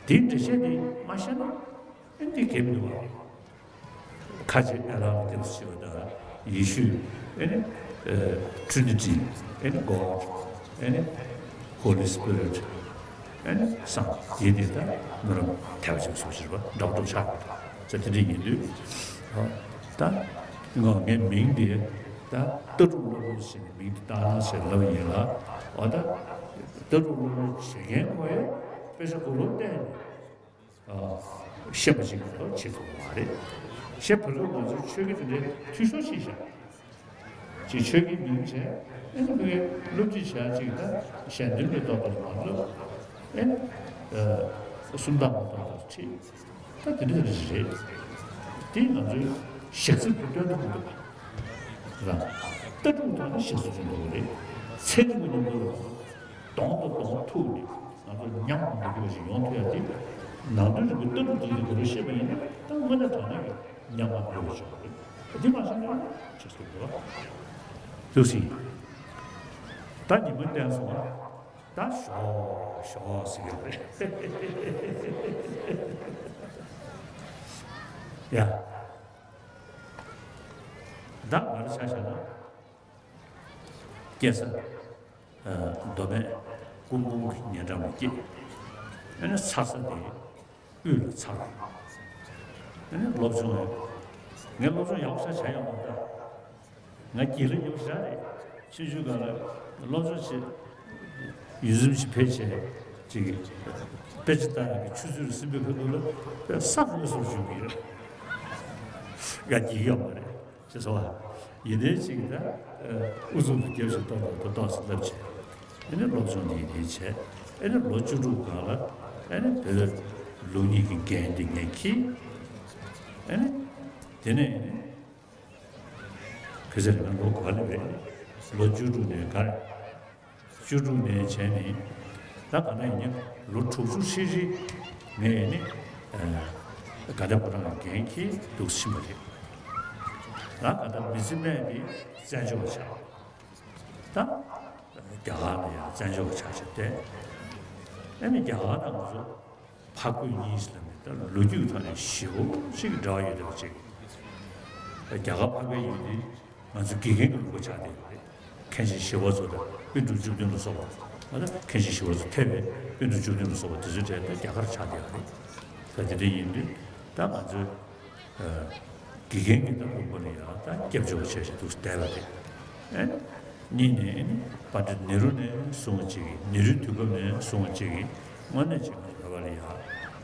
དེའི་འགྲེལ་བཤད་དེ་མ་ཤེས་ན་ཨེ་འདི་གལ་མི་འདུག་བ། ཁ་ཅིག་ཨེ་ལགས་ལ་སྐྱབས་སུ་མཆི་བ་དང་། ཡེ་ཤུ། ཨེ་ནི་Trinity། ཨེ་ནི་God། ཨེ་ནི་Holy Spirit། ཨེ་ནི་སངས་རྒྱས་དེ་དང་མི་རབས་ཐེ་བ་ཅན་སོགས་ཞེས་པ་འདྲ་པོ་འདྲ་པོ་ཆགས་ཡོད། ཙེ་དེ་འདྲ་ཡིན་དུས། ད་ངོ་ངའི་མིང་དེ་ད་ལྟ་གྲུབ་བློ་གྲོས་ཞེས་ནས་མིང་དེ་བཏགས་ན་ཞེས་ལབ་ཡིན་ལ། འོ་ད་ལྟ་གྲུབ་བློ་གྲོས་བྱེད་མཁན་ཁོ་ཡི་དཔེ་ཆ་གུ་རུ་བལྟས་ནས། ཤེས་པ་ཅིག་ཏུ་བྱེད་ཐུབ་པ་མ་རེད། ཞེས་བོད་ལུགས་ང་ཚོའི་ཆོས་ཀྱི་དེ་འདྲའི་འཐུས་ཤོར་ཞིག་བཞག་ཅིག་ཆོས་ཀྱི་མིང་བྱས། ཨེ་ནི་མི་སློབ་ཁྲིད་བྱ་ཅིག་ད་གཞན་དོན་གྱི་ཏོག་ཏོག་མ་སློབ། ཨེ་ནི་སུམ་རྟགས་མ་ཏོག་ཏོག་ཁྲིད། ད་དེ་འདྲ་རེད། དེ་ང་ཚོའི་ཞག་རྩི་བུ་སྟོན་ཐུབ་མི་འདུག་པ། རང་ལྟ་གྲུབ་ཐོག་ནས་ཞག་རྩི་བྱེད་འདུག་རེད། ཚེ་རིང་པོ་མཉམ་དུ་ལ་གདོང་དང་གདོང་ཐུག་ནས། ང་ཚོ་ཉམས་མི་དགོས་པ་ཞིག་ཡོང་ཐུབ་ཡ་དེ། ནང་དོན་རིག་པའི་ལྟ་གྲུབ་དེ་ཡིན་དགོས་རེད་ཤེས་པ་ཡིན་ན། ད་དངོས་གནས་དྲང་གནས་ཀྱི་ཉམས་པ་དགོས་པ་ཞིག་རེད། དེ་མ་བྱས་ན་ཅི་ཟེར་དགོས། ཐུགས་སྲིད། ད་ཉི་མ་བསྟན་སོང་ཨ། ད་ཞོག་ཞོག་ཟེར་གྱི་རེད། ཡ། ད་ང་རང་ཆ་བཞག་ན། སྐྱེ་ས། མདོ་སྨད་སྐུ་འབུམ་གྱི་ཉེ་འགྲམ་ལ་སྐྱེས། ཨ་ནི་འཚར་ས་དེ་དབུས་ལ་འཚར། ཨ་ནི་སློབ་སྦྱོང་ཡང་། ངས་སློབ་སྦྱོང་ཡག་པོ་ཞིག་བྱས་ཡོད་མ་རེད་ད། ང་དགེ་ལེགས་ཡོད་ཞག་རེད། ཆུང་ཆུང་སྒང་ལ་སློབ་སྦྱོང་བྱེད། ཡུལ་གྲུ་ཞིག་ཕེབས་བྱས་ཅིག་དཔེ་ཆ་ལྟ་ཡག་གི་ཆུ་ཚོད་རེ་ཟིན་པའི་ཁ་ཐུག་ལ་དཔེ་ས་རུབ་སོར་བྱུང་གི་རེད། ང་དགེ་ཡོད་མ་རེད། ཅེས་སོ། ཡིན་ནའི་ཅིག་ད་ཨུ་ཚུགས་ཀྱི་རྒྱབ་ཞིག་ཏོག་ཏོག་ཏོག་ཏོག་ཙམ་བསླབ་བྱས། ཨེ་ནི་སློབ་སྦྱོང་འདི་འདི་བྱས། ཨེ་ནི་ལོ་བཅུ་དྲུག་སྒང་ལ་ཨེ་ནི་བོད་ལུགས་གཉིས་ཀྱི་འགན་འདི་ངས་འཁྱེར། ཨེ་ནི་དེ་ནས་ཨེ་ནི་ཁ་སང་ང་ལོ་ག་ལ་རེད། ལོ་བཅུ་དྲུག་ནས་ག་རེ། བཅུ་དྲུག་ནས་བྱས་ནས་ད་ག་ན་ཡིན་ན་ལོ་དྲུག་ཅུ་ཧྲིལ་ཧྲིལ་ངས་ནི་དགའ་ལྡན་ཕོ་བྲང་གི་འགན་འཁྱེར་འདུག་ཕྱིན་པ་རེད། ད་ག་ད་མི་ཚེ་སྨད་དེ་བཙན་བྱོལ་བ་ཆགས། ད་རྒྱ་གར་ལ་ཡང་བཙན་བྱོལ་བ་ཆགས་བྱས་ཏེ། ཨ་ནི་རྒྱ་གར་དང་ང་ཚོ་འཕགས་བོད་གཉིས་ལ་ནི་ད་ལོ་རྒྱུས་ཐོག་ནས་ཞེ་པོ་ཅིག་འབྲེལ་བ་ཡོད་བསྡད་པ་ཅིག་རྒྱ་གར་འཕགས་པའི་ཡུལ་འདི་ང་ཚོ་དགེ་རྒན་གྱི་ལུང་པ་ཆགས་བསྡད་ཡོད་རེད། མཁན་ཆེན་ཞི་བ་འཚོ་དང་པཎ་གྲུབ་བཅུ་བདུན་ལ་སོགས་པ། ད་མཁན་ཆེན་ཞི་བ་འཚོ་ཐེ་བའི་པཎ་གྲུབ་བཅུ་བདུན་ལ་སོགས་པ་དེ་ཚོའི་གྲས་ད་རྒྱ་གར་ཆགས་བསྡད་ཡོད་རེད། ད་དེ་འདྲ་ཡིན་དུས་ད་ང་ཚོའི་དགེ་རྒན་གྱི་ད་ལུང་པ་ལ་ཡང་ད་སྐྱབས་བཅོལ་བ་བྱས་ཤིག་འདུག་བསྡད་པ་རེད། ཨེ། གཉིས་ནས་ཨེ་ནི་པཎ་ཌི་ཏ་ནེ་རུ་ནས་བཟུང་བ་ཅིག་གིས་ནེ་རུའི་དུས་སྐབས་ནས་བཟུང་བ་ཅིག་གིས་དངོས་གནས་ཅིག་ང་ཚོ་བོད་པ་ལ་ཡང་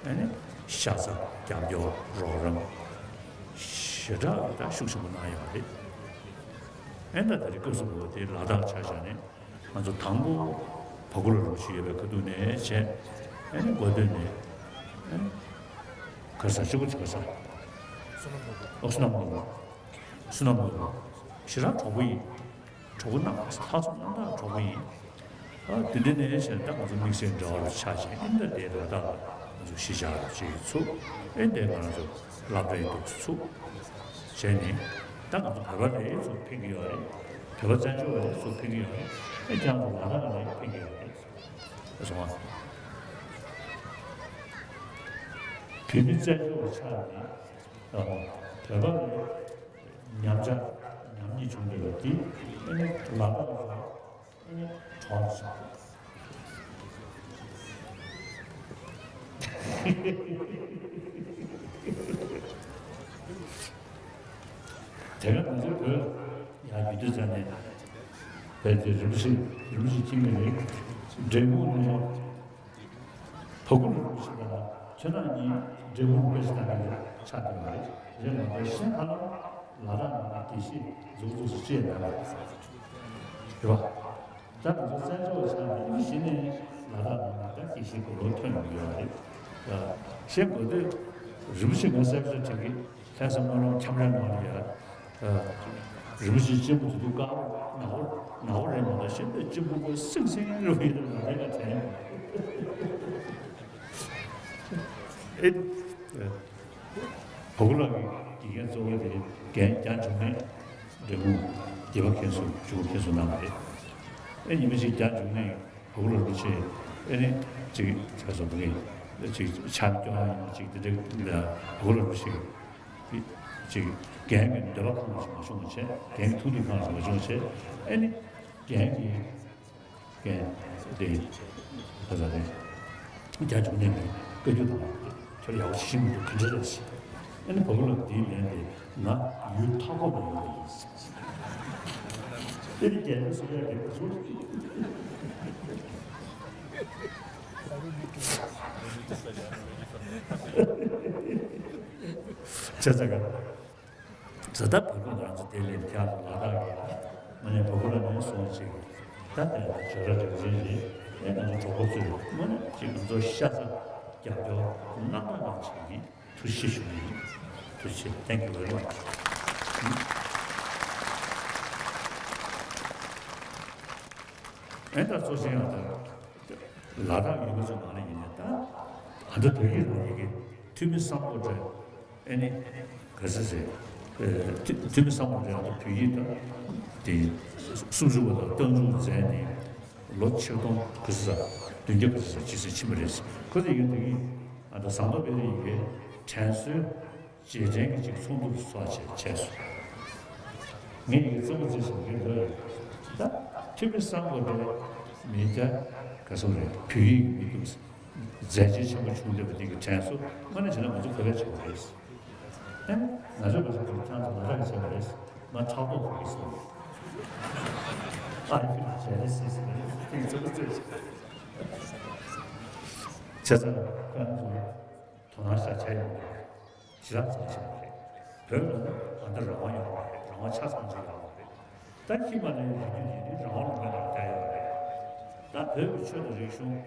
ཨེ་ནི་ཤ་ཚ་རྒྱབ་སྐྱོར་རོགས་རམ་ཞེ་དྲག་ད་ཤུགས་ཆེན་པོ་གནང་ཡོད་རེད། ཨེ་ད་ད་རེས་སྐབས་སུ་བབས་པ་དེ་ལ་དྭགས་ཆ་བཞག་ནས་ང་ཚོ་དང་པོ་བ་ཀུ་ལ་རིན་པོ་ཆེ་ཡོད་པའི་ཁ་ཐུག་ནས་བྱས། ཨེ་ནི་འགོ་སྟོད་ནས་ཨེ་ནི་ག་རེ་ཟ་གཅིག་པོ་ག་རེ་ཟ། བསོད་ནམས་ནོར་བུ། བསོད་ནམས་ནོར་བུ། བསོད་ནམས་ནོར་བུ། ཞེ་དྲག་གྲོགས་པོ་ཡིན། གྲོགས་པོ་རྣམ་ལྷག་བསམ་རྣམ་དག་གྲོགས་པོ་ཡིན། ཨ་དེ་འདྲ་ནས་བྱས་ད་ང་ཚོ་དམིགས་བསལ་འབྲེལ་བ་རུ་ཆགས་བྱས་ཨེ་འདྲ་དེ་ལ་དྭགས་ལ་ང་ཚོ་གཞིས་ཆགས་རུ་བྱེད་ཚུགས། ཨེ་འདྲ་ང་ཚོ་སློབ་གྲྭའི་འདུག་ཚུགས་བྱས་ནས་ད་ང་ཚོ་བོད་པ་རེད་ཚུགས་ཕན་གྱི་ཡོད་རེད། བོད་པ་བཙན་བྱོལ་བ་རེད་ཚུགས་ཕན་གྱི་ཡོད་རེད། ཨེ་ཀྱང་ཚོ་ལ་དྭགས་ལ་ཕན་གྱི་ཡོད་རེད། ཨེ་སོང་ང་། བོད་མི་བཙན་བྱོལ་བ་ཆགས་ནས་བོད་པ་ལ་ཉམས་ཆག་ཉམས་ཉེས་བྱུང་བསྡད་པ་དེ་ཨེ་ནི་ལ་དྭགས་ལ་ཨེ་ནི་གྲོངས་སོང་། དེ་ག་ང་ཚོའི་བོད་ཡར་ཡོད་དུས་ཙམ་ནས་བོད་དེ་རིན་པོ་ཆེ་རིན་པོ་ཆེ་ཁྱིམ་གྱི་རེད། འབྲས་སྤུངས་ནས་བ་ཀུ་ལ་རིན་པོ་ཆེ་དང་ཆོས་ནག་གཉིས་འབྲས་སྤུངས་དཔེ་ཆ་ལྟ་མཁན་ཆགས་བསྡད་པ་རེད། རེད་མ་གཏོགས་གཞན་ཧ་ལམ་ལ་དྭགས་ནང་ལ་དགེ་བཤེས་མཛུབ་ཐོག་སུ་བཅད་མེད་པ་རེད་བ། ད་ང་ཚོ་བཙན་བྱོལ་བ་ཆགས་ནས་ཨིན་ཇི་ནས་ལ་དྭགས་ནང་ལ་ད་དགེ་བཤེས་དགུང་ལོ་ཐོན་ཡོང་གི་ཡོད་རེད། ཤེས་དགོས་དུས་རིན་པོ་ཆེ་ང་གསལ་པོ་ཞིག་དྲན་གི་ལྷ་ས་སྨོན་ལམ་ཁྱམས་རའི་ནང་ལ་ཡ། རིན་པོ་ཆེ་གཅེན་པོ་དེ་དུས་དཀར་པོ་ནག་པོ་ནག་པོ་རེད་མ་གཏོགས་ཤིན་ཏུ་གཅེན་པོ་ཁོ་སིང་སིང་རེད་པ་ཡིན་ན་ང་དེ་ག་དྲན་ཡོང་། ཨེ། བ་གུ་ལ་གི་དགེ་རྒན་གཙོ་བོ་དེ་རྒན་རྒྱ་འབྱུང་གནས་འབྲས་སྤུངས་དགེ་བ་མཁན་ཟུར་ཇུས་འགོད་མཁན་ཟུར་གནང་བ་རེད། ཨེ་ཉི་མ་ཞིག་རྒྱ་འབྱུང་གནས་བ་གུ་ལ་རིན་པོ་ཆེ་ཨེ་ནི་ཅིག་ཆ་སོགས་ཀྱི་ཅིག་ཆ་སྐྱོང་ཡང་ཅིག་དེ་འདྲ་བ་གུ་ལ་རིན་པོ་ཆེ་ཅིག་རྒན་གྱི་འདོད་པ་ཁོང་ལ་མ་བྱུང་བ་བྱས། རྒན་གྱི་ཐུགས་འདུན་ཁོང་ལ་མ་བྱུང་བ་བྱས། ཨེ་ནི་རྒན་གྱི་རྒན་དེ་ཁ་ས་རེད། རྒྱ་འབྱུང་གནས་ཀྱི་བཀའ་བརྒྱུད་དང་ཁྱོད་ཡག་པོ་ཞིག་མི་འདུག་ག་འདྲ་རེད་ཟེར། ཨ་ནི་བ་གུ་ལ་འདིའི་ལན་དེ་ང་ཡུལ་མཐའ་འཁོབ་ལ་ཡོད་པ་ཡིན་ཟེར། ཨ་ནི་རྒན་ལ་གསུང་ཡག་རེད་པ་གསུང་། བྱས་ཙང་ག་ད་ལྟ་བར་སྐབས་ང་ཚོ་དེ་ལས་ཁྱབ་ལ་དྭགས་ཡོད་ལ། དངོས་གནས་བ་གུ་ལ་ནས་སོང་ཅིག་ད་ལྟ་ད་ཇོ་ར་རིག་འཛིན་རེད། ཨེ་ང་ཚོ་གྲོགས་པོ་ཚོས་དངོས་གནས་ཅིག་ང་ཚོ་ཤ་ཚ་རྒྱབ་སྐྱོར་གནང་སྟངས་ནང་ཅིག་ཡིན། ཐུགས་རྗེ་ཆེ་ཞུ་གི་ཡིན། ཐུགས་རྗེ་ཆེ། Thank you very much། ཨེ་ད་གཙོ་ཆེན་ཡང་ད་ལ་དྭགས་ཡུལ་གྱི་ཚོ་ནང་ལ་ཡིན་ནའི་ད་ཨ་ད་བོད་ཡིག་རང་ཡིག་གི་འཐུས་མི་སམ་བྷོ་ཊ་ཨེ་ནི་ག་ཚོད་ཟེར། ཨེ་འཐུས་འཐུས་མི་སམ་བྷོ་ཊ་ཨ་ད་བོད་ཡིག་ད་དེ་སུམ་ཅུ་པ་དང་རྟགས་འཇུག་མཛད་ནས་ལོ་ཆིག་སྟོང་ག་ཚོད་ཟེར་བདུན་བརྒྱ་ག་ཚོད་ཟེར་ཅིག་ཟེར་ཕྱིན་པ་རེད། ཁོ་ཚོ་ཡིན་དུས་ཨ་ད་ཟམ་གདོང་དཔལ་རི་ཡི་གི་དྲན་གསོའི་རྗེས་དྲན་གྱི་ཅིག་ཚོགས་འདུ་ཚོགས་བྱས་བྱས་སོང་། ངས་ཡི་གེ་གཙོ་བོ་བརྩིས་སོང་གི་འདུག་ད་འཐུས་མི་སམ་བྷོ་ཊ་མི་ད་ག་ཚོད་རེད། བོད་ཡིག་མི་འདུག་མཛད་རྗེས་ཆེན་པོ་བྱུང་བསྡད་པ་འདི་གི་དྲན་གསོ་དངོས་གནས་བྱས་ན་ང་ཚོ་བོད་པས་བྱས་པ་རེད། ཨེ་ང་ཚོས་བོད་པ་ཚོ་ཁྱེད་རང་ཚོ་ལ་དྭགས་ཀྱིས་བྱས་པ་རེད། ང་ཕྲག་དོག་གི་སོང་། ཨ་རི་བྱས་རེད་ཟེར་ཟེར་རེད། དེ་གཙོ་བོ་བརྩིས་བྱས་ཙང་ཁྱེད་རང་ཚོ་དོ་སྣང་ཤ་ཆ་ཡོང་གི་རེད། ཞེ་དྲག་ཚང་ཆེན་པོ་རེད། བོད་ལ་ནི་ད་ལྟ་རང་དབང་ཡོད་པ་རེད། རང་དབང་ཆ་ཚང་ཅིག་ཡོད་པ་རེད། ད་ཧི་མ་ལ་ཡའི་རི་རྒྱུད་འདི་ནི་རང་དབང་ལུང་པའི་ནང་བསྡད་ཡོད་རེད། ད་བོད་ཀྱི་ཆོས་དང་རིག་གཞུང་།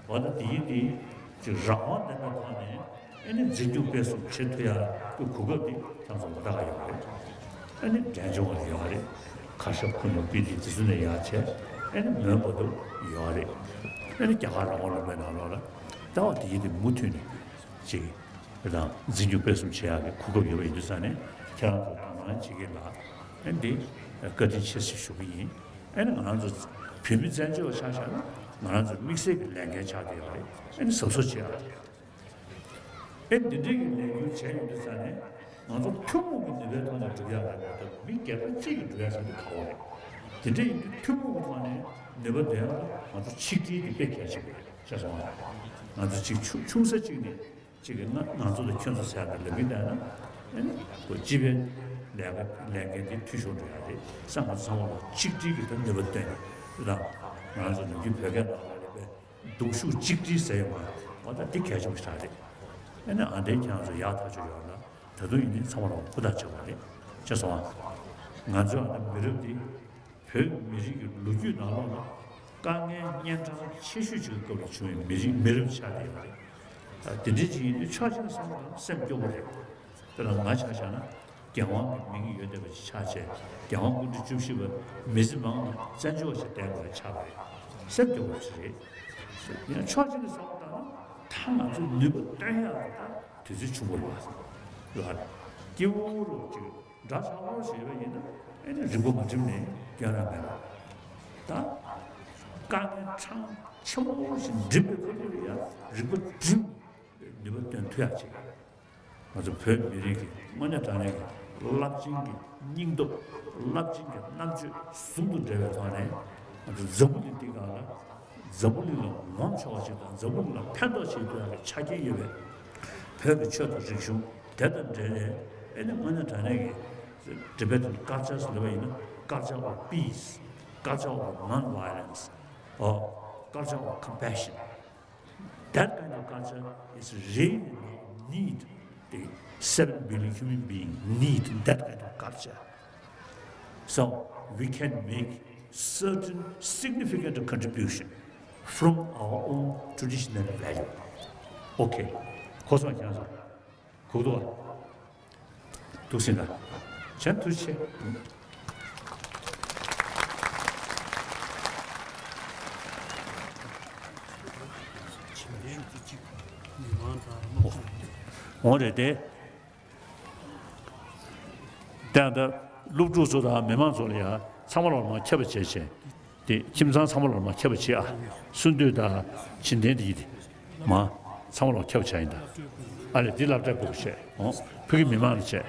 འོ་ད་འདི་ཡིན་འདི་ཅིག་རང་དབང་ལྡན་པའི་ཐོག་ནས་ཨེ་ནི་འཛིན་སྐྱོང་སྤེལ་གསུམ་བྱེད་ཐུབ་ཡ་གི་གོ་སྐབས་འདི་ཁྱེད་ཚོ་ལ་ད་ག་ཡོད་རེད། ཨེ་ནི་འབྲས་ལྗོངས་ལ་ཡོད་རེད། ཁ་ཤ་ཁུ་ནུ་པི་ཏི་དེ་ཚོ་ནས་ཡར་བྱས་ཨེ་ནི་མོན་གྷོ་དུ་ཡོད་རེད། ཨེ་ནི་རྒྱ་གར་རང་དབང་ལུང་པའི་ནང་ལོགས་ལ་ད་བ་འདི་ཡིན་འདི་མུ་མཐུད་ནས་ཅིག་དེ་དང་འཛིན་སྐྱོང་སྤེལ་གསུམ་བྱེད་ཡག་གི་གོ་སྐབས་ཡོད་པ་ཡིན་དུས་ཙང་ནས་ཁྱེད་རང་ཚོ་དོ་སྣང་བྱེད་ཀྱི་ལ་ཨེ་འདི་བཀའ་དྲིན་ཆེ་ཞེས་ཞུ་གི་ཡིན། ཨེ་ནི་ང་རང་ཚོ་བོད་མི་བཙན་བྱོལ་བ་ཆ་བཞག་ན་ང་རང་ཚོ་དམིགས་བསལ་གྱི་ལས་འགན་ཆགས་བསྡད་ཡོད་རེད། ཨེ་ནི་གཟབ་གཟབ་བྱེད་ཡག་རེད། ཨེ་འདི་འདྲའི་གི་ལས་འགུལ་བྱས་ཡོང་དུས་ཙང་ནས་ང་ཚོ་ཐུན་མོང་གི་ནུས་པའི་ཐོག་ནས་སྒྲུབ་ཡག་རེད་མ་གཏོགས་མི་སྒེར་པ་གཅིག་གིས་སྒྲུབ་ཡག་ཟེར་དུས་ཁག་པོ་རེད། དེ་འདྲ་ཡིན་དུས་ཐུན་མོང་གི་ཐོག་ནས་ནུས་པ་འདོན་ཡག་ལ་ང་ཚོ་ཆིག་སྒྲིལ་དེ་དཔེ་གལ་ཆེན་པོ་རེད། ཤེས་སོང་ང་། ང་ཚོ་གཅིག་ཆུང་ཆུང་ས་གཅིག་ནས་གཅིག་གི་ང་ང་ཚོ་དང་ཁྱོད་ཚོ་ཟེར་ཡག་གི་ལབ་ཀྱི་བསྡད་ན་ཨེ་ནི་ཁོ་སྤྱི་པའི་ལས་ཀ་ལས་འགན་དེ་འཐུས་ཤོར་འགྲོ་ཡག་རེད་བསམ། ང་ཚོ་ཚང་མ་ལ་གཅིག་སྒྲིལ་གྱི་ད་ནུས་པ་བཏོན་ནས་དེ་དང་ང་ཚོ་ནམ་རྒྱུན་བོད་སྐད་ནང་ལ་རེད་པས། གདུང་ཤུགས་གཅིག་སྒྲིལ་ཟེར་ཡོང་བ་འོ་ད་འདི་གལ་ཆེན་པོ་ཞིག་རེད། ཨ་ནི་ཨ་འདྲའི་ཁྱེད་རང་ཚོ་ཡག་ཐག་ཆོད་ཡོད་ན་ད་དུང་ཡིན་ནའི་ཚང་མ་ལ་ཧུར་ཐག་བྱེད་དགོས་རེད། ཤེས་སོང་ཨ། ང་ཚོ་ཨ་ནི་མི་རབས་འདི་བོད་མི་རིགས་ཀྱི་ལོ་རྒྱུས་ནང་ལོགས་ལ་དཀའ་ངལ་གཉན་འཕྲང་ཆེ་ཤོས་ཅིག་གི་སྐབས་ལ་བྱུང་བའི་མི་རིགས་མི་རབས་ཆགས་བསྡད་ཡོད་རེད། ཨ་དེ་འདྲའི་ཅིག་ཡིན་དུས་ཕྱོགས་གཅིག་ནས་བསམ་བློ་བཏང་ན་སེམས་སྐྱོ་པོ་རེད། དཔེར་ན་ང་ཆ་བཞག་ན། རྒྱལ་དབང་གི་མིང་ཡོད་བསྡད་པ་ཞིག་ཆགས་བྱས་རྒྱལ་དབང་སྐུ་ཕྲེང་བཅུ་བཞི་པ་མི་ཚེ་མང་བ་བཙན་བྱོལ་བ་ཞིག་བསྡད་དགོས་པ་ཆགས་པ་རེད། སེམས་སྐྱོ་བ་ཞིག་རེད། ཡང་ཕྱོགས་གཅིག་ནས་བསམ་བློ་བཏང་ན་ད་ང་ཚོས་ནུས་པ་བཏོན་ཡག་གི་ད་དུས་ཚོད་བྱུང་བ་རེད་བ། ལ་སྐྱིད་པོ་རུ་ཅིག་འདྲ་ཆགས་པོ་བྱས་པ་ཡིན་ན་ཨེ་ནི་རིང་པོ་མ་འགྲིམ་ནས་སྐྱོན་རང་མེད་པ། ད་དཀའ་ངལ་གྲངས་ཆེན་པོ་ཞིག་འགྲིམ་པའི་ཁ་ཐུག་ལ་ཡང་རིང་པོ་འགྲིམ་ནུས་པ་བཏོན་ཐུབ་ཡག་ཅིག་ང་ཚོ་བོད་མི་རིགས་ཀྱི་དངོས་གནས་དྲང་གནས་ཀྱི་རླབས་ཆེན་གྱི་སྙིང་སྟོབས། རླབས་ཆེན་གྱི་རྣམ་དཔྱོད་ཟུང་དུ་འབྲེལ་བའི་ཐོག་ནས་ང་ཚོ་འཛམ་བུ་གླིང་འདི་སྒང་ལ་འཛམ་བུ་གླིང་ལ་ངོམ་ཆོག་པ་ཞིག་དང་འཛམ་བུ་གླིང་ལ་ཕན་ཐོགས་བྱེད་ཐུབ་ཡག་གི་ཆ་རྐྱེན་ཡོད་པའི་བོད་ཀྱི་ཆོས་དང་རིག་གཞུང་དེ་དང་འབྲེལ་ནས་ཨེ་ནི་དངོས་གནས་དྲང་གནས་ཀྱི་Tibetan culture ཟེར་བ་ཡིན་ན་culture of peace, culture of non-violence, or culture of compassion. That kind of culture is really not need the seven billion human being need that kind of culture. So we can make certain significant contribution from our own traditional value. Okay. གོ་སོང་ཁྱེད་ཚོ། གུག་ཏོ། ཐུགས་སེམས་དང་། གཞན་ཐུགས་རྗེ་ཆེ། འོང་རེད་དེ། དེ་ཡང་ད་སློབ་ཕྲུག་ཚོ་དང་མི་མང་ཚོ་ལ་ཡང་ཚང་མ་ལོག་མར་ཁྱབ་པ་བྱས་བྱས། དེ་ཁྱིམ་ཚང་ཚང་མ་ལོག་མར་ཁྱབ་པ་བྱས་ཨ། གསོལ་འདེབས་དང་བྱིན་རྟེན་དེ་ཡིན་དེ། མར་ཚང་མ་ལོག་ཁྱབ་པ་བྱས་ཡིན་ད། ཨ་ལས་འདི་སློབ་གྲྭ་ཕྲུ་གུ་བྱས། འོ། ཕ་གི་མི་མང་ལ་བྱས།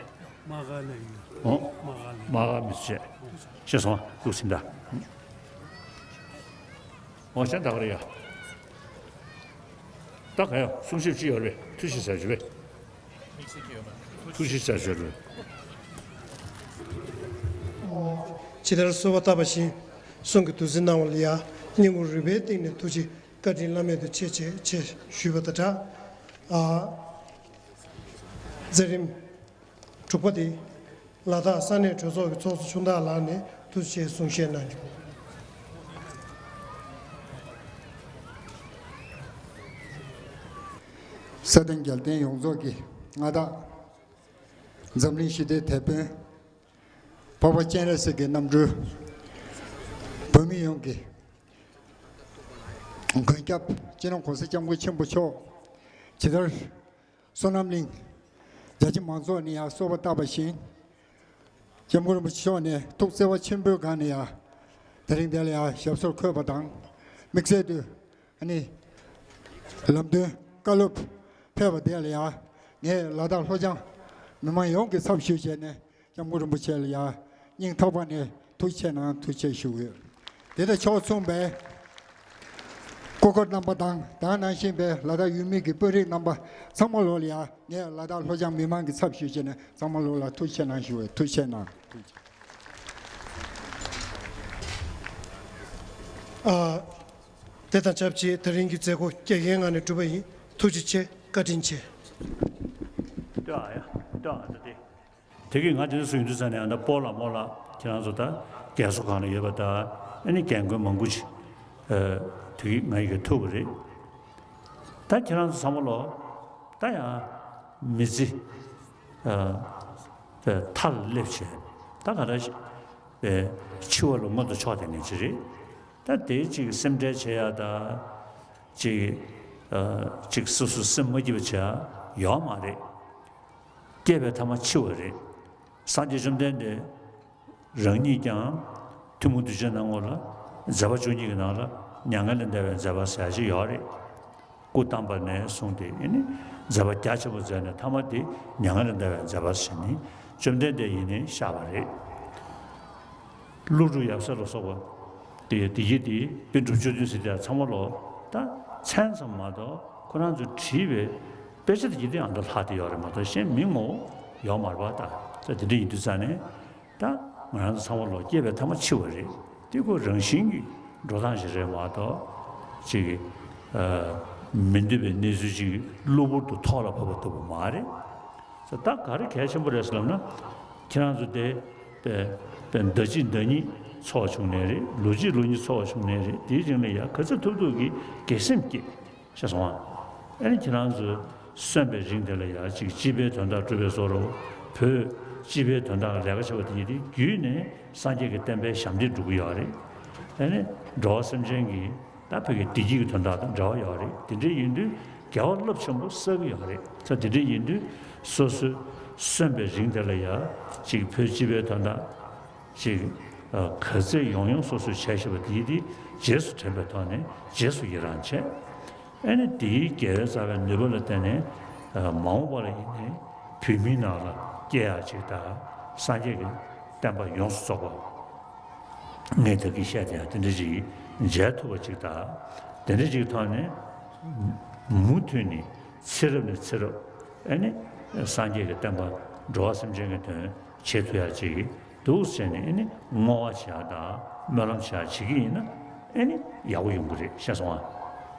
མ་ག་ལ་ཡིན། འོ། མ་ག་ལ་ཡིན། མ་ག་མི་ཚོ་བྱས། ཤེས་སོང་ཨ། ལུགས་ཟིན་ད། འོ་གཞན་ད་ག་རེ་ཡ། ད་ག་ཡ་གསུང་བཤད་ཅི་ཡོད་རེད། ཐུགས་རྗེ་ཆེ་ཞུ་བས། ཐུགས་རྗེ་ཆེ་ཞུ་རེད། ཇི་ལྟར་གསོལ་བ་བཏབ་པ་བཞིན་གསུང་གི་བདུད་རྩི་གནང་བ་ལ་ཡ། སྙིང་ཁུང་རུས་པའི་གཏིང་ནས་ཐུགས་རྗེ་བཀའ་དྲིན་བླ་མེད་དུ་ཆེ་ཆེ་ཆེ་ཞུས་པ་དང་སྦྲགས། ཨ། མཛད་རིམ་དྲུག་པ་དེ། ལ་དྭགས་ས་གནས་གྲོས་ཚོགས་ཀྱི་ཚོགས་གཙོ་ཆུང་བདག་ལགས་ནས་ཐུགས་རྗེ་ཆེ་གསུང་བཤད་གནང་རྒྱུ། སྲ་བརྟན་རྒྱལ་བསྟན་ཡོངས་རྫོགས་ཀྱི་མངའ་བདག་འཛམ་གླིང་ཞི་བདེའི་དེད་དཔོན། འཕགས་པ་སྤྱན་རས་གཟིགས་ཀྱི་རྣམ་སྤྲུལ། བོད་མི་ཡོངས་ཀྱི་མགོན་སྐྱབས་སྤྱི་ནོར་༸གོང་ས་༸སྐྱབས་མགོན་ཆེན་པོ་མཆོག་ཇི་ལྟར་བསོད་ནམས་གླིང་རྒྱ་ཆེ་མང་ཚོགས་ནས་ཡང་གསོལ་བ་བཏབ་པ་བཞིན། སྐྱབས་མགོན་རིན་པོ་ཆེ་མཆོག་ནས་ཐུགས་བརྩེ་བ་ཆེན་པོའི་སྒང་ནས་ཡང་དེ་རིང་འདིར་ཡང་ཞབས་སོར་འཁོད་པ་དང་། དམིགས་བསལ་དུ་ཨ་ནི་ལམ་སྟོན་བཀའ་སློབ་ཕེབས་པ་དེ་ལ་ཡང་ངས་ལ་དྭགས་ལྷོ་བྱང་མི་མང་ཡོངས་ཀྱི་ཚབ་ཞུས་བྱས་ནས། སྐྱབས་མགོན་རིན་པོ་ཆེ་ལ་ཡང་སྙིང་ཐག་པ་ནས་ཐུགས་རྗེ་ཆེ་གནང་། ཐུགས་རྗེ་ཆེ་ཞུ་གི་ཡོད། དེ་དང་ཕྱོགས་མཚུངས་པའི་སྐུ་འཁོར་རྣམ་པ་དང་། དེ་ནང་བཞིན་པའི་ལ་དྭགས་ཡུལ་མི་གི་དཔོན་རིགས་རྣམ་པ་ཚང་མ་ལོག་ལ་ཡང་ངས་ལ་དྭགས་ལྷོ་བྱང་མི་མང་གི་ཚབ་ཞུས་བྱས་ནས་ཚང་མ་ལོག་ལ་ཐུགས་རྗེ་ཆེ་གནང་ཞུ་བའི་ཐུགས་རྗེ་ཆེ་གནང་། ཐུགས་རྗེ་ཆེ། ཨ། དེ་དང་ཆབས་ཅིག་དེ་རིང་གི་མཛད་སྒོ་རྒྱལ་ཁའི་ངང་ནས་གྲུབ་པ་ཡིན། ཐུགས་རྗེ་ཆེ། བཀའ་དྲིན་ཆེ། ལྟོས་ཨ་ཡ། ལྟོས་ཨ་ད་དེ། དེ་གིས་ང་དེ་ཚོ་ཡིན་དུས་ཙང་ནས་ཨ་ད་སྤོ་ལགས་རྨོ་ལགས་ཁྱེད་རང་ཚོ་ད་རྒས་གསོ་ཁང་ལ་ཡོད་པ་ད་ཨ་ནི་རྒན་རྒོན་མང་པོ་ཅིག་ཨ། དེ་གིས་ང་ཡི་གེ་ཐུག་པ་རེད། ད་ཁྱེད་རང་ཚོ་ཚང་མ་ལོ་ད་ཡང་མི་ཚེ་ཨ། མཐའ་ལ་སླེབས་བྱས་ད་ག་འདྲ་ཞིག་ཨ། འཆི་བ་ལ་མངོན་དུ་ཕྱོགས་བསྡད་མཁན་ཅིག་རེད། ད་དེ་ཅིག་སེམས་ཁྲལ་བྱེད་ཡ་ད་ཅིག་ཨ། ཅིག་སོ་སོ་སེམས་མ་སྐྱིད་པ་བྱེད་ཡ་ཡོད་མ་རེད། སྐྱེས་པའི་མཐའ་མ་འཆི་བ་རེད། སངས་རྒྱས་བཅོམ་ལྡན་འདས་རང་ཉིད་ཀྱང་ཐུན་མོང་གདུལ་བྱའི་སྣང་ངོ་ལ་མཛད་པ་བཅུ་གཉིས་ཀྱི་ནང་ལ་མྱ་ངན་ལས་འདས་པའི་མཛད་པ་ཟེར་ཡ་ཅིག་ཡོད་རེད། སྐུ་བལྟམས་པ་ནས་བཟུང་སྟེ་ཨེ་ནི་མཛད་པ་རྒྱ་ཆེན་པོ་མཛད་ནས་མཐའ་མ་དེ་མྱ་ངན་ལས་འདས་པའི་མཛད་པ་ཟེར་ནི་བཅོམ་ལྡན་འདས་ཡིན་ནི་ཤར་བ་རེད། ཀླུ་སྒྲུབ་ཡབ་སྲས་ལ་སོགས་པ་དེ་དེ་ཡི་དེ་དཔེ་གྲུབ་བཅུ་བདུན་ཟེར་དེ་ཚང་མ་ལོ་ད་མཚན་ཙམ་མ་གཏོགས་ཁོ་རང་ཚོས་བྲིས་པའི་དཔེ་ཆ་དེ་ཡི་དེ་ཨ་འདྲ་ལྷག་དེ་ཡོད་རེད་མ་གཏོགས་གཞན་མི་ངོ་ཡོད་མ་རེད་པ། ད་ད་དེ་འདྲ་ཡིན་དུས་ཙང་ནས་ད་ང་རང་ཚོ་ཚང་མ་ལོ་སྐྱེས་པའི་མཐའ་མ་འཆི་བ་རེད། དེ་ཁོ་རང་བཞིན་གྱི་འགྲོ་སྟངས་ཤིག་རེད་མ་གཏོགས་ཅིག་ཨ། མི་འདོད་པའི་གནས་ཚུལ་ཅིག་གློ་བུར་དུ་ཐོག་ལ་བབས་པ་ལྟ་བུ་མ་རེད། ད་ག་རེ་གལ་ཆེན་པོ་རེད་ཟེར་ལབ་ན། ཁྱེད་རང་ཚོ་དེ་པའི་པའི་ཟླ་གཅིག་ཟླ་གཉིས་འཚོ་བ་བྱུང་ནའི་རེད། ལོ་གཅིག་ལོ་གཉིས་འཚོ་བ་བྱུང་ནའི་རེད། དེའི་རིང་ལ་ཡ་ག་ཚོད་ཐུབ་ཐུབ་ཀྱིས་དགེ་སེམས་བསྐྱེད། ཤེས་སོང་ཨ། ཨ་ནི་ཁྱེད་རང་ཚོ་གསོན་པའི་རིང་དེ་ལ་ཡ་ཅིག་སྤྱི་པའི་དོན་དག་སྒྲུབ་པའི་བཟོ་འདྲ། བོད་སྤྱི་པའི་དོན་དག་ལ་ལས་ཀ་བྱེད་པ་དེ་ཉིད་དེ་བརྒྱུད་ནས་སངས་རྒྱས་ཀྱི་བསྟན་པའི་ཞབས་འདེགས་སྒྲུབ་ཀྱི་ཡོད་རེད། ཨ་ནི་འགྲོ་བ་སེམས་ཅན་གྱི་ད་བོད་ཀྱི་བདེ་སྐྱིད་ཀྱི་དོན་དག་དང་འབྲེལ་བ་ཡོད་རེད། དེ་འདྲ་ཡིན་དུས་དགེ་བ་རླབས་ཆེན་པོ་བསགས་ཀྱི་ཡོད་རེད། ད་དེ་འདྲ་ཡིན་དུས་སོ་སོའི་གསོན་པའི་རིང་དེ་ལ་ཡ་ཅིག་བོད་སྤྱི་པའི་དོན་དག་ཅིག་ཨ། ག་ཚད་ཡོང་ཡོང་སོ་སོས་བྱས་བཞག་པ་དེ་དེ་རྗེས་སུ་དྲན་པའི་ཐོག་ནས་རྗེས་སུ་ཡི་རང་བྱས། ཨ་ནི་དེའི་དགེ་བའི་རྩ་བའི་ནུས་པ་ལ་བརྟེན་ནས་ཨ། མ་འོངས་པ་ལ་ཡིན་ནའི་བོད་མིའི་ནང་ལ་སྐྱེ་ཡག་ཅིག་དང་སངས་རྒྱས་ཀྱི་བསྟན་པ་ཡོངས་སུ་རྫོགས་པ། ངས་ད་གིན་བཤད་དེ་ཡང་དེ་འདྲ་ཅིག་མཇལ་ཐུབ་པ་ཅིག་དང་། དེ་འདྲ་ཅིག་ཐོག་ནས་མུ་མཐུད་ནས་ཚེ་རབས་ནས་ཚེ་རབས་ཨ་ནི་སངས་རྒྱས་ཀྱི་བསྟན་པ་འགྲོ་བ་སེམས་ཅན་གྱི་དོན་བྱེད་ཐུབ་ཡག་ཅིག་འདུག་ཟེར་ནས་ཨ་ནི་བསྔོ་བ་བྱེད་ཡག་དང་སྨོན་ལམ་བྱེད་ཡག་བྱེད་ཀྱི་ཡིན་ན་ཨ་ནི་ཡག་པོ་ཡོང་གི་རེད། ཤེས་སོང་ཨ།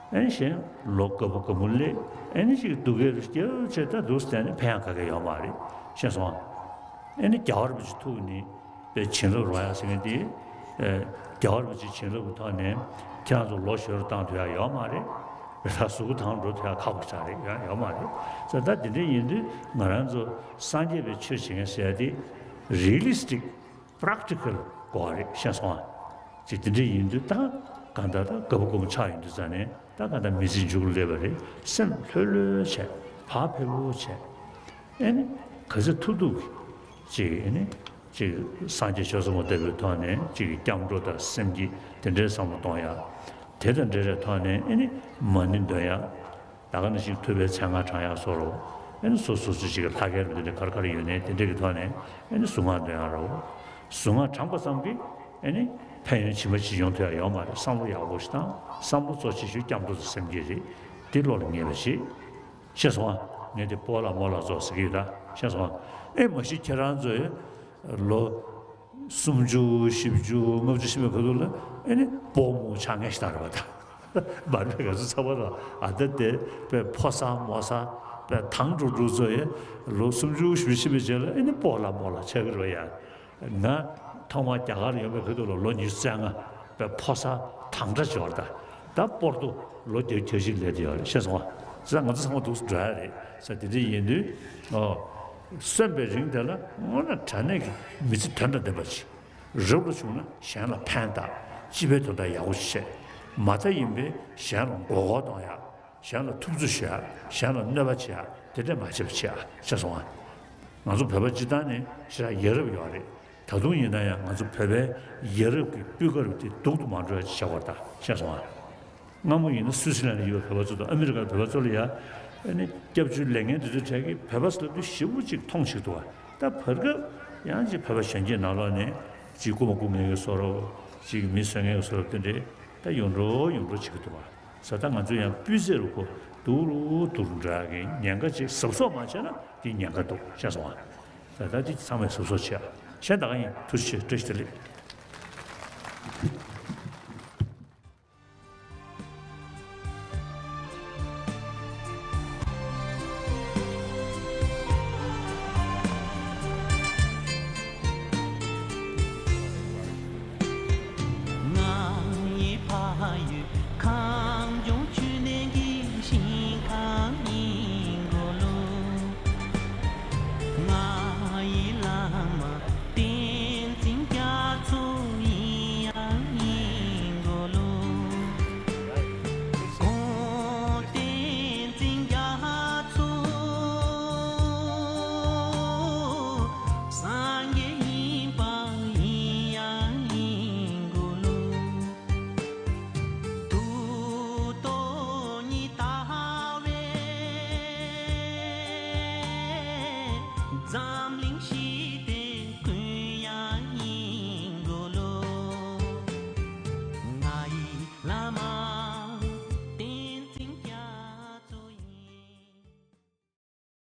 ཨ་ནི་གཞན་ལོ་རྒབ་པོ་རྒན་མོ་སླེབས་ཨ་ནི་ཅིག་སྡུག་སྐད་རུ་སྐྱེ་བོ་བྱས་ད་འདུག་ཟེར་ནས་ཕན་ཡག་ག་གེ་ཡོད་མ་རེད། ཤེས་སོང་ཨ། ཨ་ནི་རྒྱལ་བ་རིན་པོ་ཆེ་ཐུག་ནི་པའི་བྱིན་རླབས་རག་ཡག་ཟེར་མཁན་དེ། ཨེ། རྒྱལ་བ་རིན་པོ་ཆེའི་བྱིན་རླབས་ཀྱི་ཐོག་ནས་ཁྱེད་རང་ཚོ་ལོ་གཞོན་རུ་བཏང་ཐུབ་ཡག་ཡོད་མ་རེད། རེད་ད་གཟུགས་པོ་དྭངས་འགྲོ་ཐུབ་ཡག་ཁག་པོ་ཞིག་རེད། ཡང་ཡོད་མ་རེད། ཟེར་ད་དེ་འདྲ་ཡིན་དུས་ང་རང་ཚོ་སངས་རྒྱས་པའི་ཆོས་བྱེད་མཁན་ཟེར་ཡག་དེ་རི་ལི་སི་ཊིག་པ་རེག་ཊི་ཀལ་དགོས་པ་རེད། ཤེས་སོང་ཨ། ཅིག་དེ་འདྲ་ཡིན་དུས་ད་གང་ལྟར་ད་རྒད་པོ་རྒན་པོ་ཆགས་ཡོང་དུས་ཙང་ནས་ད་གང་ལྟར་མི་ཚེ་མཇུག་ལ་སླེབས་པ་རེད། སེམས་ལྷོད་ལྷོད་བྱས་བག་ཕེབས་པོ་བྱས། ཨེ་ནི་ག་ཚོད་ཐུབ་ཐུབ་ཅིག་ཨེ་ནི་ ཅིག་སངས་རྒྱས་ཆོས་ཟབ་མོ་ལྟ་བུའི་ཐོག་ནས་ཅིག་སྐྱབས་འགྲོ་དང་སེམས་བསྐྱེད་དེ་འདྲའི་བསམ་བློ་གཏོང་ཡ། དེ་དང་འབྲེལ་བའི་ཐོག་ནས་ཨེ་ནི་མ་ཎི་འདོན་ཡ། ད་ག་ནང་བཞིན་ཐུབ་པའི་མཚན་སྔགས་བགྲང་ཡ་སོགས་རོ། ཨེ་ནི་སོ་སོ་སོ་ཅིག་གི་ལྷ་སྐལ་རུ་དེ་འདྲ་ག་རེ་ག་རེ་ཡོད་ནའི་དེ་འདྲ་གི་ཐོག་ནས་ཨེ་ནི་གཟུངས་སྔགས་འདོན་ཡ་རོ། གཟུངས་སྔགས་བགྲངས་པ་ཙམ་གྱིས་ཨེ་ནི་ཕན་ཡོན་ཇི་མ་ཇི་བཞིན་ཡོང་ཐུབ་ཡ་ཡོད་མ་རེད། བསམ་བློ་ཡག་པོ་ཞིག་བཏང་། བསམ་བློ་གཙོ་ཆེ་ཤོས་སྐྱབས་འགྲོ་དང་སེམས་བསྐྱེད་རེད། དེ་བློ་ལ་ངེས་པ་བྱེད། ཤེས་སོང་ཨ། ངས་དེ་སྤོ་ལགས་རྨོ་ལགས་ཚོ་ཟེར་གྱི་ཡོད་ད། ཤེས་སོང་ཨ། ཨེ་མ་གཞི་ཁྱེད་རང་ཚོས་ལོ་སུམ་ཅུ་བཞི་བཅུ་ལྔ་བཅུ་ཕྱིན་པའི་ཁ་ཐུག་ལ་ཨེ་ནི་སྤོ་རྨོ་ཆགས་ངེས་ཤིག་ད་རེད་པ་ད། མ་རེད་པས། ང་ཚོ་ཚང་མ་ལ་ཨ་ད་དེ་པའི་ཕོ་གསར་རྨོ་གསར་པའི་དང་འགྲོ་འགྲོ་ཚོ་ཡ་ལོ་སུམ་ཅུ་བཞི་བཅུ་ཕྱིན་པའི་རྗེས་ལ་ཨེ་ནི་སྤོ་ལགས་རྨོ་ལགས་ཆགས་ཀྱི་རེད་པ་ཡ། ང་ཐོག་མར་རྒྱ་གར་ཡོང་བའི་ཁ་ཐུག་ལ་ལོ་ཉི་ཤུ་རྩ་ལྔ་པའི་ཕོ་གསར་དང་འདྲ་བྱས་པ་རེད་ད། ད་སྤོར་དུ་ལོ་བརྒྱད་ཅུ་གྱ་བཞི་སླེབས་བསྡད་ཡོད་རེད། ཤེས་སོང་ཨ། བྱས་ཙང་ང་ཚོ་ཚང་མ་འདུག་སེ་འགྲོ་ཡ་རེད་ཟེར། དེ་འདྲ་ཡིན་དུས་ཨོ། གསོན་པའི་རིང་དེ་ལ་དངོས་གནས་དྲང་གནས་ཀྱི་མི་ཚེ་དོན་དང་ལྡན་པ་ཅིག་རབ་ཏུ་བྱུང་ན་གཞན་ལ་ཕན་བཏགས། སྤྱི་པའི་དོན་དག་ཡག་པོ་ཞིག་བྱེད། མ་མཐའ་ཡིན་པའི་གཞན་ལ་མགོ་སྐོར་གཏོང་ཡ། གཞན་ལ་ཐུབ་ཚོད་བྱེད་ཡ། གཞན་ལ་གནོད་པ་བྱེད་ཡ། དེ་འདྲ་མ་བྱེད་པ་བྱེད་ཡ། ཤེས་སོང་ཨ། ང་ཚོ་བོད་པ་སྤྱིར་བཏང་ནས་ཞེ་དྲག་ཡ་རབས་ཡོད་རེད། ད་དུང་ཡིན་ན་ཡང་ང་ཚོ་བོད་པའི་ཡ་རབས་ཀྱི་སྤུས་ཀ་རུ་དེ་སྡུག་ཏུ་མ་འགྲོ་ཡ་ཅིག་བྱ་དགོས་རེད་ད། ཤེས་སོང་ཨ། སྔ་མོ་ཡིན་ན་སུའི་ཙི་ལན་ལ་ཡོད་པའི་བོད་པ་ཚོ་དང་ཨ་མི་རི་ཀའི་བོད་པ་ཚོ་ལ་ཡ། ཨ་ནི་སྐྱབས་བཅོལ་ལས་འགན་དེ་ཚོའི་གྲས་ཀྱིས་བོད་པ་ཟེར་ལབ་དུས་ཞེ་པོ་ཅིག་མཐོང་བྱེད་འདུག་བ། ད་བར་སྐབས་ཡང་ཅིག་བོད་པ་གཞོན་སྐྱེས་ནང་ལོགས་ནས་ཅིག་རྐུ་མ་རྐུ་མཁན་གྱི་བཟོ་འདྲ། ཅིག་མི་གསོད་མཁན་གྱི་བཟོ་འདྲ་དེ་འདྲས་ད་ཡོང་འགྲོ་ཡོང་འགྲོ་བྱེད་ཀྱི་འདུག་བ། བྱས་ཙང་ང་ཚོ་ཡང་སྤུས་ཚད་རུ་ཁོ་སྡུག་རུ་སྡུག་རུ་འགྲོ་ཡ་གི་ཉེན་ཁ་ཅིག་གཟབ་གཟབ་མ་བྱས་ན་དེ་ཉེན་ཁ་འདུག། ཤེས་སོང་ཨ། ད་ལྟ་དེ་ཚང་མས་གཟབ་གཟབ་བྱེད་ཨ། གཞན་ད་ག་ཡིན། ཐུགས་རྗེ་ཆེ། བཀྲ་ཤིས་བདེ་ལེགས།